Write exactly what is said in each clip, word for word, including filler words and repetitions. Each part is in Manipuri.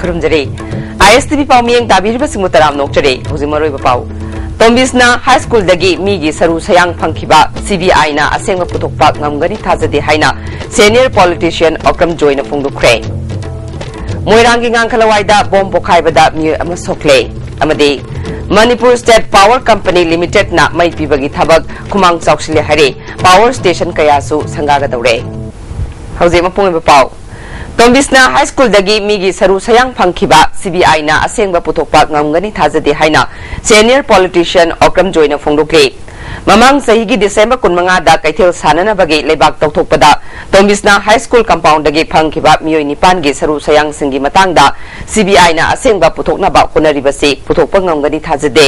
ꯈꯨꯔꯨꯝꯖꯔꯤ꯫ ꯑꯥꯏ ꯑꯦꯁ ꯇꯤ ꯚꯤ ꯄꯥꯎ ꯃꯤꯠꯌꯦꯡ ꯇꯥꯕꯤꯔꯤꯕꯁꯤꯡꯕꯨ ꯇꯔꯥꯝꯅ ꯑꯣꯛꯆꯔꯤ꯫ ꯍꯧꯖꯤꯛ ꯃꯔꯨꯑꯣꯏꯕ ꯄꯥꯎ꯫ ꯇꯣꯝꯕꯤꯁꯅꯥ ꯍꯥꯏ ꯁ꯭ꯀꯨꯜꯗꯒꯤ ꯃꯤꯒꯤ ꯁꯔꯨ ꯁꯌꯥꯡ ꯐꯪꯈꯤꯕ ꯁꯤ ꯕꯤ ꯑꯥꯏꯅ ꯑꯁꯦꯡꯕ ꯄꯨꯊꯣꯛꯄ ꯉꯝꯒꯅꯤ ꯊꯥꯖꯗꯦ ꯍꯥꯏꯅ senior politician ꯑꯣꯀ꯭ꯔꯝ ꯖꯣꯏꯅ ꯐꯣꯡꯗꯣꯛꯈ꯭ꯔꯦ꯫ ꯃꯣꯏꯔꯥꯡꯒꯤ ꯉꯥꯡꯈꯂꯋꯥꯏꯗ ꯕꯣꯝ ꯄꯣꯈꯥꯏꯕꯗ ꯃꯤꯑꯣꯏ ꯑꯃ ꯁꯣꯛꯂꯦ꯫ ꯑꯃꯗꯤ ꯃꯅꯤꯄꯨꯔ State Power Company Limitedꯅ ꯃꯩ ꯄꯤꯕꯒꯤ ꯊꯕꯛ ꯈꯨꯃꯥꯡ ꯆꯥꯎꯁꯤꯜꯂꯦ ꯍꯥꯏꯔꯦ꯫ Power station ꯀꯌꯥꯁꯨ ꯁꯪꯒꯥꯒꯗꯧꯔꯦ꯫ ꯍꯧꯖꯤꯛ ꯃꯄꯨꯡ ꯑꯣꯏꯕ ꯄꯥꯎ꯫ ꯇꯣꯝꯕꯤꯁꯅꯥ ꯍꯥꯏ ꯁ꯭ꯀꯨꯜꯗꯒꯤ ꯃꯤꯒꯤ ꯁꯔꯨ ꯁꯌꯥꯡ ꯐꯪꯈꯤꯕ ꯁꯤ ꯕꯤ ꯑꯥꯏꯅ ꯑꯁꯦꯡꯕ ꯄꯨꯊꯣꯛꯄ ꯉꯝꯒꯅꯤ ꯊꯥꯖꯗꯦ ꯍꯥꯏꯅ senior politician ꯑꯣꯀ꯭ꯔꯝ ꯖꯣꯏꯅ ꯐꯣꯡꯗꯣꯛꯂꯤ꯫ ꯃꯃꯥꯡ ꯆꯍꯤꯒꯤ ꯗꯤꯁꯦꯝꯕꯔ ꯀꯨꯟꯃꯉꯥꯗ ꯀꯩꯊꯦꯜ ꯁꯥꯟꯅꯅꯕꯒꯤ ꯂꯩꯕꯥꯛ ꯇꯧꯊꯣꯛꯄꯗ ꯇꯣꯝꯕꯤꯁꯅꯥ ꯍꯥꯏ ꯁ꯭ꯀꯨꯜ ꯀꯝꯄꯥꯎꯟꯗꯒꯤ ꯐꯪꯈꯤꯕ ꯃꯤꯑꯣꯏ ꯅꯤꯄꯥꯟꯒꯤ ꯁꯔꯨ ꯁꯌꯥꯡꯁꯤꯡꯒꯤ ꯃꯇꯥꯡꯗ ꯁꯤ ꯕꯤ ꯑꯥꯏꯅ ꯑꯁꯦꯡꯕ ꯄꯨꯊꯣꯛꯅꯕ ꯍꯣꯠꯅꯔꯤꯕꯁꯤ ꯄꯨꯊꯣꯛꯄ ꯉꯝꯒꯅꯤ ꯊꯥꯖꯗꯦ꯫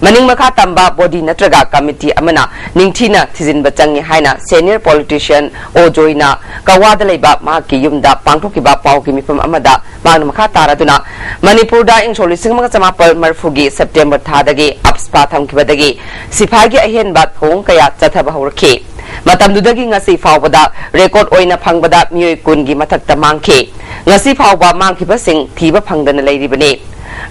ꯃꯅꯤꯡ ꯃꯈꯥ ꯇꯝꯕ ꯕꯣꯗꯤ ꯅꯠꯇ꯭ꯔꯒ ꯀꯃꯤꯇꯤ ꯑꯃꯅ ꯅꯤꯡꯊꯤꯅ ꯊꯤꯖꯤꯟꯕ ꯆꯪꯏ ꯍꯥꯏꯅ senior politician ꯑꯣ ꯖꯣꯏꯅ ꯀꯋꯥꯗ ꯂꯩꯕ ꯃꯍꯥꯛꯀꯤ ꯌꯨꯝꯗ ꯄꯥꯡꯊꯣꯛꯈꯤꯕ ꯄꯥꯎꯒꯤ ꯃꯤꯐꯝ ꯑꯃꯗ ꯃꯍꯥꯛꯅ ꯃꯈꯥ ꯇꯥꯔꯗꯨꯅ, ꯃꯅꯤꯄꯨꯔꯗ ꯏꯪ ꯁꯣꯛ ꯂꯤꯁꯤꯡ ꯑꯃꯒ ꯆꯃꯥꯄꯜ ꯃꯔꯤꯐꯨꯒꯤ ꯁꯦꯞꯇꯦꯝꯕꯔ ꯊꯥꯗꯒꯤ ꯑꯞꯁꯄꯥ ꯊꯝꯈꯤꯕꯗꯒꯤ ꯁꯤꯐꯥꯏꯒꯤ ꯑꯍꯦꯟꯕ ꯊꯧꯑꯣꯡ ꯀꯌꯥ ꯆꯠꯊꯕ ꯍꯧꯔꯛꯈꯤ꯫ ꯃꯇꯝꯗꯨꯗꯒꯤ ꯉꯁꯤ ꯐꯥꯎꯕꯗ ꯔꯦꯀꯣꯔꯗ ꯑꯣꯏꯅ ꯐꯪꯕꯗ ꯃꯤꯑꯣꯏ ꯀꯨꯟꯒꯤ ꯃꯊꯛꯇ ꯃꯥꯡꯈꯤ꯫ ꯉꯁꯤ ꯐꯥꯎꯕ ꯃꯥꯡꯈꯤꯕꯁꯤꯡ ꯊꯤꯕ ꯐꯪꯗꯅ ꯂꯩꯔꯤꯕꯅꯤ꯫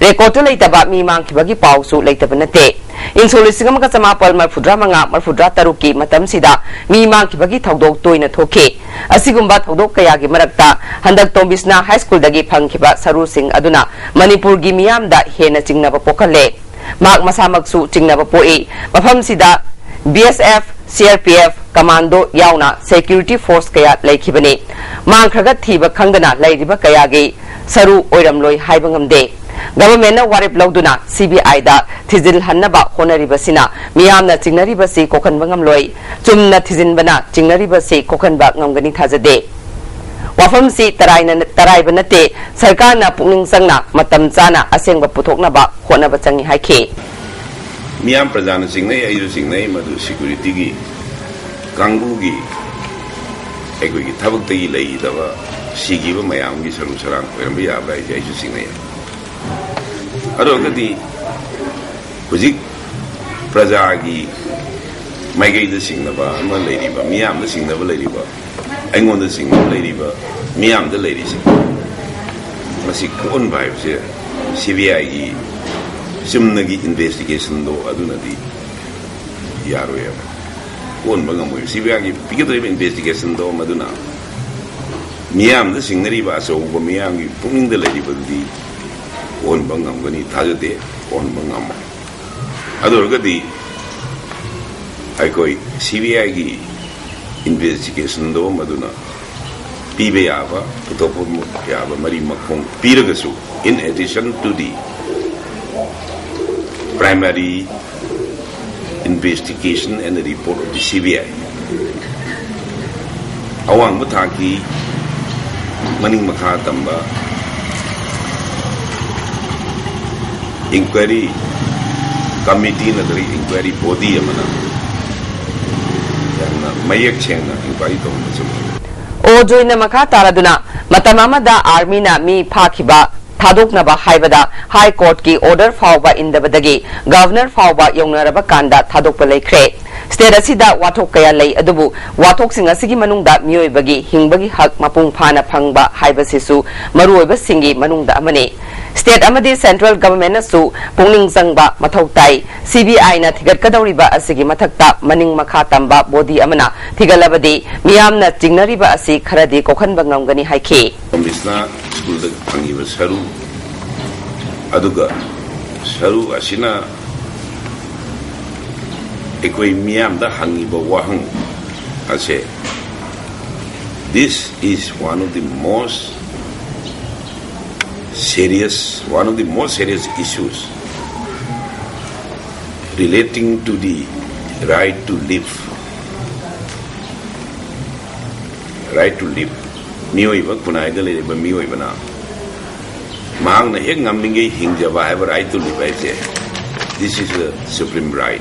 ꯔꯦꯀꯣꯔꯗꯇ ꯂꯩꯇꯕ ꯃꯤ ꯃꯥꯡꯈꯤꯕꯒꯤ ꯄꯥꯎꯁꯨ ꯂꯩꯇꯕ ꯅꯠꯇꯦ꯫ ꯏꯪ ꯁꯣꯛ ꯂꯤꯁꯤꯡ ꯑꯃꯒ ꯆꯃꯥꯄꯜ ꯃꯔꯤꯐꯨꯇꯔꯥ ꯃꯉꯥ ꯃꯔꯤꯐꯨꯇꯔꯥ ꯇꯔꯨꯛꯀꯤ ꯃꯇꯝꯁꯤꯗ ꯃꯤ ꯃꯥꯡꯈꯤꯕꯒꯤ ꯊꯧꯗꯣꯛ ꯇꯣꯏꯅ ꯊꯣꯛꯈꯤ꯫ ꯑꯁꯤꯒꯨꯝꯕ ꯊꯧꯗꯣꯛ ꯀꯌꯥꯒꯤ ꯃꯔꯛꯇ ꯍꯟꯗꯛ ꯇꯣꯝꯕꯤꯁꯅꯥ ꯍꯥꯏ ꯁ꯭ꯀꯨꯜꯗꯒꯤ ꯐꯪꯈꯤꯕ ꯁꯔꯨꯁꯤꯡ ꯑꯗꯨꯅ ꯃꯅꯤꯄꯨꯔꯒꯤ ꯃꯤꯌꯥꯝꯗ ꯍꯦꯟꯅ ꯆꯤꯡꯅꯕ ꯄꯣꯛꯍꯜꯂꯦ꯫ ꯃꯍꯥꯛ ꯃꯁꯥꯃꯛꯁꯨ ꯆꯤꯡꯅꯕ ꯄꯣꯛꯏ꯫ ꯃꯐꯝꯁꯤꯗ B S F, C R P F, commando ꯌꯥꯎꯅ ꯁꯦꯀ꯭ꯌꯨꯔꯤꯇꯤ ꯐꯣꯔꯁ ꯀꯌꯥ ꯂꯩꯈꯤꯕꯅꯤ꯫ ꯃꯥꯡꯈ꯭ꯔꯒ ꯊꯤꯕ ꯈꯪꯗꯅ ꯂꯩꯔꯤꯕ ꯀꯌꯥꯒꯤ ꯁꯔꯨ ꯑꯣꯏꯔꯝꯂꯣꯏ ꯍꯥꯏꯕ ꯉꯝꯗꯦ꯫ ꯒꯚꯔꯟꯃꯦꯟꯠꯅ ꯋꯥꯔꯦꯞ ꯂꯧꯗꯨꯅ ꯁꯤ ꯕꯤ ꯑꯥꯏꯗ ꯊꯤꯖꯤꯜꯍꯟꯅꯕ ꯍꯣꯠꯅꯔꯤꯕꯁꯤꯅ ꯃꯤꯌꯥꯝꯅ ꯆꯤꯡꯅꯔꯤꯕꯁꯤ ꯀꯣꯛꯍꯟꯕ ꯉꯝꯂꯣꯏ꯫ ꯆꯨꯝꯅ ꯊꯤꯖꯤꯟꯕꯅ ꯆꯤꯡꯅꯔꯤꯕꯁꯤ ꯀꯣꯛꯍꯟꯕ ꯉꯝꯒꯅꯤ ꯊꯥꯖꯗꯦ꯫ ꯋꯥꯐꯝꯁꯤ ꯇꯔꯥꯏꯅ-, ꯇꯔꯥꯏꯕ ꯅꯠꯇꯦ꯫ ꯁꯔꯀꯥꯔꯅ ꯄꯨꯛꯅꯤꯡ ꯆꯪꯅ ꯃꯇꯝ ꯆꯥꯅ ꯑꯁꯦꯡꯕ ꯄꯨꯊꯣꯛꯅꯕ ꯍꯣꯠꯅꯕ ꯆꯪꯏ ꯍꯥꯏꯈꯤ꯫ ꯃꯤꯌꯥꯝ ꯄ꯭ꯔꯖꯥꯅ ꯆꯤꯡꯅꯩ, ꯑꯩꯁꯨ ꯆꯤꯡꯅꯩ, ꯃꯗꯨ ꯁꯦꯀ꯭ꯌꯨꯔꯤꯇꯤꯒꯤ ꯀꯥꯡꯕꯨꯒꯤ ꯑꯩꯈꯣꯏꯒꯤ ꯊꯕꯛꯇꯒꯤ ꯂꯩꯈꯤꯗꯕ, ꯁꯤꯈꯤꯕ ꯃꯌꯥꯝꯒꯤ ꯁꯔꯨ ꯁꯔꯥꯡ ꯑꯣꯏꯔꯝꯕ ꯌꯥꯕ꯭ꯔꯥ ꯍꯥꯏꯁꯦ ꯑꯩꯁꯨ ꯆꯤꯡꯅꯩ꯫ ꯑꯗꯨ ꯑꯣꯏꯔꯒꯗꯤ ꯍꯧꯖꯤꯛ ꯄ꯭ꯔꯖꯥꯒꯤ ꯃꯥꯏꯀꯩꯗ ꯆꯤꯡꯅꯕ ꯑꯃ ꯂꯩꯔꯤꯕ, ꯃꯤꯌꯥꯝꯗ ꯆꯤꯡꯅꯕ ꯂꯩꯔꯤꯕ, ꯑꯩꯉꯣꯟꯗ ꯆꯤꯡꯅꯕ ꯂꯩꯔꯤꯕ, ꯃꯤꯌꯥꯝꯗ ꯂꯩꯔꯤꯁꯦ, ꯃꯁꯤ ꯀꯣꯛꯍꯟꯕ ꯍꯥꯏꯕꯁꯦ ꯁꯤ ꯕꯤ ꯑꯥꯏꯒꯤ ꯆꯨꯝꯅꯒꯤ ꯏꯟꯚꯦꯁꯇꯤꯒꯦꯁꯟꯗꯣ ꯑꯗꯨꯅꯗꯤ ꯌꯥꯔꯣꯏꯕ, ꯀꯣꯛꯍꯟꯕ ꯉꯝꯃꯣꯏꯕ꯫ ꯁꯤ ꯕꯤ ꯑꯥꯏꯒꯤ ꯄꯤꯒꯗꯧꯔꯤꯕ ꯏꯟꯚꯦꯁꯇꯤꯒꯦꯁꯟꯗꯣ ꯃꯗꯨꯅ ꯃꯤꯌꯥꯝꯗ ꯆꯤꯡꯅꯔꯤꯕ ꯑꯆꯧꯕ ꯃꯤꯌꯥꯝꯒꯤ ꯄꯨꯛꯅꯤꯡꯗ ꯂꯩꯔꯤꯕꯗꯨꯗꯤ ꯀꯣꯛꯍꯟꯕ ꯉꯝꯒꯅꯤ ꯊꯥꯖꯗꯦ, ꯀꯣꯛꯍꯟꯕ ꯉꯝꯃꯣꯏ꯫ ꯑꯗꯨ ꯑꯣꯏꯔꯒꯗꯤ ꯑꯩꯈꯣꯏ ꯁꯤ ꯕꯤ ꯑꯥꯏꯒꯤ ꯏꯟꯚꯦꯁꯇꯤꯒꯦꯁꯟꯗꯣ ꯃꯗꯨꯅ ꯄꯤꯕ ꯌꯥꯕ, ꯄꯨꯊꯣꯛꯄ ꯌꯥꯕ ꯃꯔꯤ ꯃꯈꯣꯡ ꯄꯤꯔꯒꯁꯨ, in addition to the primary investigation and the report of the C B I, ꯑꯋꯥꯡꯕ ꯊꯥꯛꯀꯤ ꯃꯅꯤꯡ ꯃꯈꯥ ꯇꯝꯕ ꯏꯟꯀ꯭ꯋꯥꯏꯔꯤ ꯀꯃꯤꯇꯤ ꯅꯠꯇ꯭ꯔꯒ ꯏꯟꯀ꯭ꯋꯥꯏꯔꯤ ꯕꯣꯗꯤ ꯑꯃꯅ ꯌꯥꯝꯅ ꯃꯌꯦꯛ ꯁꯦꯡꯅ ꯏꯟꯀ꯭ꯋꯥꯏꯔꯤ ꯇꯧꯔꯝꯕ ꯆꯨꯝꯃꯤ꯫ ꯑꯣ ꯖꯣꯏꯅ ꯃꯈꯥ ꯇꯥꯔꯗꯨꯅ, ꯃꯇꯝ ꯑꯃꯗ ꯑꯥꯔꯃꯤꯅ ꯃꯤ ꯐꯥꯈꯤꯕ ꯊꯥꯗꯣꯛꯅꯕ ꯍꯥꯏꯕꯗ ꯍꯥꯏ ꯀꯣꯔꯠꯀꯤ ꯑꯣꯔꯗꯔ ꯐꯥꯎꯕ ꯏꯟꯗꯕꯗꯒꯤ ꯒꯚꯔꯅꯔ ꯐꯥꯎꯕ ꯌꯧꯅꯔꯕ ꯀꯥꯟꯗ ꯊꯥꯗꯣꯛꯄ ꯂꯩꯈ꯭ꯔꯦ꯫ ꯁ꯭ꯇꯦꯠ ꯑꯁꯤꯗ ꯋꯥꯊꯣꯛ ꯀꯌꯥ ꯂꯩ, ꯑꯗꯨꯕꯨ ꯋꯥꯊꯣꯛꯁꯤꯡ ꯑꯁꯤꯒꯤ ꯃꯅꯨꯡꯗ ꯃꯤꯑꯣꯏꯕꯒꯤ ꯍꯤꯡꯕꯒꯤ ꯍꯛ ꯃꯄꯨꯡ ꯐꯥꯅ ꯐꯪꯕ ꯍꯥꯏꯕꯁꯤꯁꯨ ꯃꯔꯨꯑꯣꯏꯕꯁꯤꯡꯒꯤ ꯃꯅꯨꯡꯗ ꯑꯃꯅꯤ꯫ ꯁ꯭ꯇꯦꯠ ꯑꯃꯗꯤ ꯁꯦꯟꯇ꯭ꯔꯦꯜ ꯒꯚꯔꯟꯃꯦꯟꯠꯅꯁꯨ ꯄꯨꯛꯅꯤꯡ ꯆꯪꯕ ꯃꯊꯧ ꯇꯥꯏ꯫ ꯁꯤ ꯕꯤ ꯑꯥꯏꯅ ꯊꯤꯒꯠꯀꯗꯧꯔꯤꯕ ꯑꯁꯤꯒꯤ ꯃꯊꯛꯇ ꯃꯅꯤꯡ ꯃꯈꯥ ꯇꯝꯕ ꯕꯣꯗꯤ ꯑꯃꯅ ꯊꯤꯒꯠꯂꯕꯗꯤ ꯃꯤꯌꯥꯝꯅ ꯆꯤꯡꯅꯔꯤꯕ ꯑꯁꯤ ꯈꯔꯗꯤ ꯀꯣꯛꯍꯟꯕ ꯉꯝꯒꯅꯤ ꯍꯥꯏꯈꯤ꯫ ꯀꯃꯤꯁꯅ ꯁ꯭ꯀꯨꯜꯗ ꯐꯪꯉꯤꯕ ꯁꯔꯨ, ꯑꯗꯨꯒ ꯁꯔꯨ ꯑꯁꯤꯅ ꯑꯩꯈꯣꯏ ꯃꯤꯌꯥꯝꯗ ꯍꯪꯉꯤꯕ ꯋꯥꯍꯪ ꯑꯁꯦ, this is one of the most serious, one of the most serious issues relating to the right to live, right to live. ꯃꯤꯑꯣꯏꯕ, ꯈꯨꯟꯅꯥꯏꯗ ꯂꯩꯔꯤꯕ ꯃꯤꯑꯣꯏꯕꯅ ꯃꯍꯥꯛꯅ ꯍꯦꯛ ꯉꯝꯂꯤꯉꯩ ꯍꯤꯡꯖꯕ ꯍꯥꯏꯕ right to live ꯍꯥꯏꯁꯦ, this is a supreme right.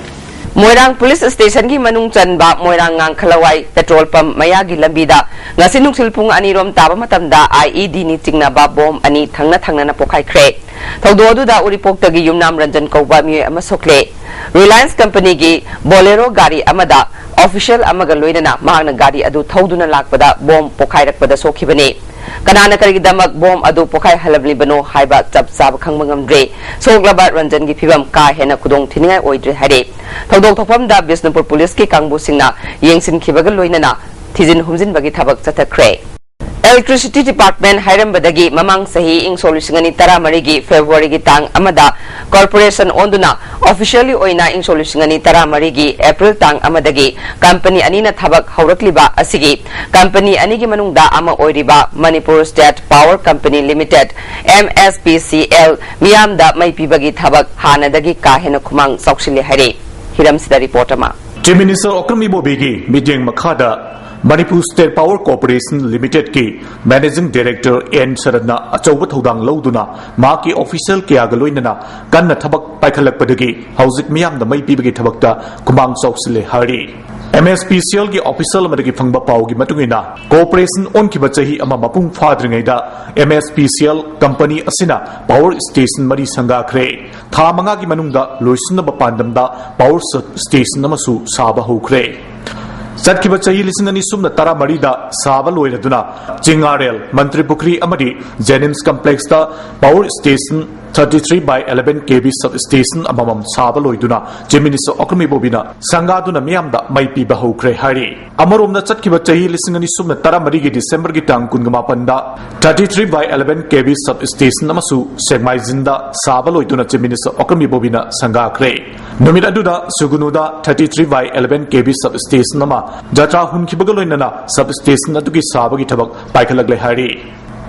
Moirang police ꯁ꯭ꯇꯦꯁꯟꯒꯤ ꯃꯅꯨꯡ ꯆꯟꯕ ꯃꯣꯏꯔꯥꯡ ꯉꯥꯡꯈꯂꯋꯥꯏ ꯄꯦꯇ꯭ꯔꯣꯜ ꯄꯝꯞ ꯃꯌꯥꯒꯤ ꯂꯝꯕꯤꯗ ꯉꯁꯤ ꯅꯨꯡꯊꯤꯜ ꯄꯨꯡ ꯑꯅꯤ ꯔꯣꯝ ꯇꯥꯕ ꯃꯇꯝꯗ ꯑꯥꯏ ꯏ ꯗꯤꯅꯤ ꯆꯤꯡꯅꯕ ꯕꯣꯝ ꯑꯅꯤ ꯊꯪꯅ ꯊꯪꯅꯅ ꯄꯣꯈꯥꯏꯈ꯭ꯔꯦ꯫ ꯊꯧꯗꯣꯛ ꯑꯗꯨꯗ ꯎꯔꯤꯄꯣꯛꯇꯒꯤ ꯌꯨꯝꯅꯥꯝ ꯔꯟꯖꯟ ꯀꯧꯕ ꯃꯤꯑꯣꯏ ꯑꯃ ꯁꯣꯛꯂꯦ꯫ ꯔꯤꯂꯥꯌꯟꯁ ꯀꯝꯄꯅꯤꯒꯤ ꯕꯣꯂꯦꯔꯣ ꯒꯥꯔꯤ ꯑꯃꯗ ꯑꯣꯐꯤꯁꯤꯌꯦꯜ ꯑꯃꯒ ꯂꯣꯏꯅꯅ ꯃꯍꯥꯛꯅ ꯒꯥꯔꯤ ꯑꯗꯨ ꯊꯧꯗꯨꯅ ꯂꯥꯛꯄꯗ ꯕꯣꯝ ꯄꯣꯈꯥꯏꯔꯛꯄꯗ ꯁꯣꯛꯈꯤꯕꯅꯤ꯫ ꯀꯅꯥꯅ ꯀꯔꯤꯒꯤꯗꯃꯛ ꯕꯣꯝ ꯑꯗꯨ ꯄꯣꯈꯥꯏꯍꯜꯂꯝꯂꯤꯕꯅꯣ ꯍꯥꯏꯕ ꯆꯞ ꯆꯥꯕ ꯈꯪꯕ ꯉꯝꯗ꯭ꯔꯤ꯫ ꯁꯣꯛꯂꯕ ꯔꯟꯖꯟꯒꯤ ꯐꯤꯕꯝ ꯀꯥ ꯍꯦꯟꯅ ꯈꯨꯗꯣꯡ ꯊꯤꯅꯤꯡꯉꯥꯏ ꯑꯣꯏꯗ꯭ꯔꯦ ꯍꯥꯏꯔꯤ꯫ ꯊꯧꯗꯣꯛ ꯊꯣꯛꯐꯝꯗ ꯕꯤꯁꯅꯨꯄꯨꯔ ꯄꯨꯂꯤꯁꯀꯤ ꯀꯥꯡꯕꯨꯁꯤꯡꯅ ꯌꯦꯡꯁꯤꯟꯈꯤꯕꯒ ꯂꯣꯏꯅꯅ ꯊꯤꯖꯤꯟ ꯍꯨꯝꯖꯤꯟꯕꯒꯤ ꯊꯕꯛ ꯆꯠꯊꯈ꯭ꯔꯦ꯫ Electricity Department ꯍꯥꯏꯔꯝꯕꯗꯒꯤ ꯃꯃꯥꯡ ꯆꯍꯤ ꯏꯪ ꯁꯣꯛ ꯂꯤꯁꯤꯡ ꯑꯅꯤ ꯇꯔꯥꯃꯔꯤꯒꯤ Februaryꯒꯤ ꯇꯥꯡ ꯑꯃꯗ corporation ꯑꯣꯟꯗꯨꯅ officially ꯑꯣꯏꯅ ꯏꯪ ꯁꯣꯛ ꯂꯤꯁꯤꯡ ꯑꯅꯤ ꯇꯔꯥꯃꯔꯤꯒꯤ April ꯇꯥꯡ ꯑꯃꯗꯒꯤ company ꯑꯅꯤꯅ ꯊꯕꯛ ꯍꯧꯔꯛꯂꯤꯕ ꯑꯁꯤꯒꯤ company ꯑꯅꯤꯒꯤ ꯃꯅꯨꯡꯗ ꯑꯃ ꯑꯣꯏꯔꯤꯕ Manipur State Power Company Limited, M S P C L, ꯃꯤꯌꯥꯝꯗ ꯃꯩ ꯄꯤꯕꯒꯤ ꯊꯕꯛ ꯍꯥꯟꯅꯗꯒꯤ ꯀꯥ ꯍꯦꯟꯅ ꯈꯨꯃꯥꯡ ꯆꯥꯎꯁꯤꯜꯂꯦ ꯍꯥꯏꯔꯤ꯫ ꯍꯤꯔꯝꯁꯤꯗ report ꯑꯃ꯫ Chief Minister ꯑꯣꯀ꯭ꯔꯝ ꯏꯕꯣꯕꯤꯒꯤ ꯃꯤꯠꯌꯦꯡ ꯃꯈꯥꯗ Manipur State Power Corporation Limitedꯀꯤ Managing Director N ꯁꯔꯠꯅ ꯑꯆꯧꯕ ꯊꯧꯗꯥꯡ ꯂꯧꯗꯨꯅ ꯃꯍꯥꯛꯀꯤ official ꯀꯌꯥꯒ ꯂꯣꯏꯅꯅ ꯀꯟꯅ ꯊꯕꯛ ꯄꯥꯏꯈꯠꯂꯛꯄꯗꯒꯤ ꯍꯧꯖꯤꯛ ꯃꯤꯌꯥꯝꯗ ꯃꯩ ꯄꯤꯕꯒꯤ ꯊꯕꯛꯇ ꯈꯨꯃꯥꯡ ꯆꯥꯎꯁꯤꯜꯂꯦ ꯍꯥꯏꯔꯤ꯫ M S P C Lꯒꯤ official ꯑꯃꯗꯒꯤ ꯐꯪꯕ ꯄꯥꯎꯒꯤ ꯃꯇꯨꯡ ꯏꯟꯅ, corporation ꯑꯣꯟꯈꯤꯕ ꯆꯍꯤ ꯑꯃ ꯃꯄꯨꯡ ꯐꯥꯗ꯭ꯔꯤꯉꯩꯗ M S P C L company ꯑꯁꯤꯅ power station ꯃꯔꯤ ꯁꯪꯒꯥꯈ꯭ꯔꯦ꯫ ꯊꯥ ꯃꯉꯥꯒꯤ ꯃꯅꯨꯡꯗ ꯂꯣꯏꯁꯤꯟꯅꯕ ꯄꯥꯟꯗꯝꯗ power sub station ꯑꯃꯁꯨ ꯁꯥꯕ ꯍꯧꯈ꯭ꯔꯦ꯫ ꯆꯠꯈꯤꯕ ꯆꯍꯤ ꯂꯤꯁꯤꯡ ꯑꯅꯤ ꯁꯨꯞꯅ ꯇꯔꯥꯃꯔꯤꯗ ꯁꯥꯕ ꯂꯣꯏꯔꯗꯨꯅ ꯆꯤꯡꯉꯥꯔꯦꯜ, ꯃꯟꯇ꯭ꯔꯤ ꯄꯨꯈ꯭ꯔꯤ ꯑꯃꯗꯤ JNIMS complexꯇ power station thirty three by eleven K V substation ꯑꯃꯃꯝ ꯁꯥꯕ ꯂꯣꯏꯗꯨꯅ Chief Minister ꯑꯣꯀ꯭ꯔꯝ ꯏꯕꯣꯕꯤꯅ ꯁꯪꯒꯥꯗꯨꯅ ꯃꯤꯌꯥꯝꯗ ꯃꯩ ꯄꯤꯕ ꯍꯧꯈ꯭ꯔꯦ ꯍꯥꯏꯔꯤ꯫ ꯑꯃꯔꯣꯝꯗ, ꯆꯠꯈꯤꯕ ꯆꯍꯤ ꯂꯤꯁꯤꯡ ꯑꯅꯤ ꯁꯨꯞꯅ ꯇꯔꯥꯃꯔꯤꯒꯤ Decemberꯒꯤ ꯇꯥꯡ ꯀꯨꯟꯒ ꯃꯥꯄꯟꯗ thirty three by eleven K V substation ꯑꯃꯁꯨ ꯁꯦꯛꯃꯥꯏꯖꯤꯟꯗ ꯁꯥꯕ ꯂꯣꯏꯗꯨꯅ Chief Minister ꯑꯣꯀ꯭ꯔꯝ ꯏꯕꯣꯕꯤꯅ ꯁꯪꯒꯥꯈ꯭ꯔꯦ꯫ ꯅꯨꯃꯤꯠ ꯑꯗꯨꯗ ꯁꯨꯒꯨꯅꯨꯗ thirty three by eleven K V substation ꯑꯃ ꯖꯇ꯭ꯔꯥ ꯍꯨꯟꯈꯤꯕꯒ ꯂꯣꯏꯅꯅ substation ꯑꯗꯨꯒꯤ ꯁꯥꯕꯒꯤ ꯊꯕꯛ ꯄꯥꯏꯈꯠꯂꯛꯂꯦ ꯍꯥꯏꯔꯤ꯫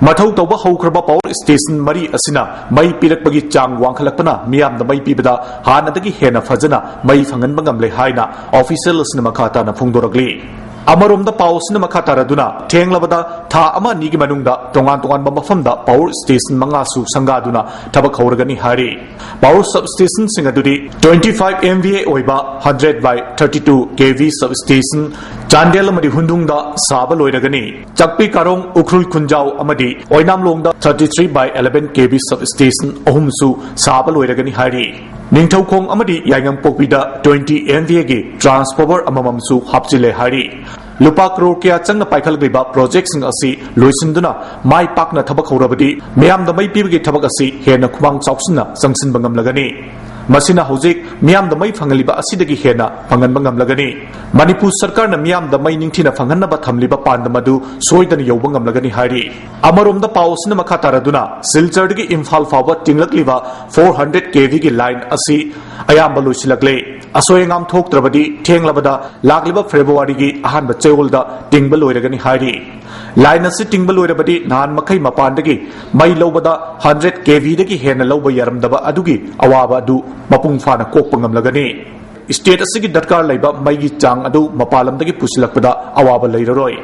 ꯃꯊꯧ ꯇꯧꯕ ꯍꯧꯈ꯭ꯔꯕ power station ꯃꯔꯤ ꯑꯁꯤꯅ ꯃꯩ ꯄꯤꯔꯛꯄꯒꯤ ꯆꯥꯡ ꯋꯥꯡꯈꯠꯂꯛꯄꯅ ꯃꯤꯌꯥꯝꯗ ꯃꯩ ꯄꯤꯕꯗ ꯍꯥꯟꯅꯗꯒꯤ ꯍꯦꯟꯅ ꯐꯖꯅ ꯃꯩ ꯐꯪꯍꯟꯕ ꯉꯝꯂꯦ ꯍꯥꯏꯅ official ꯑꯁꯤꯅ ꯃꯈꯥ ꯇꯥꯅ ꯐꯣꯡꯗꯣꯔꯛꯂꯤ꯫ ꯑꯃꯔꯣꯝꯗ, ꯄꯥꯎ ꯑꯁꯤꯅ ꯃꯈꯥ ꯇꯥꯔꯗꯨꯅ, ꯊꯦꯡꯂꯕꯗ ꯊꯥ ꯑꯃ ꯑꯅꯤꯒꯤ ꯃꯅꯨꯡꯗ ꯇꯣꯉꯥꯟ ꯇꯣꯉꯥꯟꯕ ꯃꯐꯝꯗ power station ꯃꯉꯥꯁꯨ ꯁꯪꯒꯥꯗꯨꯅ ꯊꯕꯛ ꯍꯧꯔꯒꯅꯤ ꯍꯥꯏꯔꯤ꯫ Power substationꯁꯤꯡ ꯑꯗꯨꯗꯤ twenty five M V A ꯑꯣꯏꯕ hundred by thirty two K V substation Chandel ꯑꯃꯗꯤ ꯍꯨꯟꯗꯨꯡꯗ ꯁꯥꯕ ꯂꯣꯏꯔꯒꯅꯤ꯫ ꯆꯥꯛꯄꯤ ꯀꯥꯔꯣꯡ, ꯎꯈ꯭ꯔꯨꯜ ꯈꯨꯟꯖꯥꯎ ꯑꯃꯗꯤ ꯑꯣꯏꯅꯥꯝꯂꯣꯡꯗ thirty three by eleven K V substation ꯑꯍꯨꯝꯁꯨ ꯁꯥꯕ ꯂꯣꯏꯔꯒꯅꯤ ꯍꯥꯏꯔꯤ꯫ ꯅꯤꯡꯊꯧꯈꯣꯡ ꯑꯃꯗꯤ ꯌꯥꯏꯉꯪꯄꯣꯛꯄꯤꯗ twenty M V A ꯒꯤ transformer ꯑꯃꯃꯝꯁꯨ ꯍꯥꯞꯆꯤꯜꯂꯦ ꯍꯥꯏꯔꯤ꯫ ꯂꯨꯄꯥ ꯀ꯭ꯔꯣꯔ ꯀꯌꯥ ꯆꯪꯅ ꯄꯥꯏꯈꯠꯂꯛꯂꯤꯕ project ꯁꯤꯡ ꯑꯁꯤ ꯂꯣꯏꯁꯤꯟꯗꯨꯅ ꯃꯥꯏ ꯄꯥꯛꯅ ꯊꯕꯛ ꯍꯧꯔꯕꯗꯤ ꯃꯤꯌꯥꯝꯗ ꯃꯩ ꯄꯤꯕꯒꯤ ꯊꯕꯛ ꯑꯁꯤ ꯍꯦꯟꯅ ꯈꯨꯃꯥꯡ ꯆꯥꯎꯁꯤꯟꯅ ꯆꯪꯁꯤꯟꯕ ꯉꯝꯂꯒꯅꯤ꯫ ꯃꯁꯤꯅ ꯍꯧꯖꯤꯛ ꯃꯤꯌꯥꯝꯗ ꯃꯩ ꯐꯪꯍꯜꯂꯤꯕ ꯑꯁꯤꯗꯒꯤ ꯍꯦꯟꯅ ꯐꯪꯍꯟꯕ ꯉꯝꯂꯒꯅꯤ꯫ ꯃꯅꯤꯄꯨꯔ ꯁꯔꯀꯥꯔꯅ ꯃꯤꯌꯥꯝꯗ ꯃꯩ ꯅꯤꯡꯊꯤꯅ ꯐꯪꯍꯟꯅꯕ ꯊꯝꯂꯤꯕ ꯄꯥꯟꯗꯝ ꯑꯗꯨ ꯁꯣꯏꯗꯅ ꯌꯧꯕ ꯉꯝꯂꯒꯅꯤ ꯍꯥꯏꯔꯤ꯫ ꯑꯃꯔꯣꯝꯗ ꯄꯥꯎ ꯑꯁꯤꯅ ꯃꯈꯥ ꯇꯥꯔꯗꯨꯅ ꯁꯤꯜꯆꯔꯗꯒꯤ ꯏꯝꯐꯥꯜ ꯐꯥꯎꯕ ꯇꯤꯡꯂꯛꯂꯤꯕ four hundred K V ꯒꯤ line ꯑꯁꯤ ꯑꯌꯥꯝꯕ ꯂꯣꯏꯁꯤꯜꯂꯛꯂꯦ꯫ ꯑꯁꯣꯏ ꯑꯉꯥꯝ ꯊꯣꯛꯇ꯭ꯔꯕꯗꯤ ꯊꯦꯡꯂꯕꯗ ꯂꯥꯛꯂꯤꯕ ꯐꯦꯕ꯭ꯔꯨꯋꯥꯔꯤꯒꯤ ꯑꯍꯥꯟꯕ ꯆꯌꯣꯜꯗ ꯇꯤꯡꯕ ꯂꯣꯏꯔꯒꯅꯤ ꯍꯥꯏꯔꯤ꯫ Line ꯑꯁꯤ ꯇꯤꯡꯕ ꯂꯣꯏꯔꯕꯗꯤ ꯅꯍꯥꯟ ꯃꯈꯩ ꯃꯄꯥꯟꯗꯒꯤ ꯃꯩ ꯂꯧꯕꯗ hundred K V ꯗꯒꯤ ꯍꯦꯟꯅ ꯂꯧꯕ ꯌꯥꯔꯝꯗꯕ ꯑꯗꯨꯒꯤ ꯑꯋꯥꯕ ꯑꯗꯨ ꯃꯄꯨꯡ ꯐꯥꯅ ꯀꯣꯛꯄ ꯉꯝꯂꯒꯅꯤ꯫ State ꯑꯁꯤꯒꯤ ꯗꯔꯀꯥꯔ ꯂꯩꯕ ꯃꯩꯒꯤ ꯆꯥꯡ ꯑꯗꯨ ꯃꯄꯥꯟ ꯂꯝꯗꯒꯤ ꯄꯨꯁꯤꯜꯂꯛꯄꯗ ꯑꯋꯥꯕ ꯂꯩꯔꯔꯣꯏ꯫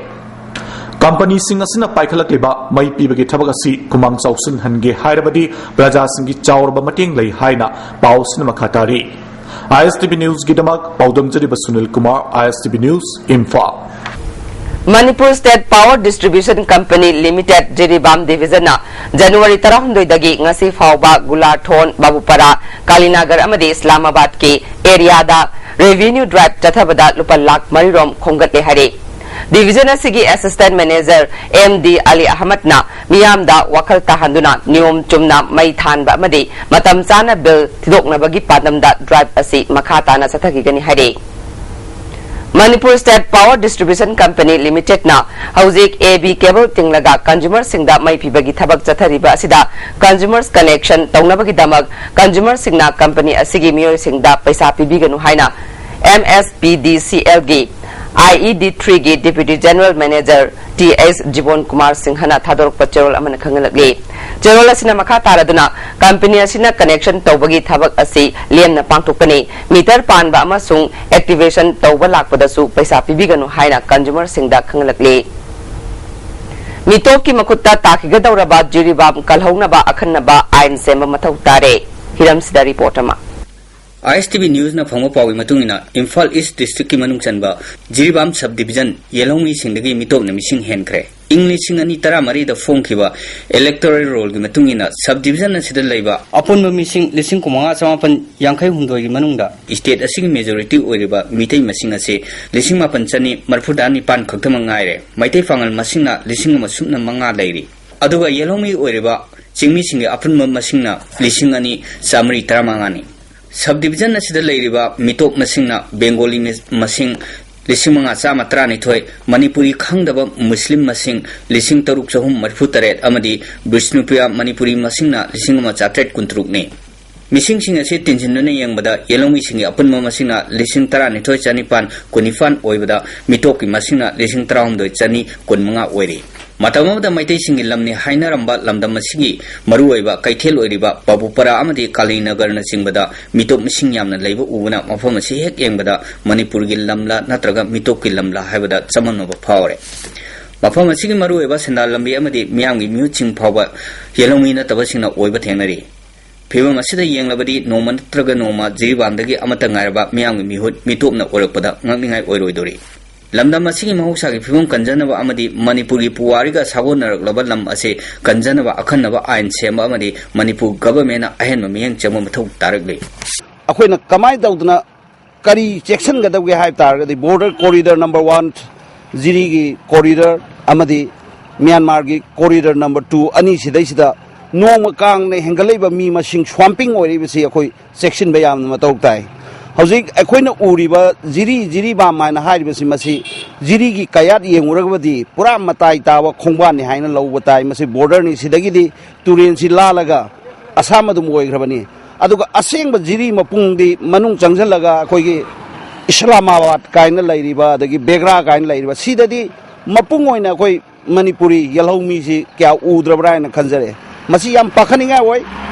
ꯀꯝꯄꯅꯤꯁꯤꯡ ꯑꯁꯤꯅ ꯄꯥꯏꯈꯠꯂꯛꯂꯤꯕ ꯃꯩ ꯄꯤꯕꯒꯤ ꯊꯕꯛ ꯑꯁꯤ ꯈꯨꯃꯥꯡ ꯆꯥꯎꯁꯤꯟꯍꯟꯒꯦ ꯍꯥꯏꯔꯕꯗꯤ ꯄ꯭ꯔꯖꯥꯁꯤꯡꯒꯤ ꯆꯥꯎꯔꯕ ꯃꯇꯦꯡ ꯂꯩ ꯍꯥꯏꯅ ꯄꯥꯎꯁꯤꯅ ꯃꯈꯥ ꯇꯥꯔꯤ꯫ I S T V News ꯒꯤꯗꯃꯛ ꯄꯥꯎꯗꯝꯖꯔꯤꯕ Sunil Kumar, I S T V News, Imphal. Manipur State Power Distribution Company Limited, Jiribam Division ꯅ January ꯇꯔꯥꯍꯨꯝꯗꯣꯏꯗꯒꯤ ꯉꯁꯤ ꯐꯥꯎꯕ ꯒꯨꯂꯥꯊꯣꯟ, ꯕꯥꯕꯨꯄꯥꯔꯥ, ꯀꯥꯂꯤꯅꯥꯒꯔ ꯑꯃꯗꯤ ꯏꯁꯂꯥꯃꯥꯕꯥꯗꯀꯤ area ꯗ revenue drive ꯆꯠꯊꯕꯗ ꯂꯨꯄꯥ ꯂꯥꯈ ꯃꯔꯤ ꯔꯣꯝ ꯈꯣꯝꯒꯠꯂꯦ ꯍꯥꯏꯔꯦ꯫ Division ꯑꯁꯤꯒꯤ Assistant Manager M D Ali Ahmad ꯅ ꯃꯤꯌꯥꯝꯗ ꯋꯥꯈꯜ ꯇꯥꯍꯟꯗꯨꯅ ꯅꯤꯌꯣꯝ ꯆꯨꯝꯅ ꯃꯩ ꯊꯥꯟꯕ ꯑꯃꯗꯤ ꯃꯇꯝ ꯆꯥꯅ bill ꯊꯤꯗꯣꯛꯅꯕꯒꯤ ꯄꯥꯟꯗꯝꯗ drive ꯑꯁꯤ ꯃꯈꯥ ꯇꯥꯅ ꯆꯠꯊꯈꯤꯒꯅꯤ ꯍꯥꯏꯔꯤ꯫ Manipur State Power Distribution Company Limited ꯅ ꯍꯧꯖꯤꯛ A B cable ꯇꯤꯡꯂꯒ consumer ꯁꯤꯡꯗ ꯃꯩ ꯄꯤꯕꯒꯤ ꯊꯕꯛ ꯆꯠꯊꯔꯤꯕ ꯑꯁꯤꯗ consumers connection ꯇꯧꯅꯕꯒꯤꯗꯃꯛ consumer ꯁꯤꯡꯅ company ꯑꯁꯤꯒꯤ ꯃꯤꯑꯣꯏꯁꯤꯡꯗ ꯄꯩꯁꯥ ꯄꯤꯕꯤꯒꯅꯨ ꯍꯥꯏꯅ M S P D C L ꯒꯤ I E D three ꯒꯤ Deputy General Manager T S ꯖꯤꯕꯣꯟ Kumar ꯁꯤꯡꯍꯅ ꯊꯥꯗꯣꯔꯛꯄ ꯆꯦꯔꯣꯜ ꯑꯃꯅ ꯈꯪꯍꯜꯂꯛꯂꯤ꯫ ꯆꯦꯔꯣꯜ ꯑꯁꯤꯅ ꯃꯈꯥ ꯇꯥꯔꯗꯨꯅ company ꯑꯁꯤꯅ connection ꯇꯧꯕꯒꯤ ꯊꯕꯛ ꯑꯁꯤ ꯂꯦꯝꯅ ꯄꯥꯡꯊꯣꯛꯀꯅꯤ꯫ Meter ꯄꯥꯟꯕ ꯑꯃꯁꯨꯡ activation ꯇꯧꯕ ꯂꯥꯛꯄꯗꯁꯨ ꯄꯩꯁꯥ ꯄꯤꯕꯤꯒꯅꯨ ꯍꯥꯏꯅ consumer ꯁꯤꯡꯗ ꯈꯪꯍꯜꯂꯛꯂꯤ꯫ ꯃꯤꯇꯣꯞꯀꯤ ꯃꯈꯨꯠꯇ ꯇꯥꯈꯤꯒꯗꯧꯔꯕ ꯖꯤꯔꯤꯕꯥꯝ ꯀꯜꯍꯧꯅꯕ ꯑꯈꯟꯅꯕ ꯑꯥꯏꯟ ꯁꯦꯝꯕ ꯃꯊꯧ ꯇꯥꯔꯦ꯫ ꯍꯤꯔꯝꯁꯤꯗ report ꯑꯃ꯫ I S T V News ꯅ ꯐꯪꯕ ꯄꯥꯎꯒꯤ ꯃꯇꯨꯡ ꯏꯟꯅ, ꯏꯝꯐꯥꯜ East District ꯀꯤ ꯃꯅꯨꯡ ꯆꯟꯕ ꯖꯤꯔꯤꯕꯥꯝ Sub Division ꯌꯦꯜꯍꯧꯃꯤꯁꯤꯡꯗꯒꯤ ꯃꯤꯇꯣꯞꯅ ꯃꯤꯁꯤꯡ ꯍꯦꯟꯈ꯭ꯔꯦ꯫ ꯏꯪ ꯂꯤꯁꯤꯡ ꯑꯅꯤ ꯇꯔꯥꯃꯔꯤꯗ ꯐꯣꯡꯈꯤꯕ electoral rollꯒꯤ ꯃꯇꯨꯡ ꯏꯟꯅ, subdivision ꯑꯁꯤꯗ ꯂꯩꯕ ꯑꯄꯨꯟꯕ ꯃꯤꯁꯤꯡ ꯂꯤꯁꯤꯡ ꯀꯨꯟꯃꯉꯥ ꯆꯃꯥꯄꯟ ꯌꯥꯡꯈꯩ ꯍꯨꯝꯗꯣꯏꯒꯤ ꯃꯅꯨꯡꯗ state ꯑꯁꯤꯒꯤ majority ꯑꯣꯏꯔꯤꯕ ꯃꯤꯇꯩ ꯃꯁꯤꯡ ꯑꯁꯤ ꯂꯤꯁꯤꯡ ꯃꯥꯄꯟ ꯆꯅꯤ ꯃꯔꯤꯐꯨꯇꯔꯥ ꯅꯤꯄꯥꯟ ꯈꯛꯇꯃꯛ ꯉꯥꯏꯔꯦ꯫ ꯃꯩꯇꯩ ꯄꯥꯉꯜ ꯃꯁꯤꯡꯅ ꯂꯤꯁꯤꯡ ꯑꯃ ꯁꯨꯞꯅ ꯃꯉꯥ ꯂꯩꯔꯤ꯫ ꯑꯗꯨꯒ ꯌꯦꯜꯍꯧꯃꯤ ꯑꯣꯏꯔꯤꯕ ꯆꯤꯡꯃꯤꯁꯤꯡꯒꯤ ꯑꯄꯨꯟꯕ ꯃꯁꯤꯡꯅ ꯂꯤꯁꯤꯡ ꯑꯅꯤ ꯆꯥꯃꯔꯤ ꯇꯔꯥꯃꯉꯥꯅꯤ꯫ Subdivision ꯑꯁꯤꯗ ꯂꯩꯔꯤꯕ ꯃꯤꯇꯣꯞ ꯃꯁꯤꯡꯅ ꯕꯦꯡꯒꯣꯂꯤ ꯃꯤ-, ꯃꯁꯤꯡ ꯂꯤꯁꯤꯡ ꯃꯉꯥ ꯆꯥꯝꯃ ꯇꯔꯥꯅꯤꯊꯣꯏ, ꯃꯅꯤꯄꯨꯔꯤ ꯈꯪꯗꯕ ꯃꯨꯁꯂꯤꯝ ꯃꯁꯤꯡ ꯂꯤꯁꯤꯡ ꯇꯔꯨꯛ ꯆꯍꯨꯝ ꯃꯔꯤꯐꯨ ꯇꯔꯦꯠ ꯑꯃꯗꯤ ꯕꯤꯁꯅꯨꯄ꯭ꯔꯤꯌꯥ ꯃꯅꯤꯄꯨꯔꯤ ꯃꯁꯤꯡꯅ ꯂꯤꯁꯤꯡ ꯑꯃ ꯆꯥꯇ꯭ꯔꯦꯠ ꯀꯨꯟꯇꯔꯨꯛꯅꯤ꯫ ꯃꯤꯁꯤꯡꯁꯤꯡ ꯑꯁꯤ ꯇꯤꯟꯁꯤꯟꯗꯨꯅ ꯌꯦꯡꯕꯗ ꯌꯦꯜꯍꯧꯃꯤꯁꯤꯡꯒꯤ ꯑꯄꯨꯟꯕ ꯃꯁꯤꯡꯅ ꯂꯤꯁꯤꯡ ꯇꯔꯥꯅꯤꯊꯣꯏ ꯆꯅꯤꯄꯥꯟ ꯀꯨꯟꯅꯤꯄꯥꯟ ꯑꯣꯏꯕꯗ ꯃꯤꯇꯣꯞꯀꯤ ꯃꯁꯤꯡꯅ ꯂꯤꯁꯤꯡ ꯇꯔꯥꯍꯨꯝꯗꯣꯏ ꯆꯅꯤ ꯀꯨꯟꯃꯉꯥ ꯑꯣꯏꯔꯤ꯫ ꯃꯇꯝ ꯑꯃꯗ ꯃꯩꯇꯩꯁꯤꯡꯒꯤ ꯂꯝꯅꯤ ꯍꯥꯏꯅꯔꯝꯕ ꯂꯝꯗꯝ ꯑꯁꯤꯒꯤ ꯃꯔꯨꯑꯣꯏꯕ ꯀꯩꯊꯦꯜ ꯑꯣꯏꯔꯤꯕ ꯕꯥꯕꯨꯄꯔꯥ ꯑꯃꯗꯤ ꯀꯥꯂꯤꯅꯒꯔꯅꯆꯤꯡꯕꯗ ꯃꯤꯇꯣꯞ ꯃꯁꯤꯡ ꯌꯥꯝꯅ ꯂꯩꯕ ꯎꯕꯅ ꯃꯐꯝ ꯑꯁꯤ ꯍꯦꯛ ꯌꯦꯡꯕꯗ ꯃꯅꯤꯄꯨꯔꯒꯤ ꯂꯝꯂꯥ ꯅꯠꯇ꯭ꯔꯒ ꯃꯤꯇꯣꯞꯀꯤ ꯂꯝꯂꯥ ꯍꯥꯏꯕꯗ ꯆꯃꯝꯅꯕ ꯐꯥꯎꯔꯦ꯫ ꯃꯐꯝ ꯑꯁꯤꯒꯤ ꯃꯔꯨꯑꯣꯏꯕ ꯁꯦꯟꯗꯥꯟ ꯂꯝꯕꯤ ꯑꯃꯗꯤ ꯃꯤꯌꯥꯝꯒꯤ ꯃꯤꯍꯨꯠꯁꯤꯡ ꯐꯥꯎꯕ ꯌꯦꯜꯍꯧꯃꯤ ꯅꯠꯇꯕꯁꯤꯡꯅ ꯑꯣꯏꯕ ꯊꯦꯡꯅꯔꯤ꯫ ꯐꯤꯕꯝ ꯑꯁꯤꯗ ꯌꯦꯡꯂꯕꯗꯤ ꯅꯣꯡꯃ ꯅꯠꯇ꯭ꯔꯒ ꯅꯣꯡꯃ ꯖꯤꯔꯤꯕꯥꯝꯗꯒꯤ ꯑꯃꯠꯇ ꯉꯥꯏꯔꯕ ꯃꯤꯌꯥꯝꯒꯤ ꯃꯤꯍꯨꯠ ꯃꯤꯇꯣꯞꯅ ꯑꯣꯏꯔꯛꯄꯗ ꯉꯛꯅꯤꯡꯉꯥꯏ ꯑꯣꯏꯔꯣꯏꯗꯧꯔꯤ꯫ ꯂꯝꯗꯝ ꯑꯁꯤꯒꯤ ꯃꯍꯧꯁꯥꯒꯤ ꯐꯤꯕꯝ ꯀꯟꯖꯅꯕ ꯑꯃꯗꯤ ꯃꯅꯤꯄꯨꯔꯒꯤ ꯄꯨꯋꯥꯔꯤꯒ ꯁꯥꯒꯣꯟꯅꯔꯛꯂꯕ ꯂꯝ ꯑꯁꯤ ꯀꯟꯖꯅꯕ ꯑꯈꯟꯅꯕ ꯑꯥꯏꯟ ꯁꯦꯝꯕ ꯑꯃꯗꯤ ꯃꯅꯤꯄꯨꯔ governmentꯅ ꯑꯍꯦꯟꯕ ꯃꯤꯠꯌꯦꯡ ꯆꯪꯕ ꯃꯊꯧ ꯇꯥꯔꯛꯂꯤ꯫ ꯑꯩꯈꯣꯏꯅ ꯀꯃꯥꯏꯅ ꯇꯧꯗꯅ ꯀꯔꯤ ꯆꯦꯛꯁꯤꯟꯒꯗꯕꯒꯦ ꯍꯥꯏꯕ ꯇꯥꯔꯒꯗꯤ, border corridor number one, ꯖꯤꯔꯤꯒꯤ corridor ꯑꯃꯗꯤ ꯃ꯭ꯌꯥꯟꯃꯥꯔꯒꯤ corridor number two, ꯑꯅꯤꯁꯤꯗꯩꯁꯤꯗ ꯅꯣꯡꯃ ꯀꯥꯡꯅ ꯍꯦꯟꯒꯠꯂꯛꯏꯕ ꯃꯤ ꯃꯁꯤꯡ, swamping ꯑꯣꯏꯔꯛꯏꯕꯁꯤ ꯑꯩꯈꯣꯏ ꯆꯦꯛꯁꯤꯟꯕ ꯌꯥꯝꯅ ꯃꯊꯧ ꯇꯥꯏ꯫ ꯍꯧꯖꯤꯛ ꯑꯩꯈꯣꯏꯅ ꯎꯔꯤꯕ ꯖꯤꯔꯤ, ꯖꯤꯔꯤꯕꯥꯝ ꯍꯥꯏꯅ ꯍꯥꯏꯔꯤꯕꯁꯤ, ꯃꯁꯤ ꯖꯤꯔꯤꯒꯤ ꯀꯌꯥꯠ ꯌꯦꯡꯉꯨꯔꯒꯗꯤ ꯄꯨꯔꯥ ꯃꯇꯥꯏ ꯇꯥꯕ ꯈꯣꯡꯕꯥꯟꯅꯤ ꯍꯥꯏꯅ ꯂꯧꯕ ꯇꯥꯏ꯫ ꯃꯁꯤ borderꯅꯤ, ꯁꯤꯗꯒꯤꯗꯤ ꯇꯨꯔꯦꯟꯁꯤ ꯂꯥꯜꯂꯒ ꯑꯁꯥꯝ ꯑꯗꯨꯝ ꯑꯣꯏꯈ꯭ꯔꯕꯅꯤ꯫ ꯑꯗꯨꯒ ꯑꯁꯦꯡꯕ ꯖꯤꯔꯤ ꯃꯄꯨꯡꯗꯤ ꯃꯅꯨꯡ ꯆꯪꯁꯤꯜꯂꯒ ꯑꯩꯈꯣꯏꯒꯤ ꯏꯁꯂꯥꯃꯥꯕꯥꯗ ꯀꯥꯏꯅ ꯂꯩꯔꯤꯕ, ꯑꯗꯒꯤ ꯕꯦꯒ꯭ꯔꯥ ꯀꯥꯏꯅ ꯂꯩꯔꯤꯕ, ꯁꯤꯗꯗꯤ ꯃꯄꯨꯡ ꯑꯣꯏꯅ ꯑꯩꯈꯣꯏ ꯃꯅꯤꯄꯨꯔꯤ ꯌꯦꯜꯍꯧꯃꯤꯁꯤ ꯀꯌꯥ ꯎꯗ꯭ꯔꯕ꯭ꯔꯥ ꯍꯥꯏꯅ ꯈꯟꯖꯔꯦ꯫ ꯃꯁꯤ ꯌꯥꯝ ꯄꯥꯈꯠꯅꯤꯡꯉꯥꯏ ꯑꯣꯏ꯫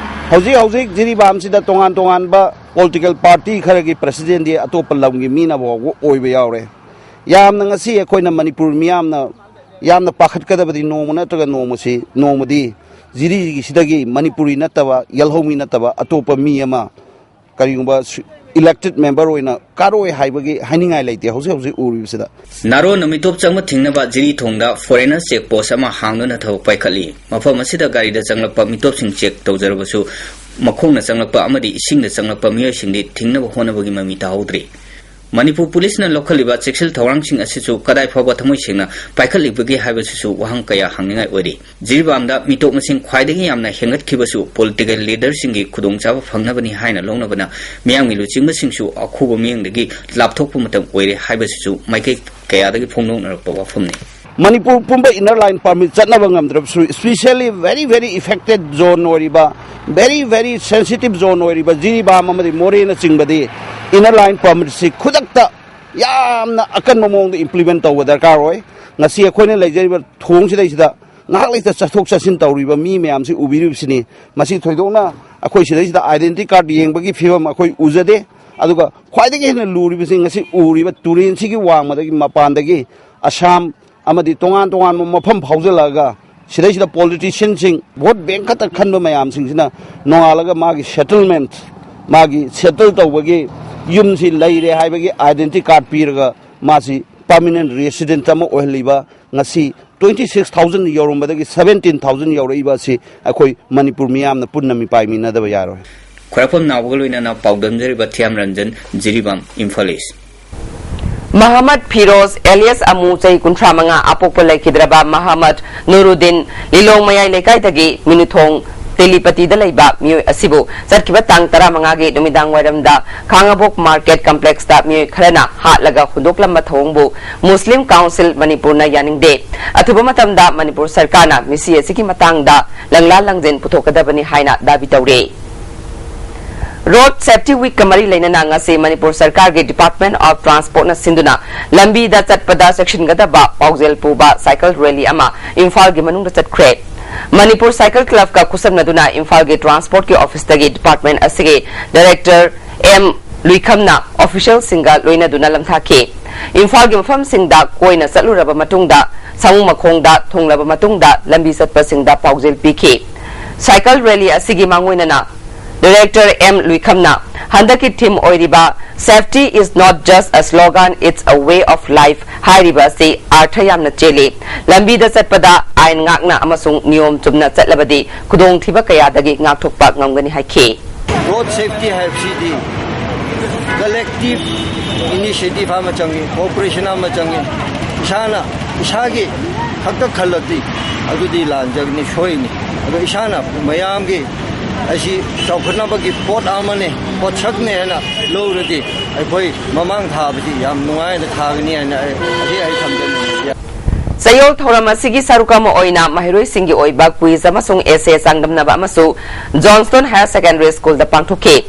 ꯍꯧꯖꯤꯛ ꯍꯧꯖꯤꯛ ꯖꯤꯔꯤꯕꯥꯝꯁꯤꯗ ꯇꯣꯉꯥꯟ ꯇꯣꯉꯥꯟꯕ political party ꯈꯔꯒꯤ presidentꯗꯤ ꯑꯇꯣꯞꯄ ꯂꯝꯒꯤ ꯃꯤꯅ ꯐꯥꯎꯕ ꯑꯣꯏꯕ ꯌꯥꯎꯔꯦ꯫ ꯌꯥꯝꯅ ꯉꯁꯤ ꯑꯩꯈꯣꯏꯅ ꯃꯅꯤꯄꯨꯔ ꯃꯤꯌꯥꯝꯅ ꯌꯥꯝꯅ ꯄꯥꯈꯠꯀꯗꯕꯗꯤ ꯅꯣꯡꯃ ꯅꯠꯇ꯭ꯔꯒ ꯅꯣꯡꯃꯁꯤ, ꯅꯣꯡꯃꯗꯤ ꯖꯤꯔꯤꯒꯤꯁꯤꯗꯒꯤ ꯃꯅꯤꯄꯨꯔꯤ ꯅꯠꯇꯕ, ꯌꯦꯜꯍꯧꯃꯤ ꯅꯠꯇꯕ ꯑꯇꯣꯞꯄ ꯃꯤ ꯑꯃ ꯀꯔꯤꯒꯨꯝꯕ ꯁꯨ-, Elected member ꯑꯣꯏꯅ ꯀꯥꯔꯣꯏ ꯍꯥꯏꯕꯒꯤ ꯍꯥꯏꯅꯤꯡꯉꯥꯏ ꯂꯩꯇꯦ ꯍꯧꯖꯤꯛ ꯍꯧꯖꯤꯛ ꯎꯔꯤꯕꯁꯤꯗ꯫ ꯅꯥꯔꯣꯟꯅ ꯃꯤꯇꯣꯞ ꯆꯪꯕ ꯊꯤꯡꯅꯕ ꯖꯤꯔꯤ ꯊꯣꯡꯗ foreigner check post ꯑꯃ ꯍꯥꯡꯗꯨꯅ ꯊꯕꯛ ꯄꯥꯏꯈꯠꯂꯤ꯫ ꯃꯐꯝ ꯑꯁꯤꯗ ꯒꯥꯔꯤꯗ ꯆꯪꯂꯛꯄ ꯃꯤꯇꯣꯞꯁꯤꯡ check ꯇꯧꯖꯔꯕꯁꯨ, ꯃꯈꯣꯡꯅ ꯆꯪꯂꯛꯄ ꯑꯃꯗꯤ ꯏꯁꯤꯡꯗ ꯆꯪꯂꯛꯄ ꯃꯤꯑꯣꯏꯁꯤꯡꯗꯤ ꯊꯤꯡꯅꯕ ꯍꯣꯠꯅꯕꯒꯤ ꯃꯃꯤ ꯇꯥꯍꯧꯗ꯭ꯔꯤ꯫ ꯃꯅꯤꯄꯨꯔ ꯄꯨꯂꯤꯁꯅ ꯂꯧꯈꯠꯂꯤꯕ ꯆꯦꯛꯁꯤꯜ ꯊꯧꯔꯥꯡꯁꯤꯡ ꯑꯁꯤꯁꯨ ꯀꯗꯥꯏ ꯐꯥꯎꯕ ꯊꯃꯣꯏ ꯁꯦꯡꯅ ꯄꯥꯏꯈꯠꯂꯤꯕꯒꯦ ꯍꯥꯏꯕꯁꯤꯁꯨ ꯋꯥꯍꯪ ꯀꯌꯥ ꯍꯪꯅꯤꯡꯉꯥꯏ ꯑꯣꯏꯔꯤ꯫ ꯖꯤꯔꯤꯕꯥꯝꯗ ꯃꯤꯇꯣꯞ ꯃꯁꯤꯡ ꯈ꯭ꯋꯥꯏꯗꯒꯤ ꯌꯥꯝꯅ ꯍꯦꯟꯒꯠꯈꯤꯕꯁꯨ political leaderꯁꯤꯡꯒꯤ ꯈꯨꯗꯣꯡꯆꯥꯕ ꯐꯪꯅꯕꯅꯤ ꯍꯥꯏꯅ ꯂꯧꯅꯕꯅ ꯃꯤꯌꯥꯝꯒꯤ ꯂꯨꯆꯤꯡꯕꯁꯤꯡꯁꯨ ꯑꯈꯨꯕ ꯃꯤꯠꯌꯦꯡꯗꯒꯤ ꯂꯥꯞꯊꯣꯛꯄ ꯃꯇꯝ ꯑꯣꯏꯔꯦ ꯍꯥꯏꯕꯁꯤꯁꯨ ꯃꯥꯏꯀꯩ ꯀꯌꯥꯗꯒꯤ ꯐꯣꯡꯗꯣꯛꯅꯔꯛꯄ ꯋꯥꯐꯝꯅꯤ꯫ ꯃꯅꯤꯄꯨꯔ ꯄꯨꯝꯕ inner line permit ꯆꯠꯅꯕ ꯉꯝꯗ꯭ꯔꯕꯁꯨ, specially very very affected zone ꯑꯣꯏꯔꯤꯕ, very very sensitive zone ꯑꯣꯏꯔꯤꯕ ꯖꯤꯔꯤꯕꯥꯝ ꯑꯃꯗꯤ ꯃꯣꯔꯦꯅꯆꯤꯡꯕꯗꯤ inner line permitꯁꯤ ꯈꯨꯗꯛꯇ ꯌꯥꯝꯅ ꯑꯀꯟꯕ ꯃꯑꯣꯡꯗ implement ꯇꯧꯕ ꯗꯔꯀꯥꯔ ꯑꯣꯏ꯫ ꯉꯁꯤ ꯑꯩꯈꯣꯏꯅ ꯂꯩꯖꯔꯤꯕ ꯊꯣꯡꯁꯤꯗꯩꯁꯤꯗ ꯉꯥꯏꯍꯥꯛ ꯂꯩꯇ ꯆꯠꯊꯣꯛ ꯆꯠꯁꯤꯟ ꯇꯧꯔꯤꯕ ꯃꯤ ꯃꯌꯥꯝꯁꯤ ꯎꯕꯤꯔꯤꯕꯁꯤꯅꯤ꯫ ꯃꯁꯤ ꯊꯣꯏꯗꯣꯛꯅ ꯑꯩꯈꯣꯏ ꯁꯤꯗꯩꯁꯤꯗ identity card ꯌꯦꯡꯕꯒꯤ ꯐꯤꯕꯝ ꯑꯩꯈꯣꯏ ꯎꯖꯗꯦ꯫ ꯑꯗꯨꯒ ꯈ꯭ꯋꯥꯏꯗꯒꯤ ꯍꯦꯟꯅ ꯂꯨꯔꯤꯕꯁꯤ ꯉꯁꯤ ꯎꯔꯤꯕ ꯇꯨꯔꯦꯟꯁꯤꯒꯤ ꯋꯥꯡꯃꯗꯒꯤ ꯃꯄꯥꯟꯗꯒꯤ ꯑꯁꯥꯝ ꯑꯃꯗꯤ ꯇꯣꯉꯥꯟ ꯇꯣꯉꯥꯟꯕ ꯃꯐꯝ ꯐꯥꯎꯖꯜꯂꯛꯑꯒ ꯁꯤꯗꯩꯁꯤꯗ politicianꯁꯤꯡ vote bank ꯈꯛꯇ ꯈꯟꯕ ꯃꯌꯥꯝꯁꯤꯡꯁꯤꯅ ꯅꯣꯡꯉꯥꯜꯂꯒ ꯃꯥꯒꯤ settlement, ꯃꯥꯒꯤ settle ꯇꯧꯕꯒꯤ ꯌꯨꯝꯁꯤ ꯂꯩꯔꯦ ꯍꯥꯏꯕꯒꯤ identity card ꯄꯤꯔꯒ ꯃꯥꯁꯤ permanent resident ꯑꯃ ꯑꯣꯏꯍꯜꯂꯤꯕ, ꯉꯁꯤ twenty six thousand ꯌꯧꯔꯝꯕꯗꯒꯤ seventeen thousand ꯌꯧꯔꯛꯏꯕ ꯑꯁꯤ ꯑꯩꯈꯣꯏ ꯃꯅꯤꯄꯨꯔ ꯃꯤꯌꯥꯝꯅ ꯄꯨꯟꯅ ꯃꯤꯄꯥꯏ ꯃꯤꯟꯅꯗꯕ ꯌꯥꯔꯣꯏ꯫ ꯈ꯭ꯋꯥꯏꯔꯥꯛꯄꯝ ꯅꯥꯎꯕꯒ ꯂꯣꯏꯅꯅ ꯄꯥꯎꯗꯝꯖꯔꯤꯕ ꯊꯤꯌꯥꯝ ꯔꯟꯖꯟ, ꯖꯤꯔꯤꯕꯥꯝ, ꯏꯝꯐꯥꯜ ꯏꯁ꯫ ꯃꯍꯃꯗ ꯐꯤꯔꯣꯖ alias ꯑꯃꯨ, ꯆꯍꯤ ꯀꯨꯟꯊ꯭ꯔꯥ ꯃꯉꯥ, ꯑꯄꯣꯛꯄ ꯂꯩꯈꯤꯗ꯭ꯔꯕ ꯃꯍꯃꯗ ꯅꯨꯔꯨꯗꯤꯟ, ꯂꯤꯂꯣꯡ ꯃꯌꯥꯏ ꯂꯩꯀꯥꯏꯗꯒꯤ ꯃꯤꯅꯨꯊꯣꯡ ꯇꯦꯂꯤꯄꯇꯤꯗ ꯂꯩꯕ ꯃꯤꯑꯣꯏ ꯑꯁꯤꯕꯨ ꯆꯠꯈꯤꯕ ꯇꯥꯡ ꯇꯔꯥꯃꯉꯥꯒꯤ ꯅꯨꯃꯤꯗꯥꯡ ꯋꯥꯏꯔꯝꯗ ꯈꯥꯉꯕꯣꯛ market complexꯇ ꯃꯤꯑꯣꯏ ꯈꯔꯅ ꯍꯥꯠꯂꯒ ꯍꯨꯟꯗꯣꯛꯂꯝꯕ ꯊꯧꯑꯣꯡꯕꯨ Muslim Council ꯃꯅꯤꯄꯨꯔꯅ ꯌꯥꯅꯤꯡꯗꯦ꯫ ꯑꯊꯨꯕ ꯃꯇꯝꯗ ꯃꯅꯤꯄꯨꯔ ꯁꯔꯀꯥꯔꯅ ꯃꯤꯁꯤ ꯑꯁꯤꯒꯤ ꯃꯇꯥꯡꯗ ꯂꯪꯂꯥ ꯂꯪꯖꯦꯟ ꯄꯨꯊꯣꯛꯀꯗꯕꯅꯤ ꯍꯥꯏꯅ ꯗꯥꯕꯤ ꯇꯧꯔꯦ꯫ Road Safety Weekꯀ ꯃꯔꯤ ꯂꯩꯅꯅ ꯉꯁꯤ ꯃꯅꯤꯄꯨꯔ ꯁꯔꯀꯥꯔꯒꯤ Department of Transportꯅ ꯁꯤꯟꯗꯨꯅ ꯂꯝꯕꯤꯗ ꯆꯠꯄꯗ ꯆꯦꯛꯁꯤꯟꯒꯗꯕ ꯄꯥꯎꯖꯦꯜ ꯄꯨꯕ cycle rally ꯑꯃ ꯏꯝꯐꯥꯜꯒꯤ ꯃꯅꯨꯡꯗ ꯆꯠꯈ꯭ꯔꯦ꯫ ꯃꯅꯤꯄꯨꯔ Cycle Clubꯀ ꯈꯨꯠꯁꯝꯅꯗꯨꯅ ꯏꯝꯐꯥꯜꯒꯤ Transportꯀꯤ officeꯇꯒꯤ department ꯑꯁꯤꯒꯤ director ꯑꯦꯝ ꯂꯨꯏꯈꯝꯅ officialꯁꯤꯡꯒ ꯂꯣꯏꯅꯗꯨꯅ ꯂꯝꯊꯥꯈꯤ꯫ ꯏꯝꯐꯥꯜꯒꯤ ꯃꯐꯝꯁꯤꯡꯗ ꯀꯣꯏꯅ ꯆꯠꯂꯨꯔꯕ ꯃꯇꯨꯡꯗ, ꯁꯥꯃꯨ ꯃꯈꯣꯡꯗ ꯊꯨꯡꯂꯕ ꯃꯇꯨꯡꯗ ꯂꯝꯕꯤ ꯆꯠꯄꯁꯤꯡꯗ ꯄꯥꯎꯖꯦꯜ ꯄꯤꯈꯤ꯫ Cycle rally ꯑꯁꯤꯒꯤ ꯃꯥꯡꯑꯣꯏꯅꯅ director ꯑꯦꯝ ꯂꯨꯏꯈꯝꯅ ꯍꯟꯗꯛꯀꯤ theme ꯑꯣꯏꯔꯤꯕ "Safety is not just a slogan, it's a way of life" ꯍꯥꯏꯔꯤꯕ ꯑꯁꯤ ꯑꯥꯔꯊ ꯌꯥꯝꯅ ꯆꯦꯜꯂꯤ꯫ ꯂꯝꯕꯤꯗ ꯆꯠꯄꯗ ꯑꯥꯏꯟ ꯉꯥꯛꯅ ꯑꯃꯁꯨꯡ ꯅꯤꯌꯣꯝ ꯆꯨꯝꯅ ꯆꯠꯂꯕꯗꯤ ꯈꯨꯗꯣꯡꯊꯤꯕ ꯀꯌꯥꯗꯒꯤ ꯉꯥꯛꯊꯣꯛꯄ ꯉꯝꯒꯅꯤ ꯍꯥꯏꯈꯤ꯫ Road safety ꯍꯥꯏꯕꯁꯤꯗꯤ collective initiative ꯑꯃ ꯆꯪꯉꯤ, cooperation ꯑꯃ ꯆꯪꯉꯤ꯫ ꯏꯁꯥꯅ ꯏꯁꯥꯒꯤ ꯈꯛꯇ ꯈꯜꯂꯗꯤ ꯑꯗꯨꯗꯤ ꯂꯥꯟꯖꯒꯅꯤ, ꯁꯣꯏꯅꯤ꯫ ꯑꯗꯣ ꯏꯁꯥꯅ ꯃꯌꯥꯝꯒꯤ ꯑꯁꯤ ꯆꯥꯎꯈꯠꯅꯕꯒꯤ ꯄꯣꯠ ꯑꯃꯅꯤ, ꯄꯣꯠꯁꯛꯅꯤ ꯍꯥꯏꯅ ꯂꯧꯔꯗꯤ ꯑꯩꯈꯣꯏ ꯃꯃꯥꯡ ꯊꯥꯕꯁꯤ ꯌꯥꯝ ꯅꯨꯡꯉꯥꯏꯅ ꯊꯥꯒꯅꯤ ꯍꯥꯏꯅ ꯑꯩ ꯑꯁꯤ ꯑꯩ ꯊꯝꯖꯅꯤꯡꯉꯤ꯫ ꯆꯌꯣꯜ ꯊꯧꯔꯝ ꯑꯁꯤꯒꯤ ꯁꯔꯨꯛ ꯑꯃ ꯑꯣꯏꯅ ꯃꯍꯩꯔꯣꯏꯁꯤꯡꯒꯤ ꯑꯣꯏꯕ quiz ꯑꯃꯁꯨꯡ essay ꯆꯥꯡꯗꯝꯅꯕ ꯑꯃꯁꯨ Johnstone Higher Secondary Schoolꯗ ꯄꯥꯡꯊꯣꯛꯈꯤ꯫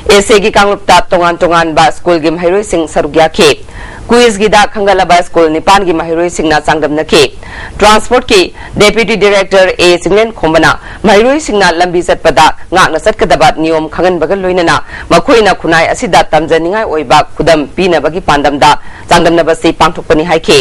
Essayꯒꯤ ꯀꯥꯡꯂꯨꯞꯇ ꯇꯣꯉꯥꯟ ꯇꯣꯉꯥꯟꯕ schoolꯒꯤ ꯃꯍꯩꯔꯣꯏꯁꯤꯡ ꯁꯔꯨꯛ ꯌꯥꯈꯤ꯫ Quizꯒꯤꯗ ꯈꯟꯒꯠꯂꯕ school ꯅꯤꯄꯥꯟꯒꯤ ꯃꯍꯩꯔꯣꯏꯁꯤꯡꯅ ꯆꯥꯡꯗꯝꯅꯈꯤ꯫ Transportꯀꯤ Deputy Director ꯑꯦ ꯆꯤꯡꯂꯦꯟꯈꯣꯝꯕꯅ ꯃꯍꯩꯔꯣꯏꯁꯤꯡꯅ ꯂꯝꯕꯤ ꯆꯠꯄꯗ ꯉꯥꯛꯅ ꯆꯠꯀꯗꯕ ꯅꯤꯌꯣꯝ ꯈꯪꯍꯟꯕꯒ ꯂꯣꯏꯅꯅ ꯃꯈꯣꯏꯅ ꯈꯨꯟꯅꯥꯏ ꯑꯁꯤꯗ ꯇꯝꯖꯅꯤꯡꯉꯥꯏ ꯑꯣꯏꯕ ꯈꯨꯗꯝ ꯄꯤꯅꯕꯒꯤ ꯄꯥꯟꯗꯝꯗ ꯆꯥꯡꯗꯝꯅꯕꯁꯤ ꯄꯥꯡꯊꯣꯛꯄꯅꯤ ꯍꯥꯏꯈꯤ꯫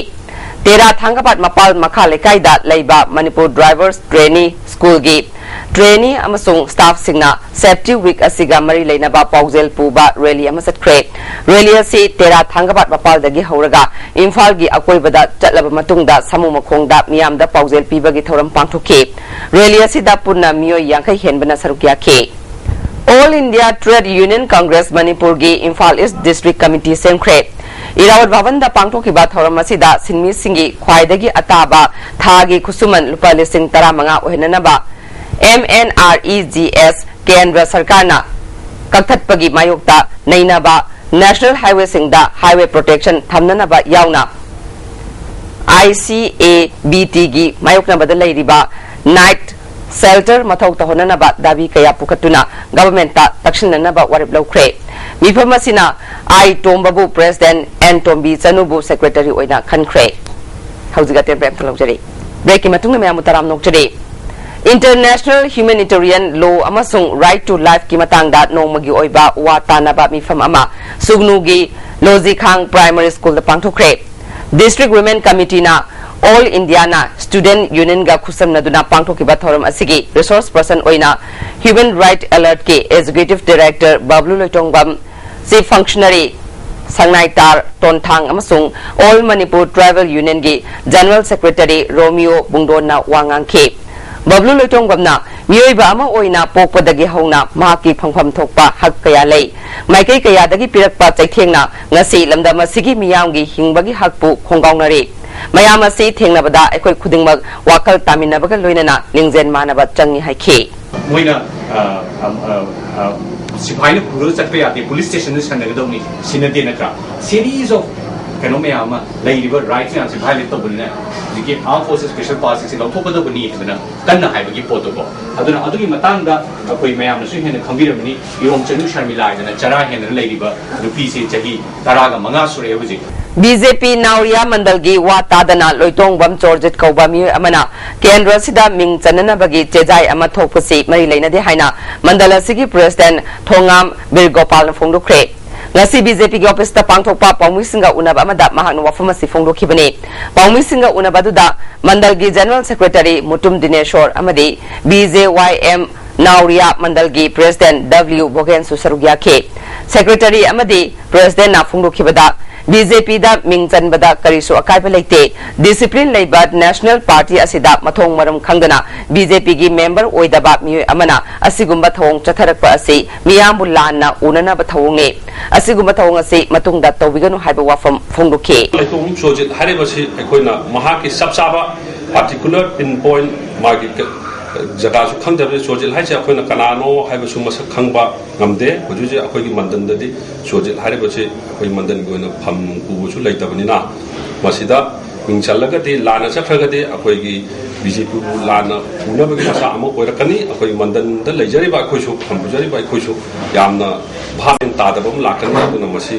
ꯇꯦꯔꯥ ꯊꯥꯡꯒꯄꯥꯠ ꯃꯄꯥꯜ ꯃꯈꯥ ꯂꯩꯀꯥꯏꯗ ꯂꯩꯕ Manipur Drivers Trainee Schoolꯒꯤ trainee ꯑꯃꯁꯨꯡ staffꯁꯤꯡꯅ Safety Week ꯑꯁꯤꯒ ꯃꯔꯤ ꯂꯩꯅꯕ ꯄꯥꯎꯖꯦꯜ ꯄꯨꯕ rally ꯑꯃ ꯆꯠꯈ꯭ꯔꯦ꯫ Rally ꯑꯁꯤ ꯇꯦꯔꯥ ꯊꯥꯡꯒꯄꯥꯠ ꯃꯄꯥꯜꯗꯒꯤ ꯍꯧꯔꯒ ꯏꯝꯐꯥꯜꯒꯤ ꯑꯀꯣꯏꯕꯗ ꯆꯠꯂꯕ ꯃꯇꯨꯡꯗ ꯁꯥꯃꯨ ꯃꯈꯣꯡꯗ ꯃꯤꯌꯥꯝꯗ ꯄꯥꯎꯖꯦꯜ ꯄꯤꯕꯒꯤ ꯊꯧꯔꯝ ꯄꯥꯡꯊꯣꯛꯈꯤ꯫ Rally ꯑꯁꯤꯗ ꯄꯨꯟꯅ ꯃꯤꯑꯣꯏ ꯌꯥꯡꯈꯩ ꯍꯦꯟꯕꯅ ꯁꯔꯨꯛ ꯌꯥꯈꯤ꯫ All India Trade Union Congress ꯃꯅꯤꯄꯨꯔꯒꯤ ꯏꯝꯐꯥꯜ East District Committee ꯁꯦꯝꯈ꯭ꯔꯦ꯫ ꯏꯔꯥꯕꯣꯠ ꯚꯕꯟꯗ ꯄꯥꯡꯊꯣꯛꯈꯤꯕ ꯊꯧꯔꯝ ꯑꯁꯤꯗ ꯁꯤꯟꯃꯤꯁꯤꯡꯒꯤ ꯈ꯭ꯋꯥꯏꯗꯒꯤ ꯑꯇꯥꯕ ꯊꯥꯒꯤ ꯈꯨꯠꯁꯨꯃꯟ ꯂꯨꯄꯥ ꯂꯤꯁꯤꯡ ꯇꯔꯥꯃꯉꯥ ꯑꯣꯏꯍꯟꯅꯅꯕ M N R E G S ꯀꯦꯟꯗ꯭ꯔ ꯁꯔꯀꯥꯔꯅ ꯀꯛꯊꯠꯄꯒꯤ ꯃꯥꯌꯣꯛꯇ ꯅꯩꯅꯕ, National Highwayꯁꯤꯡꯗ highway protection ꯊꯝꯅꯅꯕ ꯌꯥꯎꯅ I C A B Tꯒꯤ ꯃꯥꯌꯣꯛꯅꯕꯗ ꯂꯩꯔꯤꯕ night shelter ꯃꯊꯧ ꯇꯧꯍꯟꯅꯅꯕ ꯗꯥꯕꯤ ꯀꯌꯥ ꯄꯨꯈꯠꯇꯨꯅ governmentꯇ ꯇꯛꯁꯤꯟꯅꯅꯕ ꯋꯥꯔꯦꯞ ꯂꯧꯈ꯭ꯔꯦ꯫ ꯃꯤꯐꯝ ꯑꯁꯤꯅ ꯑꯥꯏ ꯇꯣꯝꯕꯕꯨ president, ꯑꯦꯟ ꯇꯣꯝꯕꯤ ꯆꯅꯨꯕꯨ secretary ꯑꯣꯏꯅ ꯈꯟꯈ꯭ꯔꯦ꯫ ꯍꯧꯖꯤꯛ ꯑꯇꯦꯟꯕ ꯑꯝꯇ ꯂꯧꯖꯔꯤ꯫ Breakꯀꯤ ꯃꯇꯨꯡꯗ ꯃꯌꯥꯝꯕꯨ ꯇꯔꯥꯝ ꯅꯣꯛꯆꯔꯤ꯫ International Humanitarian Law ꯑꯃꯁꯨꯡ Right to Lifeꯀꯤ ꯃꯇꯥꯡꯗ ꯅꯣꯡꯃꯒꯤ ꯑꯣꯏꯕ ꯋꯥ ꯇꯥꯅꯕ ꯃꯤꯐꯝ ꯑꯃ ꯁꯨꯒꯅꯨꯒꯤ ꯂꯣꯖꯤꯈꯥꯡ Primary Schoolꯗ ꯄꯥꯡꯊꯣꯛꯈ꯭ꯔꯦ꯫ District Women Committeeꯅ All Indiana Student Unionꯒ ꯈꯨꯠꯁꯝꯅꯗꯨꯅ ꯄꯥꯡꯊꯣꯛꯈꯤꯕ ꯊꯧꯔꯝ ꯑꯁꯤꯒꯤ resource person ꯑꯣꯏꯅ Human Right Alertꯀꯤ Executive Director ꯕꯕ꯭ꯂꯨ ꯂꯣꯏꯇꯣꯡꯕꯝ, Chief Functionary ꯁꯪꯅꯥꯏꯇꯥꯔ ꯇꯣꯟꯊꯥꯡ ꯑꯃꯁꯨꯡ All Manipur Tribal Unionꯒꯤ General Secretary ꯔꯣꯃꯤꯌꯣ ꯕꯨꯡꯗꯣꯟꯅ ꯋꯥ ꯉꯥꯡꯈꯤ꯫ ꯕꯕ꯭ꯂꯨ ꯂꯣꯏꯇꯣꯡꯕꯝꯅ ꯃꯤꯑꯣꯏꯕ ꯑꯃ ꯑꯣꯏꯅ ꯄꯣꯛꯄꯗꯒꯤ ꯍꯧꯅ ꯃꯍꯥꯛꯀꯤ ꯐꯪꯐꯝ ꯊꯣꯛꯄ ꯍꯛ ꯀꯌꯥ ꯂꯩ꯫ ꯃꯥꯏꯀꯩ ꯀꯌꯥꯗꯒꯤ ꯄꯤꯔꯛꯄ ꯆꯩꯊꯦꯡꯅ ꯉꯁꯤ ꯂꯝꯗꯝ ꯑꯁꯤꯒꯤ ꯃꯤꯌꯥꯝꯒꯤ ꯍꯤꯡꯕꯒꯤ ꯍꯛꯄꯨ ꯈꯣꯡꯒꯥꯎꯅꯔꯤ꯫ ꯃꯌꯥꯝ ꯑꯁꯤ ꯊꯦꯡꯅꯕꯗ ꯑꯩꯈꯣꯏ ꯈꯨꯗꯤꯡꯃꯛ ꯋꯥꯈꯜ ꯇꯥꯃꯤꯟꯅꯕꯒ ꯂꯣꯏꯅꯅ ꯂꯤꯡꯖꯦꯜ ꯃꯥꯟꯅꯕ ꯆꯪꯏ ꯍꯥꯏꯈꯤ꯫ ꯃꯣꯏꯅ ꯑ, ꯑ, ꯑ, ꯑ, ꯁꯤꯐꯥꯏꯅ ꯄꯨꯔꯒ ꯆꯠꯄ ꯌꯥꯗꯦ, ꯄꯨꯂꯤꯁ ꯁ꯭ꯇꯦꯁꯟꯗ ꯁꯟꯅꯒꯗꯧꯅꯤ, ꯁꯤꯟꯅꯗꯦ ꯅꯠꯇ꯭ꯔꯥ? Series of ꯀꯩꯅꯣ ꯃꯌꯥꯝ ꯑꯃ ꯂꯩꯔꯤꯕ rights ꯃꯌꯥꯝꯁꯦ violate ꯇꯧꯕꯅꯤꯅ ꯍꯧꯖꯤꯛꯀꯤ Armed Forces Special Powers Actꯁꯦ ꯂꯧꯊꯣꯛꯀꯗꯧꯕꯅꯤ ꯍꯥꯏꯗꯅ ꯀꯟꯅ ꯍꯥꯏꯕꯒꯤ ꯄꯣꯠꯇꯨꯀꯣ꯫ ꯑꯗꯨꯅ ꯑꯗꯨꯒꯤ ꯃꯇꯥꯡꯗ ꯑꯩꯈꯣꯏ ꯃꯌꯥꯝꯅꯁꯨ ꯍꯦꯟꯅ ꯈꯪꯕꯤꯔꯝꯃꯅꯤ꯫ ꯏꯔꯣꯝꯆꯅꯨ ꯁꯔꯃꯤꯂꯥ ꯍꯥꯏꯗꯅ ꯆꯔꯥ ꯍꯦꯟꯗꯅ ꯂꯩꯔꯤꯕ ꯅꯨꯄꯤꯁꯦ ꯆꯍꯤ ꯇꯔꯥꯒ ꯃꯉꯥ ꯁꯨꯔꯛꯑꯦ ꯍꯧꯖꯤꯛ꯫ ꯕꯤ ꯖꯦ ꯄꯤ ꯅꯥꯎꯔꯤꯌꯥ ꯃꯟꯗꯜꯒꯤ ꯋꯥ ꯇꯥꯗꯅ ꯂꯣꯏꯇꯣꯡꯕꯝ ꯆꯣꯔꯖꯤꯠ ꯀꯧꯕ ꯃꯤꯑꯣꯏ ꯑꯃꯅ ꯀꯦꯟꯗ꯭ꯔ ꯑꯁꯤꯗ ꯃꯤꯡ ꯆꯟꯅꯅꯕꯒꯤ ꯆꯦꯖꯥꯏ ꯑꯃ ꯊꯣꯛꯄꯁꯤ ꯃꯔꯤ ꯂꯩꯅꯗꯦ ꯍꯥꯏꯅ ꯃꯟꯗꯜ ꯑꯁꯤꯒꯤ ꯄ꯭ꯔꯦꯁꯤꯗꯦꯟꯠ ꯊꯣꯉꯥꯝ ꯕꯤꯔꯒꯣꯄꯥꯜꯅ ꯐꯣꯡꯗꯣꯛꯈ꯭ꯔꯦ꯫ ꯉꯁꯤ ꯕꯤ ꯖꯦ ꯄꯤꯒꯤ ꯑꯣꯐꯤꯁꯇ ꯄꯥꯡꯊꯣꯛꯄ ꯄꯥꯎꯃꯤꯁꯤꯡꯒ ꯎꯅꯕ ꯑꯃꯗ ꯃꯍꯥꯛꯅ ꯋꯥꯐꯝ ꯑꯁꯤ ꯐꯣꯡꯗꯣꯛꯈꯤꯕꯅꯤ꯫ ꯄꯥꯎꯃꯤꯁꯤꯡꯒ ꯎꯅꯕ ꯑꯗꯨꯗ ꯃꯟꯗꯜꯒꯤ ꯖꯦꯅꯔꯦꯜ ꯁꯦꯀ꯭ꯔꯦꯇꯔꯤ ꯃꯨꯇꯨꯝ ꯗꯤꯅꯦꯁꯣꯔ ꯑꯃꯗꯤ ꯕꯤ ꯖꯦ ꯋꯥꯏ ꯑꯦꯝ ꯅꯥꯎꯔꯤꯌꯥ ꯃꯟꯗꯜꯒꯤ ꯄ꯭ꯔꯦꯁꯤꯗꯦꯟꯠ ꯗꯕ꯭ꯂꯤꯎ ꯚꯣꯒꯦꯟꯁꯨ ꯁꯔꯨꯛ ꯌꯥꯈꯤ꯫ ꯁꯦꯀ꯭ꯔꯦꯇꯔꯤ ꯑꯃꯗꯤ ꯄ꯭ꯔꯦꯁꯤꯗꯦꯟꯠꯅ ꯐꯣꯡꯗꯣꯛꯈꯤꯕꯗ ꯕꯤ ꯖꯦ ꯄꯤꯗ ꯃꯤꯡ ꯆꯟꯕꯗ ꯀꯔꯤꯁꯨ ꯑꯀꯥꯏꯕ ꯂꯩꯇꯦ꯫ ꯗꯤꯁꯤꯄ꯭ꯂꯤꯟ ꯂꯩꯕ ꯅꯦꯁꯅꯦꯜ ꯄꯥꯔꯇꯤ ꯑꯁꯤꯗ ꯃꯊꯣꯡ ꯃꯔꯝ ꯈꯪꯗꯅ ꯕꯤ ꯖꯦ ꯄꯤꯒꯤ ꯃꯦꯝꯕꯔ ꯑꯣꯏꯗꯕ ꯃꯤꯑꯣꯏ ꯑꯃꯅ ꯑꯁꯤꯒꯨꯝꯕ ꯊꯧꯑꯣꯡ ꯆꯠꯊꯔꯛꯄ ꯑꯁꯤ ꯃꯤꯌꯥꯝꯕꯨ ꯂꯥꯟꯅ ꯎꯅꯅꯕ ꯊꯧꯑꯣꯡꯅꯤ꯫ ꯑꯁꯤꯒꯨꯝꯕ ꯊꯧꯑꯣꯡ ꯑꯁꯤ ꯃꯇꯨꯡꯗ ꯇꯧꯕꯤꯒꯅꯨ ꯍꯥꯏꯕ ꯋꯥꯐꯝ ꯐꯣꯡꯗꯣꯛꯈꯤ꯫ ꯂꯩꯇꯣꯡ ꯆꯣꯖꯤꯠ ꯍꯥꯏꯔꯤꯕꯁꯤ ꯑꯩꯈꯣꯏꯅ ꯃꯍꯥꯛꯀꯤ ꯆꯞ ꯆꯥꯕ particular pin point ꯃꯥꯒꯤ ꯖꯒꯥꯁꯨ ꯈꯪꯗꯕꯅꯤ꯫ ꯆꯣꯖꯤꯠ ꯍꯥꯏꯁꯦ ꯑꯩꯈꯣꯏꯅ ꯀꯅꯥꯅꯣ ꯍꯥꯏꯕꯁꯨ ꯃꯁꯛ ꯈꯪꯕ ꯉꯝꯗꯦ꯫ ꯍꯧꯖꯤꯛ ꯍꯧꯖꯤꯛ ꯑꯩꯈꯣꯏꯒꯤ ꯃꯟꯗꯟꯗꯗꯤ ꯆꯣꯖꯤꯠ ꯍꯥꯏꯔꯤꯕꯁꯤ ꯑꯩꯈꯣꯏ ꯃꯟꯗꯟꯒꯤ ꯑꯣꯏꯅ ꯐꯝ ꯄꯨꯕꯁꯨ ꯂꯩꯇꯕꯅꯤꯅ ꯃꯁꯤꯗ ꯃꯤꯡ ꯆꯜꯂꯒꯗꯤ, ꯂꯥꯟꯅ ꯆꯠꯈ꯭ꯔꯒꯗꯤ ꯑꯩꯈꯣꯏꯒꯤ ꯕꯤ ꯖꯦ ꯄꯤꯕꯨ ꯂꯥꯟꯅ ꯎꯅꯕꯒꯤ ꯃꯆꯥꯛ ꯑꯃ ꯑꯣꯏꯔꯛꯀꯅꯤ꯫ ꯑꯩꯈꯣꯏ ꯃꯟꯗꯟꯗ ꯂꯩꯖꯔꯤꯕ ꯑꯩꯈꯣꯏꯁꯨ, ꯐꯝ ꯄꯨꯖꯔꯤꯕ ꯑꯩꯈꯣꯏꯁꯨ ꯌꯥꯝꯅ ꯚꯥꯞ ꯃꯦꯟ ꯇꯥꯗꯕ ꯑꯃ ꯂꯥꯛꯀꯅꯤ꯫ ꯑꯗꯨꯅ ꯃꯁꯤ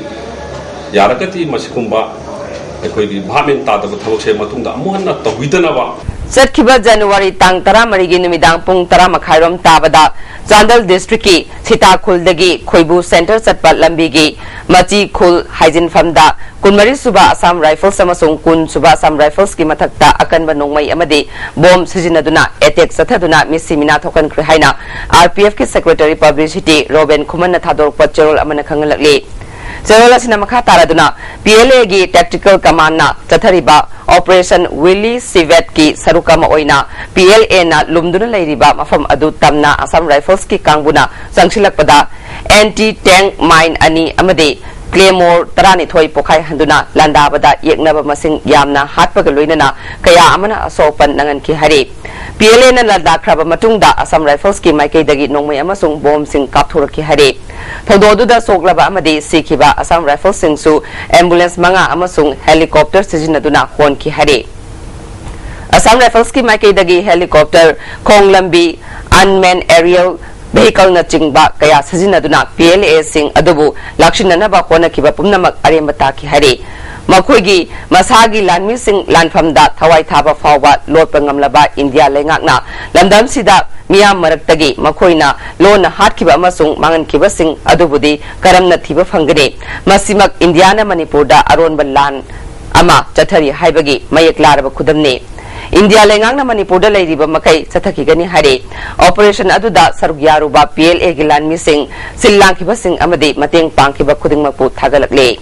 ꯌꯥꯔꯒꯗꯤ ꯃꯁꯤꯒꯨꯝꯕ ꯑꯩꯈꯣꯏꯒꯤ ꯚꯥꯞ ꯃꯦꯟ ꯇꯥꯗꯕ ꯊꯕꯛꯁꯦ ꯃꯇꯨꯡꯗ ꯑꯃꯨꯛ ꯍꯟꯅ ꯇꯧꯕꯤꯗꯅꯕ ꯆꯠꯈꯤꯕ ꯖꯅꯋꯥꯔꯤ ꯇꯥꯡ ꯇꯔꯥꯃꯔꯤꯒꯤ ꯅꯨꯃꯤꯗꯥꯡ ꯄꯨꯡ ꯇꯔꯥ ꯃꯈꯥꯏꯔꯣꯝ ꯇꯥꯕꯗ ꯆꯥꯟꯗꯦꯜ ꯗꯤꯁꯇ꯭ꯔꯤꯛꯀꯤ ꯁꯤꯇꯥꯈꯨꯜꯗꯒꯤ ꯈꯣꯏꯕꯨ ꯁꯦꯟꯇꯔ ꯆꯠꯄ ꯂꯝꯕꯤꯒꯤ ꯃꯆꯤ ꯈꯨꯜ ꯍꯥꯏꯖꯤꯟꯐꯝꯗ ꯀꯨꯟꯃꯔꯤ ꯁꯨꯕ ꯑꯁꯥꯝ ꯔꯥꯏꯐꯜꯁ ꯑꯃꯁꯨꯡ ꯀꯨꯟ ꯁꯨꯕ ꯑꯁꯥꯝ ꯔꯥꯏꯐꯜꯁꯀꯤ ꯃꯊꯛꯇ ꯑꯀꯟꯕ ꯅꯣꯡꯃꯩ ꯑꯃꯗꯤ ꯕꯣꯝ ꯁꯤꯖꯤꯟꯅꯗꯨꯅ ꯑꯦꯇꯦꯛ ꯆꯠꯊꯗꯨꯅ ꯃꯤꯁꯤ ꯃꯤꯅꯥ ꯊꯣꯛꯍꯟꯈ꯭ꯔꯦ ꯍꯥꯏꯅ ꯑꯥꯔ ꯄꯤ ꯑꯦꯐꯀꯤ ꯁꯦꯀ꯭ꯔꯦꯇꯔꯤ ꯄꯕ꯭ꯂꯤꯁꯤꯇꯤ ꯔꯣꯕꯦꯟ ꯈꯨꯃꯟꯅ ꯊꯥꯗꯣꯔꯛꯄ ꯆꯦꯔꯣꯜ ꯑꯃꯅ ꯈꯪꯍꯜꯂꯛꯂꯤ꯫ ꯆꯦꯔꯣꯜ ꯑꯁꯤꯅ ꯃꯈꯥ ꯇꯥꯔꯗꯨꯅ ꯄꯤ ꯑꯦꯜ ꯑꯦꯒꯤ ꯇꯦꯛꯇꯤꯀꯦꯜ ꯀꯃꯥꯟꯅ ꯆꯠꯊꯔꯤꯕ ꯑꯣꯄꯔꯦꯁꯟ ꯋꯤꯂꯤ ꯁꯤꯚꯦꯠꯀꯤ ꯁꯔꯨꯛ ꯑꯃ ꯑꯣꯏꯅ ꯄꯤ ꯑꯦꯜ ꯑꯦꯅ ꯂꯨꯝꯗꯨꯅ ꯂꯩꯔꯤꯕ ꯃꯐꯝ ꯑꯗꯨ ꯇꯝꯅ ꯑꯁꯥꯝ ꯔꯥꯏꯐꯜꯁꯀꯤ ꯀꯥꯡꯕꯨꯅ ꯆꯪꯁꯤꯜꯂꯛꯄꯗ ꯑꯦꯟꯇꯤ ꯇꯦꯡ ꯃꯥꯏꯟ ꯑꯅꯤ ꯑꯃꯗꯤ ꯀ꯭ꯂꯦꯃꯣꯔ ꯇꯔꯥꯅꯤꯊꯣꯏ ꯄꯣꯈꯥꯏꯍꯟꯗꯨꯅ ꯂꯥꯟꯗꯥꯕꯗ ꯌꯦꯛꯅꯕ ꯃꯁꯤꯡ ꯌꯥꯝꯅ ꯍꯥꯠꯄꯒ ꯂꯣꯏꯅꯅ ꯀꯌꯥ ꯑꯃꯅ ꯑꯁꯣꯛ ꯑꯄꯟ ꯅꯪꯍꯟꯈꯤ ꯍꯥꯏꯔꯤ꯫ ꯄꯤ ꯑꯦꯜ ꯑꯦꯅ ꯂꯥꯟꯗꯥꯈ꯭ꯔꯕ ꯃꯇꯨꯡꯗ ꯑꯁꯥꯝ ꯔꯥꯏꯐꯜꯁꯀꯤ ꯃꯥꯏꯀꯩꯗꯒꯤ ꯅꯣꯡꯃꯩ ꯑꯃꯁꯨꯡ ꯕꯣꯝꯁꯤꯡ ꯀꯥꯞꯊꯣꯔꯛꯈꯤ ꯍꯥꯏꯔꯤ꯫ ꯊꯧꯗꯣꯛ ꯑꯗꯨꯗ ꯁꯣꯛꯂꯕ ꯑꯃꯗꯤ ꯁꯤꯈꯤꯕ ꯑꯁꯥꯝ ꯔꯥꯏꯐꯜꯁꯤꯡꯁꯨ ꯑꯦꯝꯕꯨꯂꯦꯟꯁ ꯃꯉꯥ ꯑꯃꯁꯨꯡ ꯍꯦꯂꯤꯀꯣꯞꯇꯔ ꯁꯤꯖꯤꯟꯅꯗꯨꯅ ꯍꯣꯟꯈꯤ ꯍꯥꯏꯔꯤ꯫ ꯑꯁꯥꯝ ꯔꯥꯏꯐꯜꯁꯀꯤ ꯃꯥꯏꯀꯩꯗꯒꯤ ꯍꯦꯂꯤꯀꯣꯞꯇꯔ, ꯈꯣꯡ ꯂꯝꯕꯤ, ꯑꯟꯃꯦꯟ ꯑꯦꯔꯤꯌꯦꯜ ꯚꯦꯍꯤꯀꯜꯅꯆꯤꯡꯕ ꯀꯌꯥ ꯁꯤꯖꯤꯟꯅꯗꯨꯅ ꯄꯤ ꯑꯦꯜ ꯑꯦꯁꯤꯡ ꯑꯗꯨꯕꯨ ꯂꯥꯛꯁꯤꯟꯅꯅꯕ ꯍꯣꯠꯅꯈꯤꯕ ꯄꯨꯝꯅꯃꯛ ꯑꯔꯦꯝꯕ ꯇꯥꯈꯤ ꯍꯥꯏꯔꯤ꯫ ꯃꯈꯣꯏꯒꯤ ꯃꯁꯥꯒꯤ ꯂꯥꯟꯃꯤꯁꯤꯡ ꯂꯥꯟꯐꯝꯗ ꯊꯋꯥꯏ ꯊꯥꯕ ꯐꯥꯎꯕ ꯂꯣꯠꯄ ꯉꯝꯂꯕ ꯏꯟꯗꯤꯌꯥ ꯂꯩꯉꯥꯛꯅ ꯂꯝꯗꯝꯁꯤꯗ ꯃꯤꯌꯥꯝ ꯃꯔꯛꯇꯒꯤ ꯃꯈꯣꯏꯅ ꯂꯣꯟꯅ ꯍꯥꯠꯈꯤꯕ ꯑꯃꯁꯨꯡ ꯃꯥꯡꯍꯟꯈꯤꯕꯁꯤꯡ ꯑꯗꯨꯕꯨꯗꯤ ꯀꯔꯝꯅ ꯊꯤꯕ ꯐꯪꯒꯅꯤ? ꯃꯁꯤꯃꯛ ꯏꯟꯗꯤꯌꯥꯅ ꯃꯅꯤꯄꯨꯔꯗ ꯑꯔꯣꯟꯕ ꯂꯥꯟ ꯑꯃ ꯆꯠꯊꯔꯤ ꯍꯥꯏꯕꯒꯤ ꯃꯌꯦꯛ ꯂꯥꯔꯕ ꯈꯨꯗꯝꯅꯤ꯫ ꯏꯟꯗꯤꯌꯥ ꯂꯩꯉꯥꯛꯅ ꯃꯅꯤꯄꯨꯔꯗ ꯂꯩꯔꯤꯕ ꯃꯈꯩ ꯆꯠꯊꯈꯤꯒꯅꯤ ꯍꯥꯏꯔꯤ꯫ ꯑꯣꯄꯔꯦꯁꯟ ꯑꯗꯨꯗ ꯁꯔꯨꯛ ꯌꯥꯔꯨꯕ ꯄꯤ ꯑꯦꯜ ꯑꯦꯒꯤ ꯂꯥꯟꯃꯤꯁꯤꯡ, ꯁꯤꯜ ꯂꯥꯡꯈꯤꯕꯁꯤꯡ ꯑꯃꯗꯤ ꯃꯇꯦꯡ ꯄꯥꯡꯈꯤꯕ ꯈꯨꯗꯤꯡꯃꯛꯄꯨ ꯊꯥꯒꯠꯂꯛꯂꯦ꯫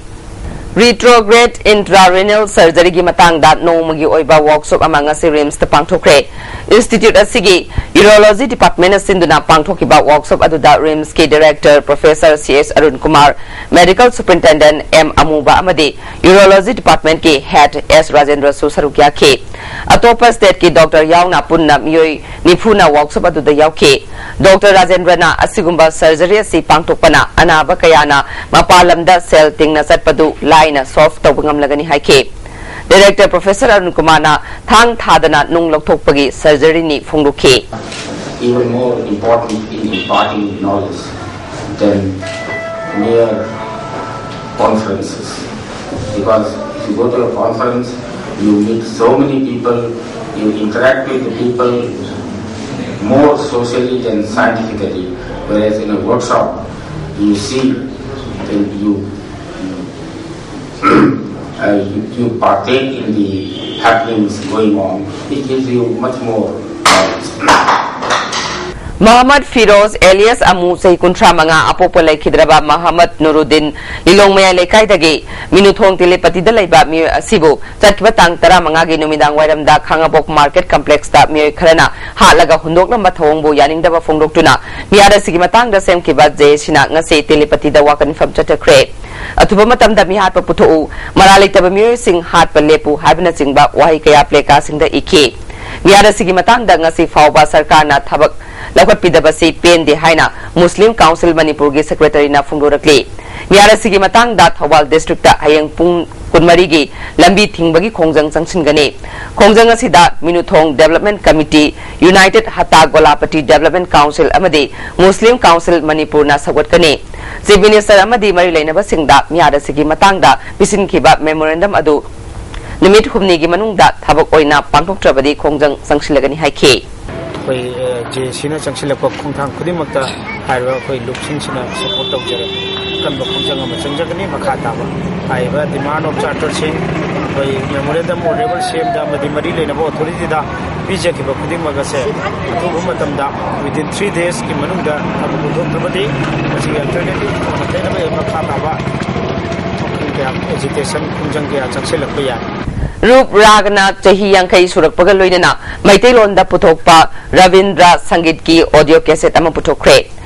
ꯔꯤꯇ꯭ꯔꯣꯒ꯭ꯔꯦꯗ ꯏꯟꯇ꯭ꯔꯥꯔꯤꯅꯦꯜ ꯁꯔꯖꯔꯤꯒꯤ ꯃꯇꯥꯡꯗ ꯅꯣꯡꯃꯒꯤ ꯑꯣꯏꯕ ꯋꯥꯔꯛꯁꯣꯞ ꯑꯃ ꯉꯁꯤ ꯔꯤꯝꯁꯇ ꯄꯥꯡꯊꯣꯛꯈ꯭ꯔꯦ꯫ ꯏꯟꯁꯇꯤꯇ꯭ꯌꯨꯠ ꯑꯁꯤꯒꯤ ꯌꯨꯔꯣꯂꯣꯖꯤ ꯗꯤꯄꯥꯔꯠꯃꯦꯟꯅ ꯁꯤꯟꯗꯨꯅ ꯄꯥꯡꯊꯣꯛꯈꯤꯕ ꯋꯥꯔꯛꯁꯣꯞ ꯑꯗꯨꯗ ꯔꯤꯝꯁꯀꯤ director professor C S Arun Kumar, medical superintendent M Amuba ꯑꯃꯗꯤ ꯌꯨꯔꯣꯂꯣꯖꯤ ꯗꯤꯄꯥꯔꯠꯃꯦꯟꯠꯀꯤ ꯍꯦꯗ ꯑꯦꯁ ꯔꯥꯖꯦꯟꯗ꯭ꯔꯁꯨ ꯁꯔꯨꯛ ꯌꯥꯈꯤ꯫ ꯑꯇꯣꯞꯄ ꯁ꯭ꯇꯦꯠꯀꯤ ꯗꯣꯛꯇꯔ ꯌꯥꯎꯅ ꯄꯨꯟꯅ ꯃꯤꯑꯣꯏ ꯅꯤꯐꯨꯅ ꯋꯥꯔꯛꯁꯣꯞ ꯑꯗꯨꯗ ꯌꯥꯎꯈꯤ꯫ ꯗꯣꯛꯇꯔ ꯔꯥꯖꯦꯟꯗ꯭ꯔꯅ ꯑꯁꯤꯒꯨꯝꯕ ꯁꯔꯖꯔꯤ ꯑꯁꯤ ꯄꯥꯡꯊꯣꯛꯄꯅ ꯑꯅꯥꯕ ꯀꯌꯥꯅ ꯃꯄꯥꯟ ꯂꯝꯗ ꯁꯦꯜ ꯇꯤꯡꯅ ꯆꯠꯄꯗꯨ ꯂꯥꯏꯅ ꯁꯣꯜꯚ ꯇꯧꯕ ꯉꯝꯂꯒꯅꯤ ꯍꯥꯏꯈꯤ꯫ ꯗꯥꯏꯔꯦꯛꯇꯔ ꯄ꯭ꯔꯣꯐꯦꯁꯔ ꯑꯔꯨꯟ ꯀꯨꯃꯥꯔꯅ ꯊꯥꯡ ꯊꯥꯗꯅ ꯅꯨꯡ ꯂꯧꯊꯣꯛꯄꯒꯤ ꯁꯔꯖꯔꯤꯅꯤ ꯐꯣꯡꯗꯣꯛꯈꯤ꯫ Even more important in imparting knowledge than mere conferences. Because if you go to a conference, you meet so many people, You interact with the people more socially than scientifically, whereas in a workshop, you see, then you uh, you, you partake in the happenings going on. It gives you much more knowledge. Mohammad Firoz alias Amu, ꯆꯍꯤ ꯀꯨꯟꯊ꯭ꯔꯥ ꯃꯉꯥ, ꯑꯄꯣꯛꯄ ꯂꯩꯈꯤꯗ꯭ꯔꯕ ꯃꯍꯃꯗ ꯅꯨꯔꯨꯗꯤꯟ, ꯂꯤꯂꯣꯡ ꯃꯌꯥꯏ ꯂꯩꯀꯥꯏꯗꯒꯤ ꯃꯤꯅꯨꯊꯣꯡ ꯇꯦꯂꯦꯄꯇꯤꯗ ꯂꯩꯕ ꯃꯤꯑꯣꯏ ꯑꯁꯤꯕꯨ ꯆꯠꯈꯤꯕ ꯇꯥꯡ ꯇꯔꯥꯃꯉꯥꯒꯤ ꯅꯨꯃꯤꯗꯥꯡ ꯋꯥꯏꯔꯝꯗ ꯈꯥꯉꯕꯣꯛ ꯃꯥꯔꯀꯦꯠ ꯀꯝꯄ꯭ꯂꯦꯛꯁꯇ ꯃꯤꯑꯣꯏ ꯈꯔꯅ ꯍꯥꯠꯂꯒ ꯍꯨꯟꯗꯣꯛꯂꯝꯕ ꯊꯧꯑꯣꯡꯕꯨ ꯌꯥꯅꯤꯡꯗꯕ ꯐꯣꯡꯗꯣꯛꯇꯨꯅ ꯃꯤꯍꯥꯠ ꯑꯁꯤꯒꯤ ꯃꯇꯥꯡꯗ ꯁꯦꯝꯈꯤꯕ ꯖꯦ ꯑꯦꯁꯤꯅ ꯉꯁꯤ ꯇꯦꯂꯦꯄꯇꯤꯗ ꯋꯥꯀꯠ ꯃꯤꯐꯝ ꯆꯠꯊꯈ꯭ꯔꯦ꯫ ꯑꯊꯨꯕ ꯃꯇꯝꯗ ꯃꯤꯍꯥꯠꯄ ꯄꯨꯊꯣꯛꯎ, ꯃꯔꯥꯜ ꯂꯩꯇꯕ ꯃꯤꯑꯣꯏꯁꯤꯡ ꯍꯥꯠꯄ ꯂꯦꯞꯄꯨ ꯍꯥꯏꯕꯅꯆꯤꯡꯕ ꯋꯥꯍꯩ ꯀꯌꯥ ꯄ꯭ꯂꯦꯀꯥꯔꯗꯁꯤꯡꯗ ꯏꯈꯤ꯫ ꯃꯤꯍꯥꯠ ꯑꯁꯤꯒꯤ ꯃꯇꯥꯡꯗ ꯉꯁꯤ ꯐꯥꯎꯕ ꯁꯔꯀꯥꯔꯅ ꯊꯕꯛ ꯂꯧꯈꯠꯄꯤꯗꯕꯁꯤ ꯄꯦꯟꯗꯦ ꯍꯥꯏꯅ ꯃꯨꯁꯂꯤꯝ ꯀꯥꯎꯟꯁꯤꯜ ꯃꯅꯤꯄꯨꯔꯒꯤ ꯁꯦꯀ꯭ꯔꯦꯇꯔꯤꯅ ꯐꯣꯡꯗꯣꯔꯛꯂꯤ꯫ ꯃꯤꯍꯥꯠ ꯑꯁꯤꯒꯤ ꯃꯇꯥꯡꯗ ꯊꯧꯕꯥꯜ ꯗꯤꯁꯇ꯭ꯔꯤꯛꯇ ꯍꯌꯦꯡ ꯄꯨꯡ ꯀꯨꯟꯃꯔꯤꯒꯤ ꯂꯝꯕꯤ ꯊꯤꯡꯕꯒꯤ ꯈꯣꯡꯖꯪ ꯆꯪꯁꯤꯟꯒꯅꯤ꯫ ꯈꯣꯡꯖꯪ ꯑꯁꯤꯗ Minuthong development committee, united Hatta Golapati development council ꯑꯃꯗꯤ ꯃꯨꯁꯂꯤꯝ ꯀꯥꯎꯟꯁꯤꯜ ꯃꯅꯤꯄꯨꯔꯅ ꯁꯧꯒꯠꯀꯅꯤ꯫ ꯆꯤꯐ ꯃꯤꯅꯤꯁꯇꯔ ꯑꯃꯗꯤ ꯃꯔꯤ ꯂꯩꯅꯕꯁꯤꯡꯗ ꯃꯤꯍꯥꯠ ꯑꯁꯤꯒꯤ ꯃꯇꯥꯡꯗ ꯄꯤꯁꯤꯟꯈꯤꯕ ꯃꯦꯃꯣꯔꯦꯟꯗꯝ ꯑꯗꯨ ꯅꯨꯃꯤꯠ ꯍꯨꯝꯅꯤꯒꯤ ꯃꯅꯨꯡꯗ ꯊꯕꯛ ꯑꯣꯏꯅ ꯄꯥꯡꯊꯣꯛꯇ꯭ꯔꯕꯗꯤ ꯈꯣꯡꯖꯪ ꯆꯪꯁꯤꯜꯂꯒꯅꯤ ꯍꯥꯏꯈꯤ꯫ ꯑꯩꯈꯣꯏ ꯖꯦ ꯑꯦ ꯁꯤꯅ ꯆꯪꯁꯤꯜꯂꯛꯄ ꯈꯣꯡꯊꯥꯡ ꯈꯨꯗꯤꯡꯃꯛꯇ ꯍꯥꯏꯔꯤꯕ ꯑꯩꯈꯣꯏ ꯂꯨꯞꯁꯤꯡꯁꯤꯅ ꯁꯄꯣꯔꯠ ꯇꯧꯖꯔꯦ꯫ ꯑꯀꯟꯕ ꯈꯣꯡꯖꯪ ꯑꯃ ꯆꯪꯖꯒꯅꯤ꯫ ꯃꯈꯥ ꯇꯥꯕ ꯍꯥꯏꯔꯤꯕ ꯗꯤꯃꯥꯟ ꯑꯣꯐ ꯆꯥꯔꯇꯔꯁꯤꯡ ꯑꯩꯈꯣꯏ ꯃꯦꯃꯣꯔꯦꯟꯗꯝ ꯑꯣꯐ ꯔꯦꯕꯜ ꯁꯤ ꯑꯦꯝꯗ ꯑꯃꯗꯤ ꯃꯔꯤ ꯂꯩꯅꯕ ꯑꯣꯊꯣꯔꯤꯇꯤꯗ ꯄꯤꯖꯈꯤꯕ ꯈꯨꯗꯤꯡꯃꯛ ꯑꯁꯦ ꯑꯊꯨꯕ ꯃꯇꯝꯗ within three days ꯀꯤ ꯃꯅꯨꯡꯗ ꯊꯕꯛ ꯑꯣꯟꯊꯣꯛꯇ꯭ꯔꯕꯗꯤ ꯃꯁꯤꯒꯤ ꯑꯜꯇꯔꯅꯦꯇꯤꯚ ꯊꯤꯅꯕ ꯃꯈꯥ ꯇꯥꯕ ꯀꯌꯥ ꯑꯦꯖꯤꯇꯦꯁꯟ ꯈꯣꯡꯖꯪ ꯀꯌꯥ ꯆꯪꯁꯤꯜꯂꯛꯄ ꯌꯥꯏ꯫ ꯔꯨꯞ ꯔꯥꯒꯅ ꯆꯍꯤ ꯌꯥꯡꯈꯩ ꯁꯨꯔꯛꯄꯒ ꯂꯣꯏꯅꯅ ꯃꯩꯇꯩꯂꯣꯟꯗ ꯄꯨꯊꯣꯛꯄ ꯔꯕꯤꯟꯗ꯭ꯔ ꯁꯪꯒꯤꯠꯀꯤ ꯑꯣꯗꯤꯑꯣ ꯀꯦꯁꯦꯠ ꯑꯃ ꯄꯨꯊꯣꯛꯈ꯭ꯔꯦ꯫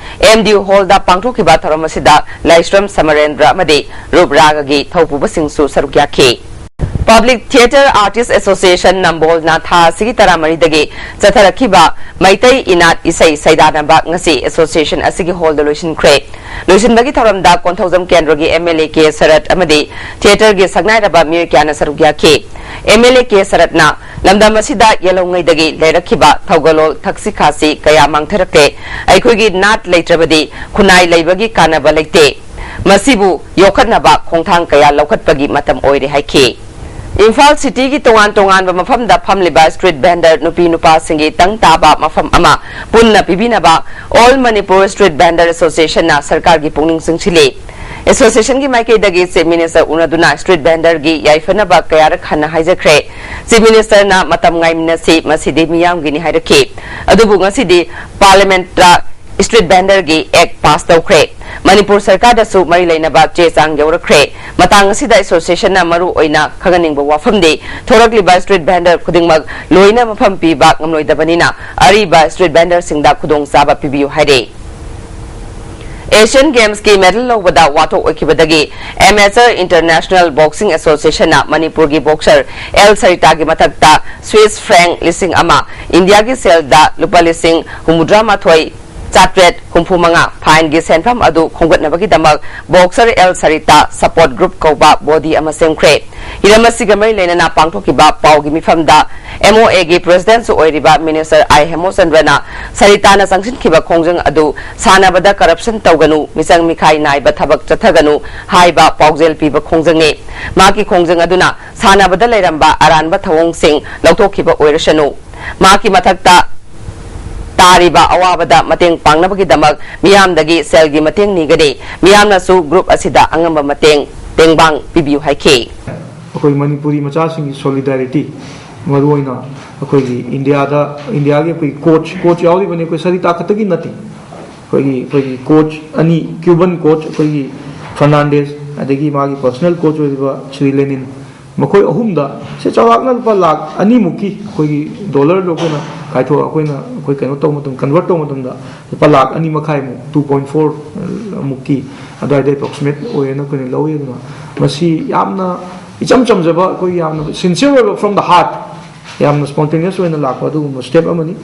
ꯑꯦꯝ ꯗꯤ ꯌꯨ ꯍꯣꯜꯗ ꯄꯥꯡꯊꯣꯛꯈꯤꯕ ꯊꯧꯔꯝ ꯑꯁꯤꯗ ꯂꯥꯏꯁ꯭ꯔꯝ ꯁꯃꯔꯦꯟꯗ꯭ꯔ ꯑꯃꯗꯤ ꯔꯨꯞ ꯔꯥꯒꯒꯤ ꯊꯧꯄꯨꯕꯁꯤꯡꯁꯨ ꯁꯔꯨꯛ ꯌꯥꯈꯤ꯫ ꯄꯕ꯭ꯂꯤꯛ ꯊꯤꯌꯦꯇꯔ ꯑꯥꯔꯇꯤꯁ ꯑꯦꯁꯣꯁꯤꯌꯦꯁꯟ ꯅꯝꯕꯣꯜꯅ ꯊꯥ ꯑꯁꯤꯒꯤ ꯇꯔꯥꯃꯔꯤꯗꯒꯤ ꯆꯠꯊꯔꯛꯈꯤꯕ ꯃꯩꯇꯩ ꯏꯅꯥꯠ ꯏꯁꯩ ꯁꯩꯗꯥꯅꯕ ꯉꯁꯤ ꯑꯦꯁꯣꯁꯤꯌꯦꯁꯟ ꯑꯁꯤꯒꯤ ꯍꯣꯜꯗ ꯂꯣꯏꯁꯤꯟꯈ꯭ꯔꯦ꯫ ꯂꯣꯏꯁꯤꯟꯕꯒꯤ ꯊꯧꯔꯝꯗ ꯀꯣꯟꯊꯧꯖꯝ ꯀꯦꯟꯗ꯭ꯔꯒꯤ ꯑꯦꯝ ꯑꯦꯜ ꯑꯦ ꯀꯦ ꯁꯔꯠ ꯑꯃꯗꯤ ꯊꯤꯌꯦꯇꯔꯒꯤ ꯁꯛꯅꯥꯏꯔꯕ ꯃꯤꯑꯣꯏ ꯀꯌꯥꯅ ꯁꯔꯨꯛ ꯌꯥꯈꯤ꯫ ꯑꯦꯝ ꯑꯦꯜ ꯑꯦ ꯀꯦ ꯁꯔꯠꯅ ꯂꯝꯗꯝ ꯑꯁꯤꯗ ꯌꯦꯜꯍꯧꯉꯩꯗꯒꯤ ꯂꯩꯔꯛꯈꯤꯕ ꯊꯧꯒꯜꯂꯣꯟ ꯊꯛꯁꯤ ꯈꯥꯁꯤ ꯀꯌꯥ ꯃꯥꯡꯊꯔꯛꯂꯦ꯫ ꯑꯩꯈꯣꯏꯒꯤ ꯅꯥꯠ ꯂꯩꯇ꯭ꯔꯕꯗꯤ ꯈꯨꯟꯅꯥꯏ ꯂꯩꯕꯒꯤ ꯀꯥꯟꯅꯕ ꯂꯩꯇꯦ꯫ ꯃꯁꯤꯕꯨ ꯌꯣꯛꯈꯠꯅꯕ ꯈꯣꯡꯊꯥꯡ ꯀꯌꯥ ꯂꯧꯈꯠꯄꯒꯤ ꯃꯇꯝ ꯑꯣꯏꯔꯦ ꯍꯥꯏꯈꯤ꯫ ꯏꯝꯐꯥꯜ ꯁꯤꯇꯤꯒꯤ ꯇꯣꯉꯥꯟ ꯇꯣꯉꯥꯟꯕ ꯃꯐꯝꯗ ꯐꯝꯂꯤꯕ ꯁ꯭ꯇ꯭ꯔꯤꯠ ꯚꯦꯟꯗꯔ ꯅꯨꯄꯤ ꯅꯨꯄꯥꯁꯤꯡꯒꯤ ꯇꯪ ꯇꯥꯕ ꯃꯐꯝ ꯑꯃ ꯄꯨꯟꯅ ꯄꯤꯕꯤꯅꯕ All Manipur Street Vendor Association ꯅ ꯁꯔꯀꯥꯔꯒꯤ ꯄꯨꯛꯅꯤꯡ ꯆꯤꯡꯁꯤꯜꯂꯤ꯫ ꯑꯦꯁꯣꯁꯤꯌꯦꯁꯟꯒꯤ ꯃꯥꯏꯀꯩꯗꯒꯤ ꯆꯤꯐ ꯃꯤꯅꯤꯁꯇꯔ ꯎꯅꯗꯨꯅ ꯁ꯭ꯇ꯭ꯔꯤꯠ ꯚꯦꯟꯗꯔꯒꯤ ꯌꯥꯏꯐꯅꯕ ꯀꯌꯥꯔꯛ ꯍꯟꯅ ꯍꯥꯏꯖꯈ꯭ꯔꯦ꯫ ꯆꯤꯐ ꯃꯤꯅꯤꯁꯇꯔꯅ "ꯃꯇꯝ ꯉꯥꯏꯃꯤꯟꯅꯁꯤ, ꯃꯁꯤꯗꯤ ꯃꯤꯌꯥꯝꯒꯤꯅꯤ" ꯍꯥꯏꯔꯛꯈꯤ꯫ ꯑꯗꯨꯕꯨ ꯉꯁꯤꯗꯤ ꯄꯥꯔꯂꯤꯌꯥꯃꯦꯟꯠꯇ ꯁ꯭ꯇ꯭ꯔꯤꯠ ꯚꯦꯟꯗꯔꯒꯤ ꯑꯦꯛ ꯄꯥꯁ ꯇꯧꯈ꯭ꯔꯦ꯫ ꯃꯅꯤꯄꯨꯔ ꯁꯔꯀꯥꯔꯗꯁꯨ ꯃꯔꯤ ꯂꯩꯅꯕ ꯆꯦ ꯆꯥꯡ ꯌꯧꯔꯛꯈ꯭ꯔꯦ꯫ ꯃꯇꯥꯡ ꯑꯁꯤꯗ ꯑꯦꯁꯣꯁꯤꯌꯦꯁꯟꯅ ꯃꯔꯨ ꯑꯣꯏꯅ ꯈꯪꯍꯟꯅꯤꯡꯕ ꯋꯥꯐꯝꯗꯤ, ꯊꯣꯔꯛꯂꯤꯕ ꯁ꯭ꯇ꯭ꯔꯤꯠ ꯚꯦꯟꯗꯔ ꯈꯨꯗꯤꯡꯃꯛ ꯂꯣꯏꯅ ꯃꯐꯝ ꯄꯤꯕ ꯉꯝꯂꯣꯏꯗꯕꯅꯤꯅ, ꯑꯔꯤꯕ ꯁ꯭ꯇ꯭ꯔꯤꯠ ꯚꯦꯟꯗꯔꯁꯤꯡꯗ ꯈꯨꯗꯣꯡꯆꯥꯕ ꯄꯤꯕꯤꯌꯨ ꯍꯥꯏꯔꯦ꯫ ꯑꯦꯁꯤꯌꯥꯟ ꯒꯦꯝꯁꯀꯤ ꯃꯦꯗꯜ ꯂꯧꯕꯗ ꯋꯥꯊꯣꯛ ꯑꯣꯏꯈꯤꯕꯗꯒꯤ ꯑꯦꯃꯦꯆꯔ ꯏꯟꯇꯔꯅꯦꯁꯅꯦꯜ ꯕꯣꯛꯁꯤꯡ ꯑꯦꯁꯣꯁꯤꯌꯦꯁꯟꯅ ꯃꯅꯤꯄꯨꯔꯒꯤ ꯕꯣꯛꯁꯔ ꯑꯦꯜ ꯁꯔꯤꯇꯥꯒꯤ ꯃꯊꯛꯇ ꯁ꯭ꯋꯤꯁ ꯐ꯭ꯔꯦꯡ ꯂꯤꯁꯤꯡ ꯑꯃ, ꯏꯟꯗꯤꯌꯥꯒꯤ ꯁꯦꯜꯗ ꯂꯨꯄꯥ ꯂꯤꯁꯤꯡ ꯍꯨꯝꯐꯨꯇꯔꯥ ꯃꯥꯊꯣꯏ ꯆꯥꯇ꯭ꯔꯦꯠ ꯍꯨꯝꯐꯨ ꯃꯉꯥ ꯐꯥꯏꯟꯒꯤ ꯁꯦꯟꯐꯝ ꯑꯗꯨ ꯈꯣꯝꯒꯠꯅꯕꯒꯤꯗꯃꯛ boxer L Sarita support group ꯀꯧꯕ ꯕꯣꯗꯤ ꯑꯃ ꯁꯦꯝꯈ꯭ꯔꯦ꯫ ꯍꯤꯔꯝ ꯑꯁꯤꯒ ꯃꯔꯤ ꯂꯩꯅꯅ ꯄꯥꯡꯊꯣꯛꯈꯤꯕ ꯄꯥꯎꯒꯤ ꯃꯤꯐꯝꯗ ꯑꯦꯝ ꯑꯣ ꯑꯦꯒꯤ ꯄ꯭ꯔꯦꯁꯤꯗꯦꯟꯠꯁꯨ ꯑꯣꯏꯔꯤꯕ ꯃꯤꯅꯤꯁꯇꯔ ꯑꯥꯏ ꯍꯦꯃꯣꯆꯟꯗ꯭ꯔꯅ ꯁꯔꯤꯇꯥꯅ ꯆꯪꯁꯤꯟꯈꯤꯕ ꯈꯣꯡꯖꯪ ꯑꯗꯨ ꯁꯥꯟꯅꯕꯗ ꯀꯔꯞꯁꯟ ꯇꯧꯒꯅꯨ, ꯃꯤꯆꯪ ꯃꯤꯈꯥꯏ ꯅꯥꯏꯕ ꯊꯕꯛ ꯆꯠꯊꯒꯅꯨ ꯍꯥꯏꯕ ꯄꯥꯎꯖꯦꯜ ꯄꯤꯕ ꯈꯣꯡꯖꯪꯅꯤ꯫ ꯃꯍꯥꯛꯀꯤ ꯈꯣꯡꯖꯪ ꯑꯗꯨꯅ ꯁꯥꯟꯅꯕꯗ ꯂꯩꯔꯝꯕ ꯑꯔꯥꯟꯕ ꯊꯧꯑꯣꯡꯁꯤꯡ ꯂꯧꯊꯣꯛꯈꯤꯕ ꯑꯣꯏꯔꯁꯅꯨ꯫ ꯃꯍꯥꯛꯀꯤ ꯃꯊꯛꯇ ꯇꯥꯔꯤꯕ ꯑꯋꯥꯕꯗ ꯃꯇꯦꯡ ꯄꯥꯡꯅꯕꯒꯤꯗꯃꯛ ꯃꯤꯌꯥꯝꯗꯒꯤ ꯁꯦꯜꯒꯤ ꯃꯇꯦꯡ ꯅꯤꯒꯅꯤ꯫ ꯃꯤꯌꯥꯝꯅꯁꯨ ꯒ꯭ꯔꯨꯞ ꯑꯁꯤꯗ ꯑꯉꯝꯕ ꯃꯇꯦꯡ ꯇꯦꯡꯕꯥꯡ ꯄꯤꯕꯤꯌꯨ ꯍꯥꯏꯈꯤ꯫ ꯑꯩꯈꯣꯏ ꯃꯅꯤꯄꯨꯔꯤ ꯃꯆꯥꯁꯤꯡꯒꯤ ꯁꯣꯂꯤꯗꯥꯔꯤꯇꯤ, ꯃꯔꯨꯑꯣꯏꯅ ꯑꯩꯈꯣꯏꯒꯤ ꯏꯟꯗꯤꯌꯥꯗ, ꯏꯟꯗꯤꯌꯥꯒꯤ ꯑꯩꯈꯣꯏ ꯀꯣꯆ, ꯀꯣꯆ ꯌꯥꯎꯔꯤꯕꯅꯤ, ꯑꯩꯈꯣꯏ ꯁꯔꯤꯇꯥ ꯈꯛꯇꯒꯤ ꯅꯠꯇꯦ꯫ ꯑꯩꯈꯣꯏꯒꯤ, ꯑꯩꯈꯣꯏꯒꯤ ꯀꯣꯆ ꯑꯅꯤ, ꯀ꯭ꯌꯨꯕꯟ ꯀꯣꯆ ꯑꯩꯈꯣꯏꯒꯤ ꯐꯔꯅꯥꯟꯗꯦꯁ, ꯑꯗꯒꯤ ꯃꯥꯒꯤ ꯄꯔꯁꯣꯅꯦꯜ ꯀꯣꯆ ꯑꯣꯏꯔꯤꯕ ꯁ꯭ꯔꯤ ꯂꯦꯅꯤꯟ, ꯃꯈꯣꯏ ꯑꯍꯨꯝꯗ ꯁꯦ ꯆꯥꯎꯔꯥꯛꯅ ꯂꯨꯄꯥ ꯂꯥꯈ ꯑꯅꯤꯃꯨꯛꯀꯤ ꯑꯩꯈꯣꯏꯒꯤ ꯗꯣꯂꯔꯗꯣ ꯑꯩꯈꯣꯏꯅ ꯀꯥꯏꯊꯣꯛ-, ꯑꯩꯈꯣꯏꯅ, ꯑꯩꯈꯣꯏ ꯀꯩꯅꯣ ꯇꯧꯕ ꯃꯇꯝꯗ, ꯀꯟꯚꯔꯠ ꯇꯧꯕ ꯃꯇꯝꯗ ꯂꯨꯄꯥ ꯂꯥꯈ ꯑꯅꯤ ꯃꯈꯥꯏꯃꯨꯛ, ꯇꯨ ꯄꯣꯏꯟꯠ ꯐꯣꯔ ꯃꯨꯛꯀꯤ ꯑꯗꯨꯋꯥꯏꯗ ꯑꯦꯄ꯭ꯔꯣꯛꯁꯤꯃꯦꯠ ꯑꯣꯏꯌꯦꯅ ꯑꯩꯈꯣꯏꯅ ꯂꯧꯋꯤ꯫ ꯑꯗꯨꯅ ꯃꯁꯤ ꯌꯥꯝꯅ ꯏꯆꯝ ꯆꯝꯖꯕ, ꯑꯩꯈꯣꯏ ꯌꯥꯝꯅ ꯁꯤꯟꯁꯤꯌꯔ ꯑꯣꯏꯕ, from the heart, ꯌꯥꯝꯅ ꯁ꯭ꯄꯣꯟꯇꯦꯅꯤꯌꯁ ꯑꯣꯏꯅ ꯂꯥꯛꯄ ꯑꯗꯨꯒꯨꯝꯕ ꯁ꯭ꯇꯦꯞ ꯑꯃꯅꯤ꯫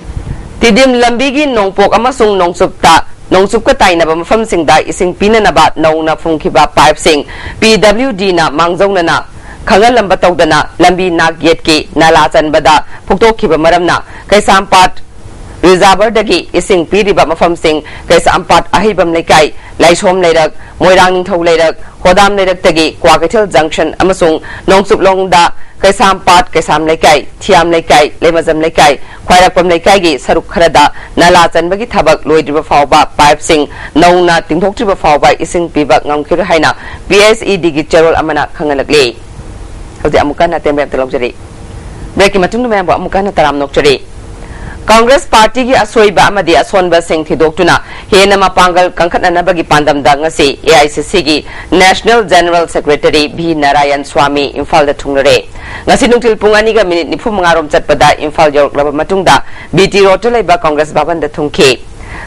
ꯇꯤꯗꯤꯝ ꯂꯝꯕꯤꯒꯤ ꯅꯣꯡꯄꯣꯛ ꯑꯃꯁꯨꯡ ꯅꯣꯡꯆꯨꯞꯇ, ꯅꯣꯡꯆꯨꯞꯀ ꯇꯥꯏꯅꯕ ꯃꯐꯝꯁꯤꯡꯗ ꯏꯁꯤꯡ ꯄꯤꯅꯅꯕ ꯅꯧꯅ ꯐꯨꯝꯈꯤꯕ ꯄꯥꯏꯞꯁꯤꯡ ꯄꯤ ꯗꯕ꯭ꯂꯤꯎ ꯗꯤꯅ ꯃꯥꯡꯖꯧꯅꯅ ꯈꯪꯍꯜꯂꯝꯕ ꯇꯧꯗꯅ ꯂꯝꯕꯤ ꯅꯥꯛ ꯌꯦꯠꯀꯤ ꯅꯥꯂꯥ ꯆꯟꯕꯗ ꯐꯨꯛꯇꯣꯛꯈꯤꯕ ꯃꯔꯝꯅ ꯀꯩꯁꯥꯝꯄꯥꯠ ꯔꯤꯖꯥꯔꯚꯔꯗꯒꯤ ꯏꯁꯤꯡ ꯄꯤꯔꯤꯕ ꯃꯐꯝꯁꯤꯡ ꯀꯩꯁꯥꯝꯄꯥꯠ ꯑꯍꯩꯕꯝ ꯂꯩꯀꯥꯏ, ꯂꯥꯏꯁꯣꯝ ꯂꯩꯔꯛ, ꯃꯣꯏꯔꯥꯡ ꯅꯤꯡꯊꯧ ꯂꯩꯔꯛ, ꯍꯣꯗꯥꯝ ꯂꯩꯔꯛꯇꯒꯤ ꯀ꯭ꯋꯥꯀꯩꯊꯦꯜ ꯖꯪꯁꯟ ꯑꯃꯁꯨꯡ ꯅꯣꯡꯆꯨꯞꯂꯣꯡꯗ ꯀꯩꯁꯥꯝꯄꯥꯠ, ꯀꯩꯁꯥꯝ ꯂꯩꯀꯥꯏ, ꯊꯤꯌꯥꯝ ꯂꯩꯀꯥꯏ, ꯂꯩꯃꯖꯝ ꯂꯩꯀꯥꯏ, ꯈ꯭ꯋꯥꯏꯔꯥꯛꯄꯝ ꯂꯩꯀꯥꯏꯒꯤ ꯁꯔꯨꯛ ꯈꯔꯗ ꯅꯂꯥ ꯆꯟꯕꯒꯤ ꯊꯕꯛ ꯂꯣꯏꯗ꯭ꯔꯤꯕ ꯐꯥꯎꯕ ꯄꯥꯏꯞꯁꯤꯡ ꯅꯧꯅ ꯇꯤꯡꯊꯣꯛꯇ꯭ꯔꯤꯕ ꯐꯥꯎꯕ ꯏꯁꯤꯡ ꯄꯤꯕ ꯉꯝꯈꯤꯔꯣꯏ ꯍꯥꯏꯅ P S E Dꯒꯤ ꯆꯦꯔꯣꯜ ꯑꯃꯅ ꯈꯪꯍꯜꯂꯛꯂꯤ꯫ ꯍꯧꯖꯤꯛ ꯑꯃꯨꯛꯀ ꯍꯟꯅ ꯇꯦꯝꯕꯦꯝꯇ ꯂꯧꯖꯔꯤ꯫ Breakꯀꯤ ꯃꯇꯨꯡꯗ ꯃꯌꯥꯝꯕꯨ ꯑꯃꯨꯛꯀ ꯍꯟꯅ ꯇꯔꯥꯝꯅ ꯑꯣꯛꯆꯔꯤ꯫ Congress Partyꯒꯤ ꯑꯁꯣꯏꯕ ꯑꯃꯗꯤ ꯑꯁꯣꯟꯕꯁꯤꯡ ꯊꯤꯗꯣꯛꯇꯨꯅ ꯍꯦꯟꯅ ꯃꯄꯥꯡꯒꯜ ꯀꯟꯈꯠꯅꯅꯕꯒꯤ ꯄꯥꯟꯗꯝꯗ ꯉꯁꯤ A I C Cꯒꯤ National General Secretary V Narayan swami ꯏꯝꯐꯥꯜꯗ ꯊꯨꯡꯂꯔꯦ꯫ ꯉꯁꯤ ꯅꯨꯡꯊꯤꯜ ꯄꯨꯡ ꯑꯅꯤꯒ ꯃꯤꯅꯤꯠ ꯅꯤꯐꯨ ꯃꯉꯥ ꯔꯣꯝ ꯆꯠꯄꯗ ꯏꯝꯐꯥꯜ ꯌꯧꯔꯛꯂꯕ ꯃꯇꯨꯡꯗ B T Roadꯇ ꯂꯩꯕ Congress ꯚꯕꯟꯗ ꯊꯨꯡꯈꯤ꯫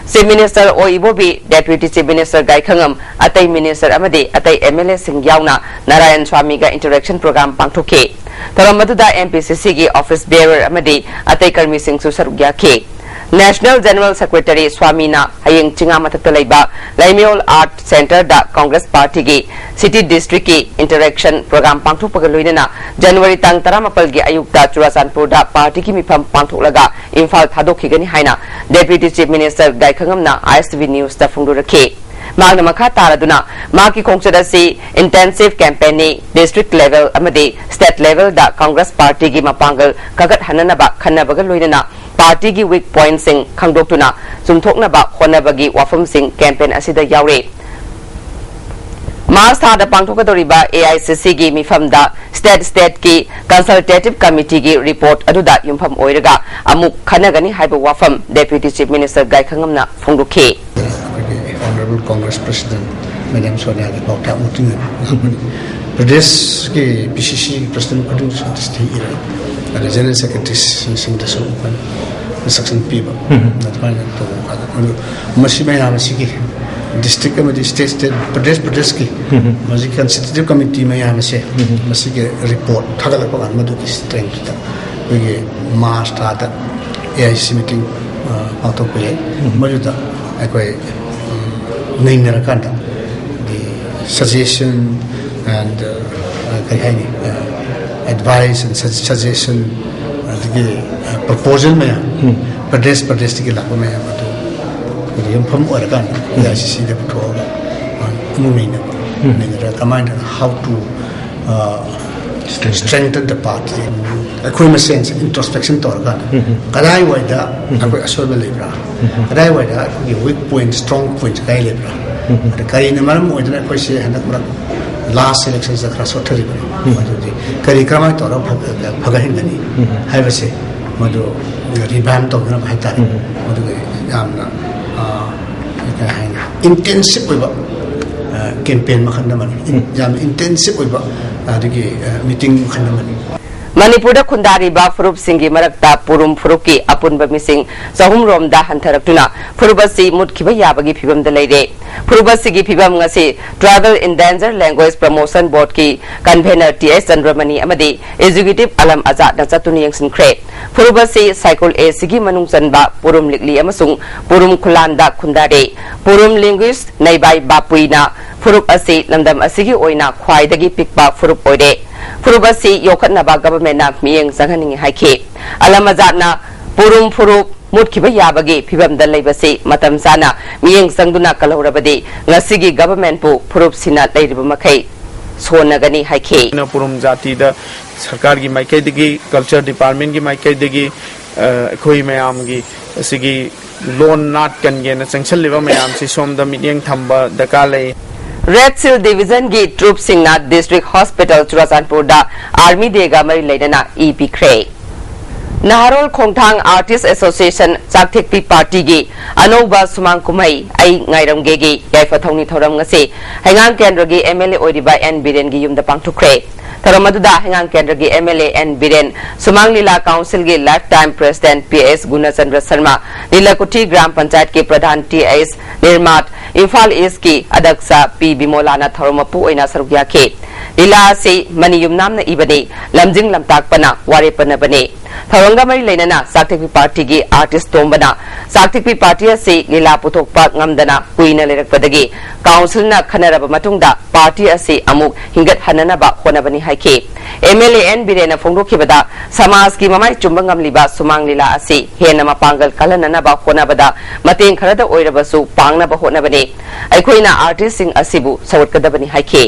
Chief Minister ꯑꯣ ꯏꯕꯣꯕꯤ, Deputy Chief Minister ꯒꯥꯏꯈꯉꯝ, ꯑꯇꯩ minister ꯑꯃꯗꯤ ꯑꯇꯩ M L Aꯁꯤꯡ ꯌꯥꯎꯅ ꯅꯥꯔꯥꯌꯟ ꯁ꯭ꯋꯥꯃꯤꯒ interaction program ꯄꯥꯡꯊꯣꯛꯈꯤ꯫ ꯊꯧꯔꯝ ꯑꯗꯨꯗ M P C Cꯒꯤ office bearer ꯑꯃꯗꯤ ꯑꯇꯩ ꯀꯔꯃꯤꯁꯤꯡꯁꯨ ꯁꯔꯨꯛ ꯌꯥꯈꯤ꯫ National General Secretary ꯁ꯭ꯋꯥꯃꯤꯅ ꯍꯌꯦꯡ ꯆꯤꯉꯥ ꯃꯊꯛꯇ ꯂꯩꯕ ꯂꯩꯃꯌꯣꯜ Art Centreꯗ Congress Partyꯒꯤ City Districtꯀꯤ interaction program ꯄꯥꯡꯊꯣꯛꯄꯒ ꯂꯣꯏꯅꯅ January ꯇꯥꯡ ꯇꯔꯥꯃꯥꯄꯜꯒꯤ ꯑꯌꯨꯛꯇ ꯆꯨꯔꯥꯆꯥꯟꯄꯨꯔꯗ partyꯒꯤ ꯃꯤꯐꯝ ꯄꯥꯡꯊꯣꯛꯂꯒ ꯏꯝꯐꯥꯜ ꯊꯥꯗꯣꯛꯈꯤꯒꯅꯤ ꯍꯥꯏꯅ Deputy Chief Minister ꯒꯥꯏꯈꯉꯝꯅ I S T V Newsꯇ ꯐꯣꯡꯗꯣꯔꯛꯈꯤ꯫ ꯃꯍꯥꯛꯅ ꯃꯈꯥ ꯇꯥꯔꯗꯨꯅ ꯃꯍꯥꯛꯀꯤ ꯈꯣꯡꯆꯠ ꯑꯁꯤ intensive campaignꯅꯤ, district level ꯑꯃꯗꯤ state levelꯗ Congress Partyꯒꯤ ꯃꯄꯥꯡꯒꯜ ꯀꯟꯈꯠꯍꯟꯅꯅꯕ ꯈꯟꯅꯕꯒ ꯂꯣꯏꯅꯅ partyꯒꯤ weak pointꯁꯤꯡ ꯈꯪꯗꯣꯛꯇꯨꯅ ꯆꯨꯝꯊꯣꯛꯅꯕ ꯍꯣꯠꯅꯕꯒꯤ ꯋꯥꯐꯝꯁꯤꯡ campaign ꯑꯁꯤꯗ ꯌꯥꯎꯔꯤ꯫ March ꯊꯥꯗ ꯄꯥꯡꯊꯣꯛꯀꯗꯧꯔꯤꯕ A I C Cꯒꯤ ꯃꯤꯐꯝꯗ state stateꯀꯤ consultative committeeꯒꯤ report ꯑꯗꯨꯗ ꯌꯨꯝꯐꯝ ꯑꯣꯏꯔꯒ ꯑꯃꯨꯛ ꯈꯟꯅꯒꯅꯤ ꯍꯥꯏꯕ ꯋꯥꯐꯝ Deputy Chief Minister ꯒꯥꯏꯈꯉꯝꯅ ꯐꯣꯡꯗꯣꯛꯈꯤ꯫ ꯑꯩꯈꯣꯏꯒꯤ Honourable Congress President Madam ꯁꯣꯅꯤꯌꯥꯒꯤ ꯄꯥꯎꯇꯥꯛ ꯃꯇꯨꯡ ꯏꯟꯅ ꯄ꯭ꯔꯗꯦꯁꯀꯤ P C C President ꯈꯨꯗꯤꯡꯃꯛꯁꯨ ꯗꯤꯁꯇ꯭ꯔꯤꯛ ꯏꯔꯦ, ꯑꯗ General Secretaryꯁꯤꯡꯗꯁꯨ ꯑꯩꯈꯣꯏꯅ instruction ꯄꯤꯕ, ꯑꯗꯨꯃꯥꯏꯅ ꯇꯧꯕ꯫ ꯑꯗꯨ ꯃꯁꯤ ꯃꯌꯥꯝ ꯑꯁꯤꯒꯤ district ꯑꯃꯗꯤ state state, ꯄ꯭ꯔꯗꯦꯁ ꯄ꯭ꯔꯗꯦꯁꯀꯤ ꯃꯁꯤ consultative committee ꯃꯌꯥꯝ ꯑꯁꯦ ꯃꯁꯤꯒꯤ report ꯊꯥꯒꯠꯂꯛꯄ ꯀꯥꯟꯗ ꯃꯗꯨꯒꯤ strengthꯇ ꯑꯩꯈꯣꯏꯒꯤ March ꯊꯥꯗ A I C meeting, ꯑ, ꯄꯥꯡꯊꯣꯛꯄ ꯌꯥꯏ꯫ ꯃꯗꯨꯗ ꯑꯩꯈꯣꯏ, ꯎꯝ, ꯅꯩꯅꯔꯀꯥꯟꯗ the suggestion and, uh, ꯀꯔꯤ ꯍꯥꯏꯅꯤ, uh, advice and sug-, suggestion, ꯑꯗꯒꯤ, uh, proposal ꯃꯌꯥꯝ, ꯄ꯭ꯔꯗꯦꯁ ꯄ꯭ꯔꯗꯦꯁꯇꯒꯤ ꯂꯥꯛꯄ ꯃꯌꯥꯝ ꯑꯗꯨ ꯌꯨꯝꯐꯝ ꯑꯣꯏꯔꯀꯥꯟꯗ ꯑꯦ ꯑꯥꯏ ꯁꯤ ꯁꯤꯗ ꯄꯨꯊꯣꯛꯑꯒ ꯑꯃꯨꯛ ꯅꯩꯅꯕ, ꯅꯩꯅꯔꯒ ꯀꯃꯥꯏꯅ ꯇꯧꯅ how to strengthen the party, ꯑꯩꯈꯣꯏ ꯃꯁꯦꯟꯁꯦ introspection ꯇꯧꯔꯀꯥꯟꯗ ꯀꯗꯥꯏꯋꯥꯏꯗ ꯑꯩꯈꯣꯏ ꯑꯁꯣꯏꯕ ꯂꯩꯕ꯭ꯔꯥ, ꯀꯗꯥꯏꯋꯥꯏꯗ ꯑꯩꯈꯣꯏꯒꯤ weak point, strong point ꯀꯗꯥꯏ ꯂꯩꯕ꯭ꯔꯥ, ꯑꯗ ꯀꯔꯤꯅ ꯃꯔꯝ ꯑꯣꯏꯗꯅ ꯑꯩꯈꯣꯏꯁꯦ ꯍꯟꯗꯛ ꯃꯔꯛ last electionꯁꯤꯗ ꯈꯔ ꯁꯣꯠꯊꯔꯤꯕꯅꯣ, ꯃꯗꯨꯗꯤ ꯀꯔꯤ ꯀꯔꯝꯍꯥꯏꯅ ꯇꯧꯔꯒ ꯐꯒ-, ꯐꯒꯠꯍꯟꯒꯅꯤ ꯍꯥꯏꯕꯁꯦ, ꯃꯗꯨ revamp ꯇꯧꯅꯅꯕ ꯍꯥꯏꯇꯥꯔꯦ꯫ ꯃꯗꯨꯒꯤ ꯌꯥꯝꯅ, ꯑ, ꯀꯩ ꯍꯥꯏꯅꯤ, intensive ꯑꯣꯏꯕ, ꯑ, campaign ꯃꯈꯜ ꯑꯃꯅꯤ꯫ ꯌꯥꯝꯅ intensive ꯑꯣꯏꯕ, ꯑꯗꯒꯤ, ꯑ, meeting ꯃꯈꯜ ꯑꯃꯅꯤ꯫ ꯃꯅꯤꯄꯨꯔꯗ ꯈꯨꯟꯗꯥꯔꯤꯕ ꯐꯨꯔꯨꯞꯁꯤꯡꯒꯤ ꯃꯔꯛꯇ ꯄꯨꯔꯨꯝ ꯐꯨꯔꯨꯞꯀꯤ ꯑꯄꯨꯟꯕ ꯃꯤꯁꯤꯡ ꯆꯍꯨꯝ ꯔꯣꯝꯗ ꯍꯟꯊꯔꯛꯇꯨꯅ ꯐꯨꯔꯨꯞ ꯑꯁꯤ ꯃꯨꯠꯈꯤꯕ ꯌꯥꯕꯒꯤ ꯐꯤꯕꯝꯗ ꯂꯩꯔꯦ꯫ ꯐꯨꯔꯨꯞ ꯑꯁꯤꯒꯤ ꯐꯤꯕꯝ ꯉꯁꯤ Tribal Endangered Language Promotion Boardꯀꯤ convener ꯇꯤ ꯑꯦꯁ ꯆꯟꯗ꯭ꯔꯃꯅꯤ ꯑꯃꯗꯤ executive ꯑꯂꯝ ꯑꯖꯥꯗꯅ ꯆꯠꯇꯨꯅ ꯌꯦꯡꯁꯤꯟꯈ꯭ꯔꯦ꯫ ꯐꯨꯔꯨꯞ ꯑꯁꯤ ꯁꯥꯏꯀꯨꯜ ꯑꯦ ꯁꯤꯒꯤ ꯃꯅꯨꯡ ꯆꯟꯕ ꯄꯨꯔꯨꯝ ꯂꯤꯛꯂꯤ ꯑꯃꯁꯨꯡ ꯄꯨꯔꯨꯝ ꯈꯨꯂꯥꯟꯗ ꯈꯨꯟꯗꯥꯔꯦ꯫ ꯄꯨꯔꯨꯝ linguist ꯅꯩꯕꯥꯏ ꯕꯥꯄꯨꯏꯅ ꯐꯨꯔꯨꯞ ꯑꯁꯤ ꯂꯝꯗꯝ ꯑꯁꯤꯒꯤ ꯑꯣꯏꯅ ꯈ꯭ꯋꯥꯏꯗꯒꯤ ꯄꯤꯛꯄ ꯐꯨꯔꯨꯞ ꯑꯣꯏꯔꯦ꯫ ꯐꯨꯔꯨꯞ ꯑꯁꯤ ꯌꯣꯛꯈꯠꯅꯕ governmentꯅ ꯃꯤꯠꯌꯦꯡ ꯆꯪꯍꯟꯅꯤꯡꯏ ꯍꯥꯏꯈꯤ꯫ ꯑꯂꯝ ꯑꯖꯥꯗꯅ ꯄꯨꯔꯨꯝ ꯐꯨꯔꯨꯞ ꯃꯨꯠꯈꯤꯕ ꯌꯥꯕꯒꯤ ꯐꯤꯕꯝꯗ ꯂꯩꯕꯁꯤ ꯃꯇꯝ ꯆꯥꯅ ꯃꯤꯠꯌꯦꯡ ꯆꯪꯗꯨꯅ ꯀꯜꯍꯧꯔꯕꯗꯤ ꯉꯁꯤꯒꯤ governmentꯄꯨ ꯐꯨꯔꯨꯞꯁꯤꯅ ꯂꯩꯔꯤꯕ ꯃꯈꯩ ꯁꯣꯟꯅꯒꯅꯤ ꯍꯥꯏꯈꯤ꯫ ꯑꯩꯅ ꯄꯨꯔꯨꯝ ꯖꯥꯇꯤꯗ ꯁꯔꯀꯥꯔꯒꯤ ꯃꯥꯏꯀꯩꯗꯒꯤ, culture departmentꯀꯤ ꯃꯥꯏꯀꯩꯗꯒꯤ, ꯑ, ꯑꯩꯈꯣꯏ ꯃꯌꯥꯝꯒꯤ ꯑꯁꯤꯒꯤ ꯂꯣꯟ ꯅꯥꯠ ꯀꯟꯒꯦꯅ ꯆꯪꯁꯤꯜꯂꯤꯕ ꯃꯌꯥꯝꯁꯤ ꯁꯣꯝꯗ ꯃꯤꯠꯌꯦꯡ ꯊꯝꯕ ꯗꯔꯀꯥꯔ ꯂꯩ꯫ Red Shield Divisionꯒꯤ troopꯁꯤꯡꯅ District Hospital ꯆꯨꯔꯥꯆꯥꯟꯄꯨꯔꯗ Army Dayꯒ ꯃꯔꯤ ꯂꯩꯅꯅ ꯏ ꯄꯤꯈ꯭ꯔꯦ꯫ ꯅꯍꯥꯔꯣꯜ ꯈꯣꯡꯊꯥꯡ Artist Association ꯆꯥꯛꯊꯦꯛꯄꯤ partyꯒꯤ ꯑꯅꯧꯕ ꯁꯨꯃꯥꯡ ꯀꯨꯝꯍꯩ ꯑꯩ ꯉꯥꯏꯔꯝꯒꯦꯒꯤ ꯌꯥꯏꯐ ꯊꯧꯅꯤ ꯊꯧꯔꯝ ꯉꯁꯤ ꯍꯩꯉꯥꯡ ꯀꯦꯟꯗ꯭ꯔꯒꯤ ꯑꯦꯝ ꯑꯦꯜ ꯑꯦ ꯑꯣꯏꯔꯤꯕ ꯑꯦꯟ ꯕꯤꯔꯦꯟꯒꯤ ꯌꯨꯝꯗ ꯄꯥꯡꯊꯣꯛꯈ꯭ꯔꯦ꯫ ꯊꯧꯔꯝ ꯑꯗꯨꯗ ꯍꯩꯉꯥꯡ ꯀꯦꯟꯗ꯭ꯔꯒꯤ M L A N Biren, Sumang Leela councilꯒꯤ lifetime president P S Gunachandra Sharma, Leelakuthi gram ꯄꯟꯆꯥꯌꯠꯀꯤ ꯄ꯭ꯔꯙꯥꯟ ꯇꯤ ꯑꯦꯁ ꯅꯤꯔꯃꯥꯠ, ꯏꯝꯐꯥꯜ Eastꯀꯤ ꯑꯗꯛꯁ ꯄꯤ ꯕꯤꯃꯣꯂꯥꯅ ꯊꯧꯔꯝ ꯃꯄꯨ ꯑꯣꯏꯅ ꯁꯔꯨꯛ ꯌꯥꯈꯤ꯫ ꯂꯤꯂꯥ ꯑꯁꯤ ꯃꯅꯤ ꯌꯨꯝꯅꯥꯝꯅ ꯏꯕꯅꯤ, ꯂꯝꯖꯤꯡ ꯂꯝꯇꯥꯛꯄꯅ ꯋꯥꯔꯦꯞ ꯄꯅꯕꯅꯤ꯫ ꯊꯧꯔꯝꯒ ꯃꯔꯤ ꯂꯩꯅꯅ ꯆꯥꯛꯊꯤꯛꯄꯤ ꯄꯥꯔꯇꯤꯒꯤ ꯑꯥꯔꯇꯤꯁ ꯇꯣꯝꯕꯅ ꯆꯥꯛꯊꯤꯛꯄꯤ ꯄꯥꯔꯇꯤ ꯑꯁꯤ ꯂꯤꯂꯥ ꯄꯨꯊꯣꯛꯄ ꯉꯝꯗꯅ ꯀꯨꯏꯅ ꯂꯩꯔꯛꯄꯗꯒꯤ ꯀꯥꯎꯟꯁꯤꯜꯅ ꯈꯟꯅꯔꯕ ꯃꯇꯨꯡꯗ ꯄꯥꯔꯇꯤ ꯑꯁꯤ ꯑꯃꯨꯛ ꯍꯤꯡꯒꯠꯍꯟꯅꯅꯕ ꯍꯣꯠꯅꯕꯅꯤ ꯍꯥꯏꯈꯤ꯫ ꯑꯦꯝ ꯑꯦꯜ ꯑꯦ ꯑꯦꯟ ꯕꯤꯔꯦꯟꯅ ꯐꯣꯡꯗꯣꯛꯈꯤꯕꯗ, ꯁꯃꯥꯖꯀꯤ ꯃꯃꯥꯏ ꯆꯨꯝꯕ ꯉꯝꯂꯤꯕ ꯁꯨꯃꯥꯡ ꯂꯤꯂꯥ ꯑꯁꯤ ꯍꯦꯟꯅ ꯃꯄꯥꯡꯒꯜ ꯀꯜꯍꯟꯅꯅꯕ ꯍꯣꯠꯅꯕꯗ ꯃꯇꯦꯡ ꯈꯔꯗ ꯑꯣꯏꯔꯕꯁꯨ ꯄꯥꯡꯅꯕ ꯍꯣꯠꯅꯕꯅꯤ꯫ ꯑꯩꯈꯣꯏꯅ ꯑꯥꯔꯇꯤꯁꯁꯤꯡ ꯑꯁꯤꯕꯨ ꯁꯧꯒꯠꯀꯗꯕꯅꯤ ꯍꯥꯏꯈꯤ꯫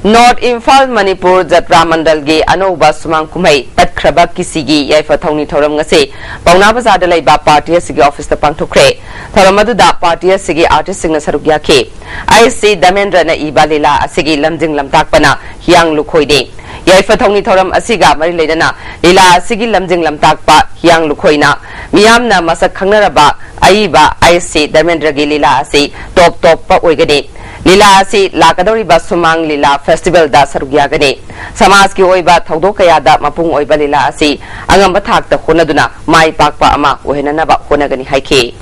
ꯅꯣꯔꯠ ꯏꯝꯐꯥꯜ ꯃꯅꯤꯄꯨꯔ ꯖꯇ꯭ꯔꯥ ꯃꯟꯗꯜꯒꯤ ꯑꯅꯧꯕ ꯁꯨꯃꯥꯡ ꯀꯨꯝꯍꯩ ꯇꯠꯈ꯭ꯔꯕ ꯀꯤꯁꯤꯒꯤ ꯌꯥꯏꯐ ꯊꯧꯅꯤ ꯊꯧꯔꯝ ꯉꯁꯤ ꯄꯥꯎꯅꯥ ꯕꯖꯥꯔꯗ ꯂꯩꯕ ꯄꯥꯔꯇꯤ ꯑꯁꯤꯒꯤ ꯑꯣꯐꯤꯁꯇ ꯄꯥꯡꯊꯣꯛꯈ꯭ꯔꯦ꯫ ꯊꯧꯔꯝ ꯑꯗꯨꯗ ꯄꯥꯔꯇꯤ ꯑꯁꯤꯒꯤ ꯑꯥꯔꯇꯤꯁꯁꯤꯡꯅ ꯁꯔꯨꯛ ꯌꯥꯈꯤ꯫ ꯑꯩ ꯁꯤ ꯗꯃꯦꯟꯗ꯭ꯔꯅ ꯏꯕ ꯂꯤꯂꯥ ꯑꯁꯤꯒꯤ ꯂꯝꯖꯤꯡ ꯂꯝꯇꯥꯛꯄꯅ ꯍꯤꯌꯥꯡ ꯂꯨꯈꯣꯏꯅꯤ꯫ ꯌꯥꯏꯐ ꯊꯧꯅꯤ ꯊꯧꯔꯝ ꯑꯁꯤꯒ ꯃꯔꯤ ꯂꯩꯅꯅ ꯂꯤꯂꯥ ꯑꯁꯤꯒꯤ ꯂꯝꯖꯤꯡ ꯂꯝꯇꯥꯛꯄ ꯍꯤꯌꯥꯡ ꯂꯨꯈꯣꯏꯅ ꯃꯤꯌꯥꯝꯅ ꯃꯁꯛ ꯈꯪꯅꯔꯕ ꯑꯏꯕ ꯑꯩ ꯁꯤ ꯗꯃꯦꯟꯗ꯭ꯔꯒꯤ ꯂꯤꯂꯥ ꯑꯁꯤ ꯇꯣꯞ ꯇꯣꯞꯄ ꯑꯣꯏꯒꯅꯤ꯫ ꯂꯤꯂꯥ ꯑꯁꯤ ꯂꯥꯛꯀꯗꯧꯔꯤꯕ ꯁꯨꯃꯥꯡ ꯂꯤꯂꯥ ꯐꯦꯁꯇꯤꯚꯦꯜꯗ ꯁꯔꯨꯛ ꯌꯥꯒꯅꯤ꯫ ꯁꯃꯥꯖꯀꯤ ꯑꯣꯏꯕ ꯊꯧꯗꯣꯛ ꯀꯌꯥꯗ ꯃꯄꯨꯡ ꯑꯣꯏꯕ ꯂꯤꯂꯥ ꯑꯁꯤ ꯑꯉꯝꯕ ꯊꯥꯛꯇ ꯍꯣꯠꯅꯗꯨꯅ ꯃꯥꯏ ꯄꯥꯛꯄ ꯑꯃ ꯑꯣꯏꯍꯟꯅꯅꯕ ꯍꯣꯠꯅꯒꯅꯤ ꯍꯥꯏꯈꯤ꯫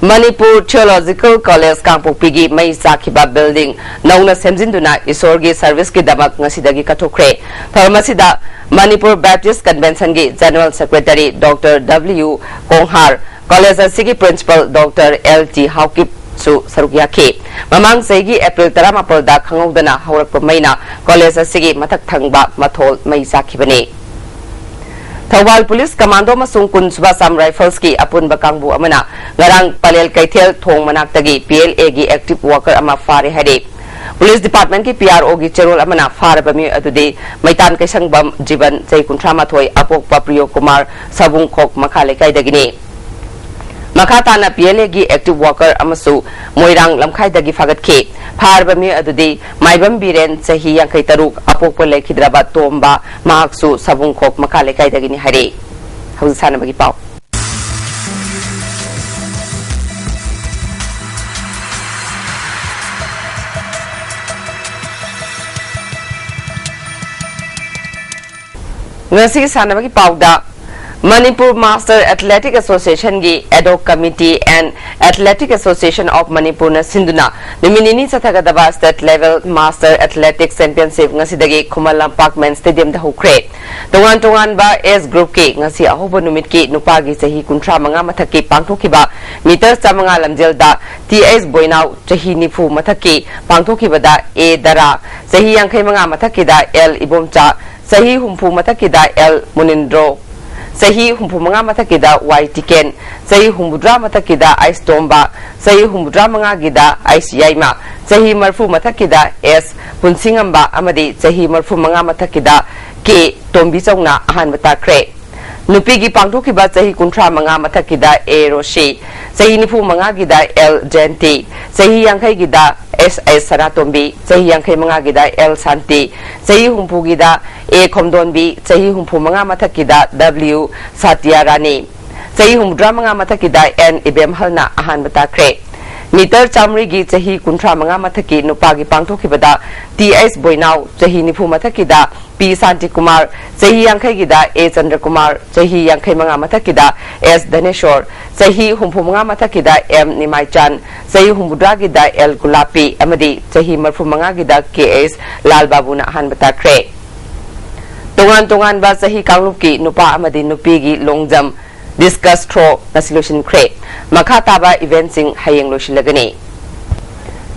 ꯃꯅꯤꯄꯨꯔ ꯊꯤꯑꯣꯂꯣꯖꯤꯀꯦꯜ ꯀꯣꯂꯦꯖ ꯀꯥꯡꯄꯣꯛꯄꯤꯒꯤ ꯃꯩ ꯆꯥꯛꯈꯤꯕ ꯕꯤꯜꯗꯤꯡ ꯅꯧꯅ ꯁꯦꯝꯖꯤꯟꯗꯨꯅ ꯏꯁꯣꯔꯒꯤ ꯁꯔꯚꯤꯁꯀꯤꯗꯃꯛ ꯉꯁꯤꯗꯒꯤ ꯀꯠꯊꯣꯛꯈ꯭ꯔꯦ꯫ ꯊꯧꯔꯝ ꯑꯁꯤꯗ ꯃꯅꯤꯄꯨꯔ ꯕꯦꯞꯇꯤꯁ ꯀꯟꯚꯦꯟꯁꯟꯒꯤ general secretary doctor W Konghar, college ꯑꯁꯤꯒꯤ ꯄ꯭ꯔꯤꯟꯁꯤꯄꯜ ꯗꯣꯛꯇꯔ ꯑꯦꯜ ꯇꯤ ꯍꯥꯎꯀꯤꯞꯁꯨ ꯁꯔꯨꯛ ꯌꯥꯈꯤ꯫ ꯃꯃꯥꯡ ꯆꯍꯤꯒꯤ ꯑꯦꯄ꯭ꯔꯤꯜ ꯇꯔꯥꯃꯥꯄꯜꯗ ꯈꯪꯍꯧꯗꯅ ꯍꯧꯔꯛꯄ ꯃꯩꯅ ꯀꯣꯂꯦꯖ ꯑꯁꯤꯒꯤ ꯃꯊꯛ ꯊꯪꯕ ꯃꯊꯣꯜ ꯃꯩ ꯆꯥꯛꯈꯤꯕꯅꯤ꯫ ꯊꯧꯕꯥꯜ ꯄꯨꯂꯤꯁ ꯀꯃꯥꯟꯗꯣ ꯑꯃꯁꯨꯡ ꯀꯨꯟꯁꯨꯕ ꯑꯁꯥꯝ ꯔꯥꯏꯐꯜꯁꯀꯤ ꯑꯄꯨꯟꯕ ꯀꯥꯡꯕꯨ ꯑꯃꯅ ꯉꯔꯥꯡ ꯄꯂꯦꯜ ꯀꯩꯊꯦꯜ ꯊꯣꯡ ꯃꯅꯥꯛꯇꯒꯤ ꯄꯤ ꯑꯦꯜ ꯑꯦꯒꯤ ꯑꯦꯛꯇꯤꯚ ꯋꯥꯔꯀꯔ ꯑꯃ ꯐꯥꯔꯦ ꯍꯥꯏꯔꯦ꯫ ꯄꯨꯂꯤꯁ ꯗꯤꯄꯥꯔꯠꯃꯦꯟꯠꯀꯤ ꯄꯤ ꯑꯥꯔ ꯑꯣꯒꯤ ꯆꯦꯔꯣꯜ ꯑꯃꯅ ꯐꯥꯔꯕ ꯃꯤꯑꯣꯏ ꯑꯗꯨꯗꯤ ꯃꯩꯇꯥꯟ ꯀꯩꯁꯪꯕꯝ ꯖꯤꯕꯟ, ꯆꯍꯤ ꯀꯨꯟꯊ꯭ꯔꯥ ꯃꯥꯊꯣꯏ, ꯑꯄꯣꯛꯄ ꯄ꯭ꯔꯤꯌꯣ ꯀꯨꯃꯥꯔ, ꯁꯕꯨꯡꯈꯣꯛ ꯃꯈꯥ ꯂꯩꯀꯥꯏꯗꯒꯤꯅꯤ꯫ ꯃꯈꯥ ꯇꯥꯅ ꯄꯤ ꯑꯦꯜ ꯑꯦꯒꯤ ꯑꯦꯛꯇꯤꯚ ꯋꯥꯔꯀꯔ ꯑꯃꯁꯨ ꯃꯣꯏꯔꯥꯡ ꯂꯝꯈꯥꯏꯗꯒꯤ ꯐꯥꯒꯠꯈꯤ꯫ ꯐꯥꯔꯕ ꯃꯤꯑꯣꯏ ꯑꯗꯨꯗꯤ ꯃꯥꯏꯕꯝ ꯕꯤꯔꯦꯟ, ꯆꯍꯤ ꯌꯥꯡꯈꯩ ꯇꯔꯨꯛ, ꯑꯄꯣꯛꯄ ꯂꯩꯈꯤꯗ꯭ꯔꯕ ꯇꯣꯝꯕ, ꯃꯍꯥꯛꯁꯨ ꯁꯕꯨꯡꯈꯣꯛ ꯃꯈꯥ ꯂꯩꯀꯥꯏꯗꯒꯤꯅꯤ ꯍꯥꯏꯔꯦ꯫ ꯍꯧꯖꯤꯛ ꯁꯥꯟꯅꯕꯒꯤ ꯄꯥꯎ꯫ ꯉꯁꯤꯒꯤ ꯁꯥꯟꯅꯕꯒꯤ ꯄꯥꯎꯗ, Manipur Master Athletic Association ꯒꯤ Ad Hoc Committee and Athletic Association of Manipur ꯅ ꯁꯤꯟꯗꯨꯅ ꯅꯨꯃꯤꯠ ꯅꯤꯅꯤ ꯆꯠꯊꯒꯗꯕ State Level Master Athletic Championship ꯉꯁꯤꯗꯒꯤ ꯈꯨꯃꯟ ꯂꯝꯄꯥꯛ Main Stadium ꯗ ꯍꯧꯈ꯭ꯔꯦ꯫ ꯇꯣꯉꯥꯟ ꯇꯣꯉꯥꯟꯕ age group ꯀꯤ ꯉꯁꯤ ꯑꯍꯧꯕ ꯅꯨꯃꯤꯠꯀꯤ ꯅꯨꯄꯥꯒꯤ ꯆꯍꯤ ꯀꯨꯟꯊ꯭ꯔꯥ ꯃꯉꯥ ꯃꯊꯛꯀꯤ ꯄꯥꯡꯊꯣꯛꯈꯤꯕ meter ꯆꯥꯃꯉꯥ ꯂꯝꯖꯦꯜꯗ T H ꯕꯣꯏꯅꯥꯎ, ꯆꯍꯤ ꯅꯤꯐꯨ ꯃꯊꯛꯀꯤ ꯄꯥꯡꯊꯣꯛꯈꯤꯕꯗ A ꯗꯔꯥ, ꯆꯍꯤ ꯌꯥꯡꯈꯩ ꯃꯉꯥ ꯃꯊꯛꯀꯤꯗ L ꯏꯕꯣꯝꯆꯥ, ꯆꯍꯤ ꯍꯨꯝꯐꯨ ꯃꯊꯛꯀꯤꯗ L ꯃꯨꯅꯤꯟꯗ꯭ꯔꯣ, ꯆꯍꯤ ꯍꯨꯝꯐꯨ ꯃꯉꯥ ꯃꯊꯛꯀꯤꯗ Y ꯇꯤꯀꯦꯟ, ꯆꯍꯤ ꯍꯨꯝꯐꯨꯇꯔꯥ ꯃꯊꯛꯀꯤꯗ H ꯇꯣꯝꯕ, ꯆꯍꯤ ꯍꯨꯝꯐꯨꯇꯔꯥ ꯃꯉꯥꯒꯤꯗ H ꯌꯥꯏꯃ, ꯆꯍꯤ ꯃꯔꯤꯐꯨ ꯃꯊꯛꯀꯤꯗ S ꯄꯨꯟꯁꯤꯉꯝꯕ ꯑꯃꯗꯤ ꯆꯍꯤ ꯃꯔꯤꯐꯨ ꯃꯉꯥ ꯃꯊꯛꯀꯤꯗ K ꯇꯣꯝꯕꯤꯆꯧꯅ ꯑꯍꯥꯟꯕ ꯇꯥꯈ꯭ꯔꯦ꯫ ꯅꯨꯄꯤꯒꯤ ꯄꯥꯡꯊꯣꯛꯈꯤꯕ ꯆꯍꯤ ꯀꯨꯟꯊ꯭ꯔꯥ ꯃꯉꯥ ꯃꯊꯛꯀꯤꯗ A ꯔꯣꯁꯤ, ꯆꯍꯤ ꯅꯤꯐꯨ ꯃꯉꯥꯒꯤꯗ L ꯖꯌꯟꯇꯤ, ꯆꯍꯤ ꯌꯥꯡꯈꯩꯒꯤꯗ S S ꯁꯅꯥꯇꯣꯝꯕꯤ, ꯆꯍꯤ ꯌꯥꯡꯈꯩ ꯃꯉꯥꯒꯤꯗ L ꯁꯥꯟꯇꯤ, ꯆꯍꯤ ꯍꯨꯝꯐꯨꯒꯤꯗ A ꯈꯣꯝꯗꯣꯟꯕꯤ, ꯆꯍꯤ ꯍꯨꯝꯐꯨ ꯃꯉꯥ ꯃꯊꯛꯀꯤꯗ W ꯁꯥꯇꯤꯌꯥ ꯔꯥꯅꯤ, ꯆꯍꯤ ꯍꯨꯝꯐꯨꯇꯔꯥ ꯃꯉꯥ ꯃꯊꯛꯀꯤꯗ N ꯏꯕꯦꯝꯍꯜꯅ ꯑꯍꯥꯟꯕ ꯇꯥꯈ꯭ꯔꯦ꯫ Meter ꯆꯥꯃꯔꯤꯒꯤ ꯆꯍꯤ ꯀꯨꯟꯊ꯭ꯔꯥ ꯃꯉꯥ ꯃꯊꯛꯀꯤ ꯅꯨꯄꯥꯒꯤ ꯄꯥꯡꯊꯣꯛꯈꯤꯕꯗ T H ꯕꯣꯏꯅꯥꯎ, ꯆꯍꯤ ꯅꯤꯐꯨ ꯃꯊꯛꯀꯤꯗ P ꯁꯥꯟꯇꯤꯀꯨꯃꯥꯔ, ꯆꯍꯤ ꯌꯥꯡꯈꯩꯒꯤꯗ A ꯆꯟꯗ꯭ꯔꯀꯨꯃꯥꯔ, ꯆꯍꯤ ꯌꯥꯡꯈꯩ ꯃꯉꯥ ꯃꯊꯛꯀꯤꯗ S ꯙꯅꯦꯁꯣꯔ, ꯆꯍꯤ ꯍꯨꯝꯐꯨ ꯃꯉꯥ ꯃꯊꯛꯀꯤꯗ M ꯅꯤꯃꯥꯏꯆꯥꯟ, ꯆꯍꯤ ꯍꯨꯝꯐꯨꯇꯔꯥꯒꯤꯗ L ꯒꯨꯂꯥꯄꯤ ꯑꯃꯗꯤ ꯆꯍꯤ ꯃꯔꯤꯐꯨ ꯃꯉꯥꯒꯤꯗ K H ꯂꯥꯜ ꯕꯥꯕꯨꯅ ꯑꯍꯥꯟꯕ ꯇꯥꯈ꯭ꯔꯦ꯫ ꯇꯣꯉꯥꯟ ꯇꯣꯉꯥꯟꯕ ꯆꯍꯤ ꯀꯥꯡꯂꯨꯞꯀꯤ ꯅꯨꯄꯥ ꯑꯃꯗꯤ ꯅꯨꯄꯤꯒꯤ long jump, discus throw ꯉꯁꯤ ꯂꯣꯏꯁꯤꯟꯈ꯭ꯔꯦ꯫ ꯃꯈꯥ ꯇꯥꯕ event ꯁꯤꯡ ꯍꯌꯦꯡ ꯂꯣꯏꯁꯤꯜꯂꯒꯅꯤ꯫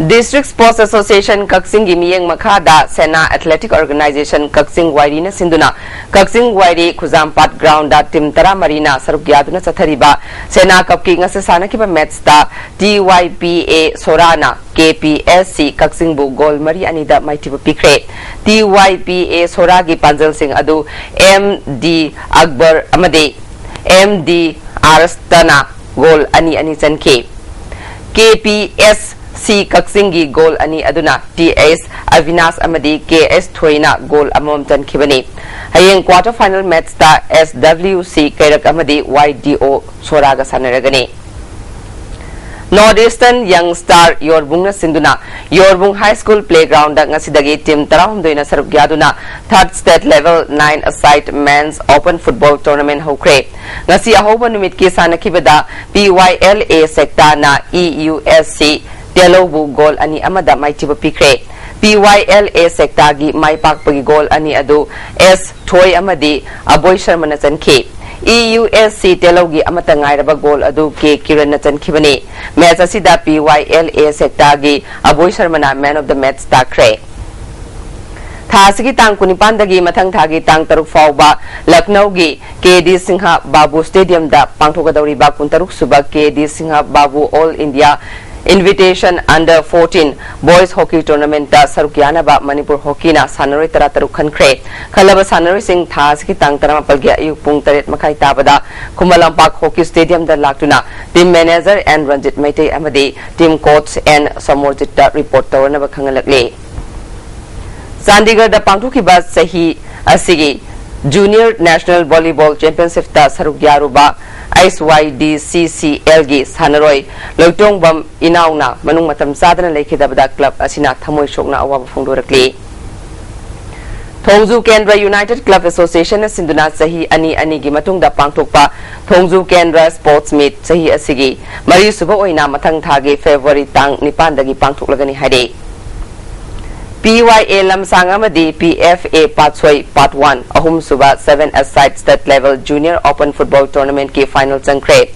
District Sports Association ꯀꯛꯆꯤꯡꯒꯤ ꯃꯤꯠꯌꯦꯡ ꯃꯈꯥꯗ ꯁꯦꯅꯥ Athletic Organisation ꯀꯛꯆꯤꯡ ꯋꯥꯏꯔꯤꯅ ꯁꯤꯟꯗꯨꯅ ꯀꯛꯆꯤꯡ ꯋꯥꯏꯔꯤ ꯈꯨꯖꯥꯝꯄꯥꯠ ground ꯇ team ꯇꯔꯥꯃꯔꯤꯅ ꯁꯔꯨꯛ ꯌꯥꯗꯨꯅ ꯆꯠꯊꯔꯤꯕ ꯁꯦꯅꯥ ꯀꯞꯀꯤ ꯉꯁꯤ ꯁꯥꯟꯅꯈꯤꯕ match ꯇ T Y P A ꯁꯣꯔꯥꯅ K P S C ꯀꯛꯆꯤꯡꯕꯨ goal ꯃꯔꯤ ꯑꯅꯤꯗ ꯃꯥꯏꯊꯤꯕ ꯄꯤꯈ꯭ꯔꯦ꯫ T Y P A ꯁꯣꯔꯥꯒꯤ ꯄꯥꯟꯖꯜꯁꯤꯡ ꯑꯗꯨ M D ꯑꯛꯕꯔ ꯑꯃꯗꯤ M D ꯑꯥꯔꯁꯇꯅ goal ꯑꯅꯤ ꯑꯅꯤ ꯆꯟꯈꯤ꯫ K P S C ꯀꯛꯆꯤꯡꯒꯤ goal ꯑꯅꯤ ꯑꯗꯨꯅ T H ꯑꯕꯤꯅꯥꯁ ꯑꯃꯗꯤ K H ꯊꯣꯏꯅ goal ꯑꯃꯃꯝ ꯆꯟꯈꯤꯕꯅꯤ꯫ ꯍꯌꯦꯡ quarter final match ꯇ S W C ꯀꯩꯔꯛ ꯑꯃꯗꯤ Y D O ꯁꯣꯔꯥꯒ ꯁꯥꯟꯅꯔꯒꯅꯤ꯫ North Eastern Young Star ꯌꯣꯔꯕꯨꯡꯅ ꯁꯤꯟꯗꯨꯅ ꯌꯣꯔꯕꯨꯡ High School Playground ꯗ ꯉꯁꯤꯗꯒꯤ team ꯇꯔꯥꯍꯨꯝꯗꯣꯏꯅ ꯁꯔꯨꯛ ꯌꯥꯗꯨꯅ Third State Level Nine Aside Men's Open Football Tournament ꯍꯧꯈ꯭ꯔꯦ꯫ ꯉꯁꯤ ꯑꯍꯧꯕ ꯅꯨꯃꯤꯠꯀꯤ ꯁꯥꯟꯅꯈꯤꯕꯗ P Y L A ꯁꯦꯛꯇꯥꯅ E U S C ꯇꯦꯂꯧꯕꯨ goal ꯑꯅꯤ ꯑꯃꯗ ꯃꯥꯏꯊꯤꯕ ꯄꯤꯈ꯭ꯔꯦ꯫ P Y L A ꯁꯦꯛꯇꯥꯒꯤ my ꯄꯥꯛꯄꯒꯤ goal ꯑꯅꯤ ꯑꯗꯨ S ꯊꯣꯏ ꯑꯃꯗꯤ ꯑꯕꯣꯏ ꯁꯔꯃꯅ ꯆꯟꯈꯤ꯫ E U S C ꯇꯦꯂꯧꯒꯤ ꯑꯃꯠꯇ ꯉꯥꯏꯔꯕ goal ꯑꯗꯨ K ꯀꯤꯔꯟꯅ ꯆꯟꯈꯤꯕꯅꯤ꯫ Match ꯑꯁꯤꯗ P Y L A ꯁꯦꯛꯇꯥꯒꯤ ꯑꯕꯣꯏ ꯁꯔꯃꯅ man of the match ꯇꯥꯈ꯭ꯔꯦ꯫ ꯊꯥ ꯑꯁꯤꯒꯤ ꯇꯥꯡ ꯀꯨꯟꯅꯤꯄꯥꯟꯗꯒꯤ ꯃꯊꯪ ꯊꯥꯒꯤ ꯇꯥꯡ ꯇꯔꯨꯛ ꯐꯥꯎꯕ ꯂꯈꯅꯧꯒꯤ K D ꯁꯤꯡꯍ ꯕꯥꯕꯨ Stadium ꯗ ꯄꯥꯡꯊꯣꯛꯀꯗꯧꯔꯤꯕ ꯀꯨꯟꯇꯔꯨꯛ ꯁꯨꯕ K D ꯁꯤꯡꯍ ꯕꯥꯕꯨ All India Invitation Under Fourteen Boys Hockey Tournament ꯇ ꯁꯔꯨꯛ ꯌꯥꯅꯕ ꯃꯅꯤꯄꯨꯔ ꯍꯣꯀꯤꯅ ꯁꯥꯟꯅꯔꯣꯏ ꯇꯔꯥꯇꯔꯨꯛ ꯈꯟꯈ꯭ꯔꯦ꯫ ꯈꯜꯂꯕ ꯁꯥꯟꯅꯔꯣꯏꯁꯤꯡ ꯊꯥ ꯑꯁꯤꯒꯤ ꯇꯥꯡ ꯇꯔꯥꯃꯥꯄꯜꯒꯤ ꯑꯌꯨꯛ ꯄꯨꯡ ꯇꯔꯦꯠ ꯃꯈꯥꯏ ꯇꯥꯕꯗ ꯈꯨꯃꯟ ꯂꯝꯄꯥꯛ Hockey Stadium ꯗ ꯂꯥꯛꯇꯨꯅ team manager N Ranjit Meitei ꯑꯃꯗꯤ team coach N ꯁꯃꯣꯔꯖꯤꯠꯇ report ꯇꯧꯔꯅꯕ ꯈꯪꯍꯜꯂꯛꯂꯤ꯫ ꯆꯥꯟꯗꯤꯒꯔꯗ ꯄꯥꯡꯊꯣꯛꯈꯤꯕ ꯆꯍꯤ ꯑꯁꯤꯒꯤ Junior National Volleyball Championship ꯇ ꯁꯔꯨꯛ ꯌꯥꯔꯨꯕ H Y D C C L ꯒꯤ ꯁꯥꯟꯅꯔꯣꯏ ꯂꯣꯏꯇꯣꯡꯕꯝ ꯏꯅꯥꯎꯅ ꯃꯅꯨꯡ ꯃꯇꯝ ꯆꯥꯗꯅ ꯂꯩꯈꯤꯗꯕꯗ club ꯑꯁꯤꯅ ꯊꯃꯣꯏ ꯁꯣꯛꯅ ꯑꯋꯥꯕ ꯐꯣꯡꯗꯣꯔꯛꯂꯤ꯫ ꯊꯣꯡꯖꯨ ꯀꯦꯟꯗ꯭ꯔ United Club Association ꯅ ꯁꯤꯟꯗꯨꯅ ꯆꯍꯤ ꯑꯅꯤ ꯑꯅꯤꯒꯤ ꯃꯇꯨꯡꯗ ꯄꯥꯡꯊꯣꯛꯄ ꯊꯣꯡꯖꯨ ꯀꯦꯟꯗ꯭ꯔ Sports Meet ꯆꯍꯤ ꯑꯁꯤꯒꯤ ꯃꯔꯤꯁꯨꯕ ꯑꯣꯏꯅ ꯃꯊꯪ ꯊꯥꯒꯤ February ꯇꯥꯡ ꯅꯤꯄꯥꯟꯗꯒꯤ ꯄꯥꯡꯊꯣꯛꯂꯒꯅꯤ ꯍꯥꯏꯔꯤ꯫ P Y A ꯂꯝꯁꯥꯡ ꯑꯃꯗꯤ P F A Patsoi Part One ꯑꯍꯨꯝꯁꯨꯕ Seven Aside State Level Junior Open Football Tournament ꯀꯤ final ꯆꯪꯈ꯭ꯔꯦ꯫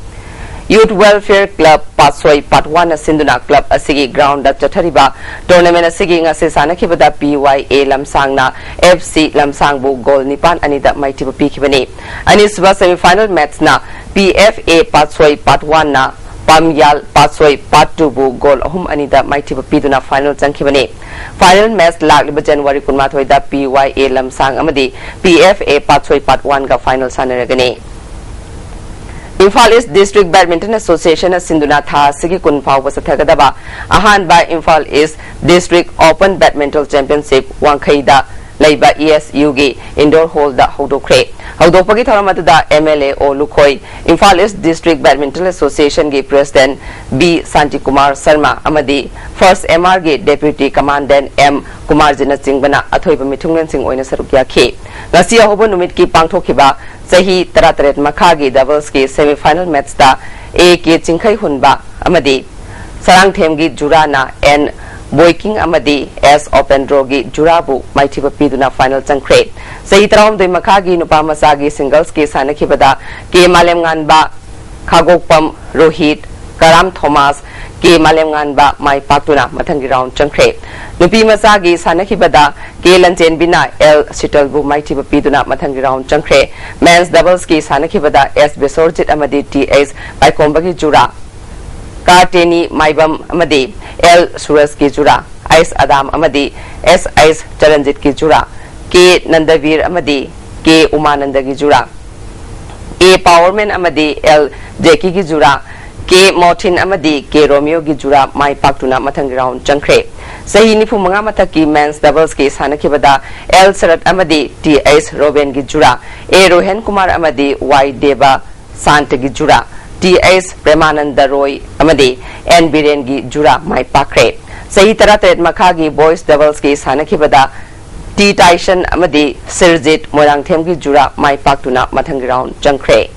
Youth Welfare Club ꯄꯥꯠꯁꯣꯏ Part One ꯅ ꯁꯤꯟꯗꯨꯅ club ꯑꯁꯤꯒꯤ ground ꯗ ꯆꯠꯊꯔꯤꯕ tournament ꯑꯁꯤꯒꯤ ꯉꯁꯤ ꯁꯥꯟꯅꯈꯤꯕꯗ P Y A ꯂꯝꯁꯥꯡꯅ F C ꯂꯝꯁꯥꯡꯕꯨ goal ꯅꯤꯄꯥꯟ ꯑꯅꯤꯗ ꯃꯥꯏꯊꯤꯕ ꯄꯤꯈꯤꯕꯅꯤ꯫ ꯑꯅꯤꯁꯨꯕ semi final match ꯅ P F A Patsoi Part One ꯅ ꯄꯥꯝꯌꯥꯜ ꯄꯥꯠꯁꯣꯏ Part Two ꯕꯨ goal ꯑꯍꯨꯝ ꯑꯅꯤꯗ ꯃꯥꯏꯊꯤꯕ ꯄꯤꯗꯨꯅ final ꯆꯪꯈꯤꯕꯅꯤ꯫ Final match ꯂꯥꯛꯂꯤꯕ January ꯀꯨꯟꯃꯥꯊꯣꯏꯗ P Y A ꯂꯝꯁꯥꯡ ꯑꯃꯗꯤ P F A Patsoi Part One ꯒ final ꯁꯥꯟꯅꯔꯒꯅꯤ꯫ Imphal East District Badminton Association ꯅ ꯁꯤꯟꯗꯨꯅ ꯊꯥ ꯑꯁꯤꯒꯤ ꯀꯨꯟ ꯐꯥꯎꯕ ꯆꯠꯊꯒꯗꯕ ꯑꯍꯥꯟꯕ Imphal East District Open Badminton Championship ꯋꯥꯡꯈꯩꯗ ꯂꯩꯕ ꯏ ꯑꯦꯁ ꯌꯨꯒꯤ ꯏꯟꯗꯣꯔ ꯍꯣꯜꯗ ꯍꯧꯗꯣꯛꯈ꯭ꯔꯦ꯫ ꯍꯧꯗꯣꯛꯄꯒꯤ ꯊꯧꯔꯝ ꯑꯗꯨꯗ M L A O Lukhoi, Imphal east district badminton ꯑꯦꯁꯣꯁꯤꯌꯦꯁꯟꯒꯤ ꯄ꯭ꯔꯦꯁꯤꯗꯦꯟꯠ ꯕꯤ ꯁꯥꯟꯇꯤꯀꯨꯃꯥꯔ ꯁꯔꯃ ꯑꯃꯗꯤ ꯐꯥꯔꯁ ꯑꯦꯝ ꯑꯥꯔꯒꯤ ꯗꯦꯄ꯭ꯌꯨꯇꯤ ꯀꯃꯥꯟꯗꯦꯟꯠ ꯑꯦꯝ ꯀꯨꯃꯥꯔꯖꯤꯠꯅꯆꯤꯡꯕꯅ ꯑꯊꯣꯏꯕ ꯃꯤꯊꯨꯡꯂꯦꯟꯁꯤꯡ ꯑꯣꯏꯅ ꯁꯔꯨꯛ ꯌꯥꯈꯤ꯫ ꯉꯁꯤ ꯑꯍꯧꯕ ꯅꯨꯃꯤꯠꯀꯤ ꯄꯥꯡꯊꯣꯛꯈꯤꯕ ꯆꯍꯤ ꯇꯔꯥꯇꯔꯦꯠ ꯃꯈꯥꯒꯤ ꯗꯕꯜꯁꯀꯤ ꯁꯦꯃꯤꯐꯥꯏꯅꯦꯜ ꯃꯦꯠꯆꯇ ꯑꯦ ꯀꯦ ꯆꯤꯡꯈꯩꯍꯨꯟꯕ ꯑꯃꯗꯤ ꯁꯔꯥꯡꯊꯦꯝꯒꯤ ꯖꯨꯔꯥꯅ ꯑꯦꯟ ꯕꯣꯏꯀꯤꯡ ꯑꯃꯗꯤ ꯑꯦꯁ ꯑꯣꯄꯦꯟꯗ꯭ꯔꯣꯒꯤ ꯖꯨꯔꯥꯕꯨ ꯃꯥꯏꯊꯤꯕ ꯄꯤꯗꯨꯅ ꯐꯥꯏꯅꯦꯜ ꯆꯪꯈ꯭ꯔꯦ꯫ ꯆꯍꯤ ꯇꯔꯥꯍꯨꯝꯗꯣꯏ ꯃꯈꯥꯒꯤ ꯅꯨꯄꯥ ꯃꯆꯥꯒꯤ ꯁꯤꯡꯒꯜꯁꯀꯤ ꯁꯥꯟꯅꯈꯤꯕꯗ ꯀꯦ ꯃꯥꯂꯦꯝꯉꯥꯟꯕ, ꯈꯥꯒꯣꯛꯄꯝ ꯔꯣꯍꯤꯠ, ꯀꯔꯥꯝ ꯊꯣꯃꯥꯁ, ꯀꯦ ꯃꯥꯂꯦꯝꯉꯥꯟꯕ ꯃꯥꯏ ꯄꯥꯛꯇꯨꯅ ꯃꯊꯪꯒꯤ ꯔꯥꯎꯟ ꯆꯪꯈ꯭ꯔꯦ꯫ ꯅꯨꯄꯤ ꯃꯆꯥꯒꯤ ꯁꯥꯟꯅꯈꯤꯕꯗ ꯀꯦ ꯂꯟꯆꯦꯟꯕꯤꯅ ꯑꯦꯜ ꯁꯤꯇꯜꯕꯨ ꯃꯥꯏꯊꯤꯕ ꯄꯤꯗꯨꯅ ꯃꯊꯪꯒꯤ ꯔꯥꯎꯟ ꯆꯪꯈ꯭ꯔꯦ꯫ ꯃꯦꯟꯁ ꯗꯕꯜꯁꯀꯤ ꯁꯥꯟꯅꯈꯤꯕꯗ ꯑꯦꯁ ꯕꯤꯁꯣꯔꯖꯤꯠ ꯑꯃꯗꯤ ꯇꯤ ꯑꯦꯁ ꯄꯥꯏꯈꯣꯝꯕꯒꯤ ꯖꯨꯔꯥ, ꯀꯥꯔꯇꯦꯅꯤ ꯃꯥꯏꯕꯝ ꯑꯃꯗꯤ ꯑꯦꯜ ꯁꯨꯔꯖꯀꯤ ꯖꯨꯔꯥ, ꯑꯩꯁ ꯑꯗꯥꯝ ꯑꯃꯗꯤ ꯑꯦꯁ ꯑꯩꯁ ꯆꯔꯟꯖꯤꯠꯀꯤ ꯖꯨꯔꯥ, ꯀꯦ ꯅꯟꯗꯕꯤꯔ ꯑꯃꯗꯤ ꯀꯦ ꯎꯃꯥꯅꯟꯗꯒꯤ ꯖꯨꯔꯥ, ꯑꯦ ꯄꯥꯋꯔꯃꯦꯟ ꯑꯃꯗꯤ ꯑꯦꯜ ꯖꯦꯀꯤꯒꯤ ꯖꯨꯔꯥ, ꯀꯦ ꯃꯣꯊꯤꯟ ꯑꯃꯗꯤ ꯀꯦ ꯔꯣꯃꯤꯌꯣꯒꯤ ꯖꯨꯔꯥ ꯃꯥꯏ ꯄꯥꯛꯇꯨꯅ ꯃꯊꯪꯒꯤ ꯔꯥꯎꯟ ꯆꯪꯈ꯭ꯔꯦ꯫ ꯆꯍꯤ ꯅꯤꯐꯨ ꯃꯉꯥ ꯃꯊꯛꯀꯤ ꯃꯦꯟꯁ ꯗꯕꯜꯁꯀꯤ ꯁꯥꯟꯅꯈꯤꯕꯗ ꯑꯦꯜ ꯁꯔꯠ ꯑꯃꯗꯤ ꯇꯤ ꯑꯩꯁ ꯔꯣꯕꯦꯟꯒꯤ ꯖꯨꯔꯥ, ꯑꯦ ꯔꯣꯍꯦꯟ ꯀꯨꯃꯥꯔ ꯑꯃꯗꯤ ꯋꯥꯏ ꯗꯦꯕ ꯁꯥꯟꯇꯒꯤ ꯖꯨꯔꯥ, ꯇꯤ ꯑꯩꯁ ꯄ꯭ꯔꯦꯃꯥꯅꯟꯗ ꯔꯣꯏ ꯑꯃꯗꯤ ꯑꯦꯟ ꯕꯤꯔꯦꯟꯒꯤ ꯖꯨꯔꯥ ꯃꯥꯏ ꯄꯥꯛꯈ꯭ꯔꯦ꯫ ꯆꯍꯤ ꯇꯔꯥꯇꯔꯦꯠ ꯃꯈꯥꯒꯤ ꯕꯣꯏꯁ ꯗꯕꯜꯁꯀꯤ ꯁꯥꯟꯅꯈꯤꯕꯗ ꯇꯤ ꯇꯥꯏꯁꯟ ꯑꯃꯗꯤ ꯁꯤꯔꯖꯤꯠ ꯃꯣꯏꯔꯥꯡꯊꯦꯝꯒꯤ ꯖꯨꯔꯥ ꯃꯥꯏ ꯄꯥꯛꯇꯨꯅ ꯃꯊꯪꯒꯤ ꯔꯥꯎꯟ ꯆꯪꯈ꯭ꯔꯦ꯫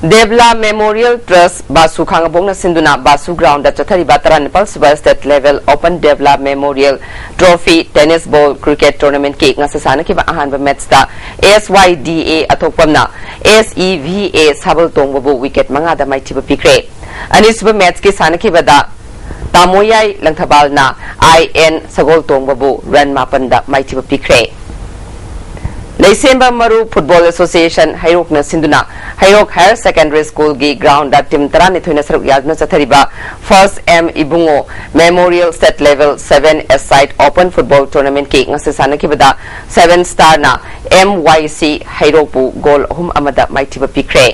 ꯗꯦꯕꯂꯥ ꯃꯦꯃꯣꯔꯤꯌꯦꯜ ꯇ꯭ꯔꯁ ꯕꯥꯁꯨ ꯈꯥꯉꯕꯣꯛꯅ ꯁꯤꯟꯗꯨꯅ ꯕꯥꯁꯨ ꯒ꯭ꯔꯥꯎꯟꯗ ꯆꯠꯊꯔꯤꯕ ꯇꯔꯥꯅꯤꯄꯥꯜ ꯁꯨꯕ state level open Debala memorial trophy tennis ball cricket ꯇꯣꯔꯅꯥꯃꯦꯟꯠꯀꯤ ꯉꯁꯤ ꯁꯥꯟꯅꯈꯤꯕ ꯑꯍꯥꯟꯕ ꯃꯦꯠꯆꯇ ꯑꯦꯁ ꯋꯥꯏ ꯗꯤ ꯑꯦ ꯑꯊꯣꯛꯄꯝꯅ ꯑꯦꯁ ꯏ ꯚꯤ ꯑꯦ ꯁꯥꯕꯜ ꯇꯣꯡꯕꯕꯨ ꯋꯤꯀꯦꯠ ꯃꯉꯥꯗ ꯃꯥꯏꯊꯤꯕ ꯄꯤꯈ꯭ꯔꯦ꯫ ꯑꯅꯤꯁꯨꯕ ꯃꯦꯠꯆꯀꯤ ꯁꯥꯟꯅꯈꯤꯕꯗ ꯇꯥꯃꯣꯌꯥꯏ ꯂꯪꯊꯕꯥꯜꯅ ꯑꯥꯏ ꯑꯦꯟ ꯁꯒꯣꯜ ꯇꯣꯡꯕꯕꯨ ꯔꯟ ꯃꯥꯄꯟꯗ ꯃꯥꯏꯊꯤꯕ ꯄꯤꯈ꯭ꯔꯦ꯫ ꯂꯩꯁꯦꯝꯕ ꯃꯔꯨ ꯐꯨꯠꯕꯣꯜ ꯑꯦꯁꯣꯁꯤꯌꯦꯁꯟ ꯍꯩꯔꯣꯛꯅ ꯁꯤꯟꯗꯨꯅ ꯍꯩꯔꯣꯛ ꯍꯥꯌꯔ ꯁꯦꯀꯦꯟꯗꯔꯤ ꯁ꯭ꯀꯨꯜꯒꯤ ꯒ꯭ꯔꯥꯎꯟꯗ ꯇꯤꯝ ꯇꯔꯥꯅꯤꯊꯣꯏꯅ ꯁꯔꯨꯛ ꯌꯥꯗꯨꯅ ꯆꯠꯊꯔꯤꯕ first M Ibungo memorial state level seven a side open football ꯇꯣꯔꯅꯥꯃꯦꯟꯠꯀꯤ ꯉꯁꯤ ꯁꯥꯟꯅꯈꯤꯕꯗ ꯁꯚꯦꯟ ꯁ꯭ꯇꯥꯔꯅ ꯑꯦꯝ ꯋꯥꯏ ꯁꯤ ꯍꯩꯔꯣꯛꯄꯨ ꯒꯣꯜ ꯑꯍꯨꯝ ꯑꯃꯗ ꯃꯥꯏꯊꯤꯕ ꯄꯤꯈ꯭ꯔꯦ꯫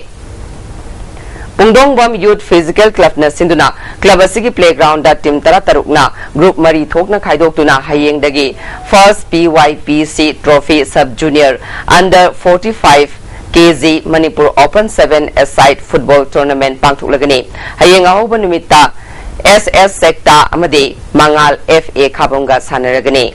ꯄꯨꯡꯗꯣꯡꯕꯝ Youth Physical Clubꯅ ꯁꯤꯟꯗꯨꯅ club ꯑꯁꯤꯒꯤ playgroundꯗ team ꯇꯔꯥꯇꯔꯨꯛꯅ group ꯃꯔꯤ ꯊꯣꯛꯅ ꯈꯥꯏꯗꯣꯛꯇꯨꯅ ꯍꯌꯦꯡꯗꯒꯤ First P Y P C Trophy Sub Junior Under forty-five K G Manipur Open seven-a-side football tournament ꯄꯥꯡꯊꯣꯛꯂꯒꯅꯤ꯫ ꯍꯌꯦꯡ ꯑꯍꯧꯕ ꯅꯨꯃꯤꯠꯇ S S ꯁꯦꯛꯇꯥ ꯑꯃꯗꯤ ꯃꯉꯥꯜ F A ꯈꯥꯕꯝꯒ ꯁꯥꯟꯅꯔꯒꯅꯤ꯫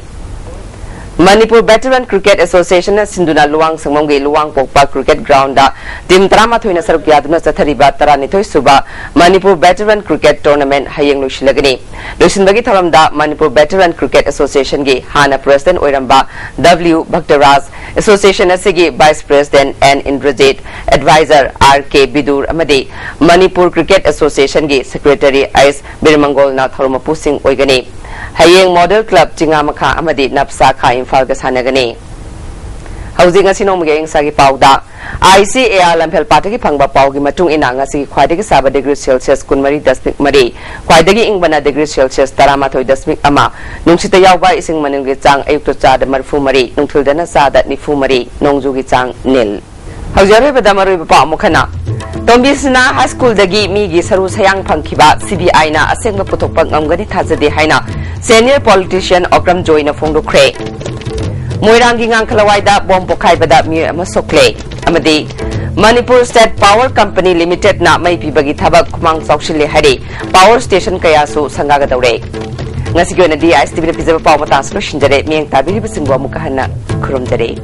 Manipur Veteran Cricket Associationꯅ ꯁꯤꯟꯗꯨꯅ ꯂꯨꯋꯥꯡ ꯁꯪꯕꯝꯒꯤ ꯂꯨꯋꯥꯡ ꯄꯣꯛꯄ cricket groundꯗ team ꯇꯔꯥꯃꯥꯊꯣꯏꯅ ꯁꯔꯨꯛ ꯌꯥꯗꯨꯅ ꯆꯠꯊꯔꯤꯕ ꯇꯔꯥꯅꯤꯊꯣꯏ ꯁꯨꯕ Manipur Veteran Cricket Tournament ꯍꯌꯦꯡ ꯂꯣꯏꯁꯤꯜꯂꯒꯅꯤ꯫ ꯂꯣꯏꯁꯤꯟꯕꯒꯤ ꯊꯧꯔꯝꯗ Manipur Veteran Cricket Associationꯒꯤ ꯍꯥꯟꯅ president ꯑꯣꯏꯔꯝꯕ W ꯚꯛꯇꯔꯥꯖ, association ꯑꯁꯤꯒꯤ vice president N Indrajit, advisor R K ꯕꯤꯗꯨꯔ ꯑꯃꯗꯤ ꯃꯅꯤꯄꯨꯔ Cricket Associationꯒꯤ secretary S ꯕꯤꯔꯃꯪꯒꯣꯜꯅ ꯊꯧꯔꯝ ꯃꯄꯨꯁꯤꯡ ꯑꯣꯏꯒꯅꯤ꯫ ꯍꯌꯦꯡ Model Club ꯆꯤꯉꯥꯃꯈꯥ ꯑꯃꯗꯤ ꯅꯞꯁꯥ ꯈꯥ ꯏꯝꯐꯥꯜꯒ ꯁꯥꯟꯅꯒꯅꯤ꯫ ꯍꯧꯖꯤꯛ ꯉꯁꯤ ꯅꯣꯡꯃꯒꯤ ꯑꯌꯤꯡ ꯑꯁꯥꯒꯤ ꯄꯥꯎꯗ, I C A R ꯂꯝꯐꯦꯜ ꯄꯥꯠꯇꯒꯤ ꯐꯪꯕ ꯄꯥꯎꯒꯤ ꯃꯇꯨꯡ ꯏꯟꯅ, ꯉꯁꯤꯒꯤ ꯈ꯭ꯋꯥꯏꯗꯒꯤ ꯁꯥꯕ degree Celsius ꯀꯨꯟꯃꯔꯤ ꯗꯁꯃꯤꯛ ꯃꯔꯤ, ꯈ꯭ꯋꯥꯏꯗꯒꯤ ꯏꯪꯕꯅ degree Celsius ꯇꯔꯥꯃꯥꯊꯣꯏ ꯗꯁꯃꯤꯛ ꯑꯃ, ꯅꯨꯡꯁꯤꯠꯇ ꯌꯥꯎꯕ ꯏꯁꯤꯡ ꯃꯅꯤꯜꯒꯤ ꯆꯥꯡ ꯑꯌꯨꯛꯇ ꯆꯥꯗ ꯃꯔꯤꯐꯨ ꯃꯔꯤ, ꯅꯨꯡꯊꯤꯜꯗꯅ ꯆꯥꯗ ꯅꯤꯐꯨ ꯃꯔꯤ, ꯅꯣꯡꯖꯨꯒꯤ ꯆꯥꯡ ꯅꯤꯜ꯫ ꯍꯧꯖꯤꯛ ꯑꯔꯣꯏꯕꯗ ꯃꯔꯨꯑꯣꯏꯕ ꯄꯥꯎ ꯑꯃꯨꯛ ꯍꯟꯅ꯫ ꯇꯣꯝꯕꯤꯁꯅꯥ ꯍꯥꯏ ꯁ꯭ꯀꯨꯜꯗꯒꯤ ꯃꯤꯒꯤ ꯁꯔꯨ ꯁꯌꯥꯡ ꯐꯪꯈꯤꯕ C B I ꯅ ꯑꯁꯦꯡꯕ ꯄꯨꯊꯣꯛꯄ ꯉꯝꯒꯅꯤ ꯊꯥꯖꯗꯦ ꯍꯥꯏꯅ senior politician ꯑꯣꯀ꯭ꯔꯝ ꯖꯣꯏꯅ ꯐꯣꯡꯗꯣꯛꯈ꯭ꯔꯦ꯫ ꯃꯣꯏꯔꯥꯡꯒꯤ ꯉꯥꯡꯈꯂꯋꯥꯏꯗ ꯕꯣꯝ ꯄꯣꯈꯥꯏꯕꯗ ꯃꯤꯑꯣꯏ ꯑꯃ ꯁꯣꯛꯂꯦ꯫ ꯑꯃꯗꯤ Manipur State Power Company Limitedꯅ ꯃꯩ ꯄꯤꯕꯒꯤ ꯊꯕꯛ ꯈꯨꯃꯥꯡ ꯆꯥꯎꯁꯤꯜꯂꯦ ꯍꯥꯏꯔꯦ꯫ Power station ꯀꯌꯥꯁꯨ ꯁꯪꯒꯥꯒꯗꯧꯔꯦ꯫ ꯉꯁꯤꯒꯤ ꯑꯣꯏꯅꯗꯤ I S T V ꯅ ꯄꯤꯖꯕ ꯄꯥꯎ ꯃꯇꯥꯡꯁꯤ ꯂꯣꯏꯁꯤꯟꯖꯔꯦ꯫ ꯃꯤꯠꯌꯦꯡ ꯇꯥꯕꯤꯔꯤꯕꯁꯤꯡꯕꯨ ꯑꯃꯨꯛꯀ ꯍꯟꯅ ꯈꯨꯔꯨꯝꯖꯔꯤ꯫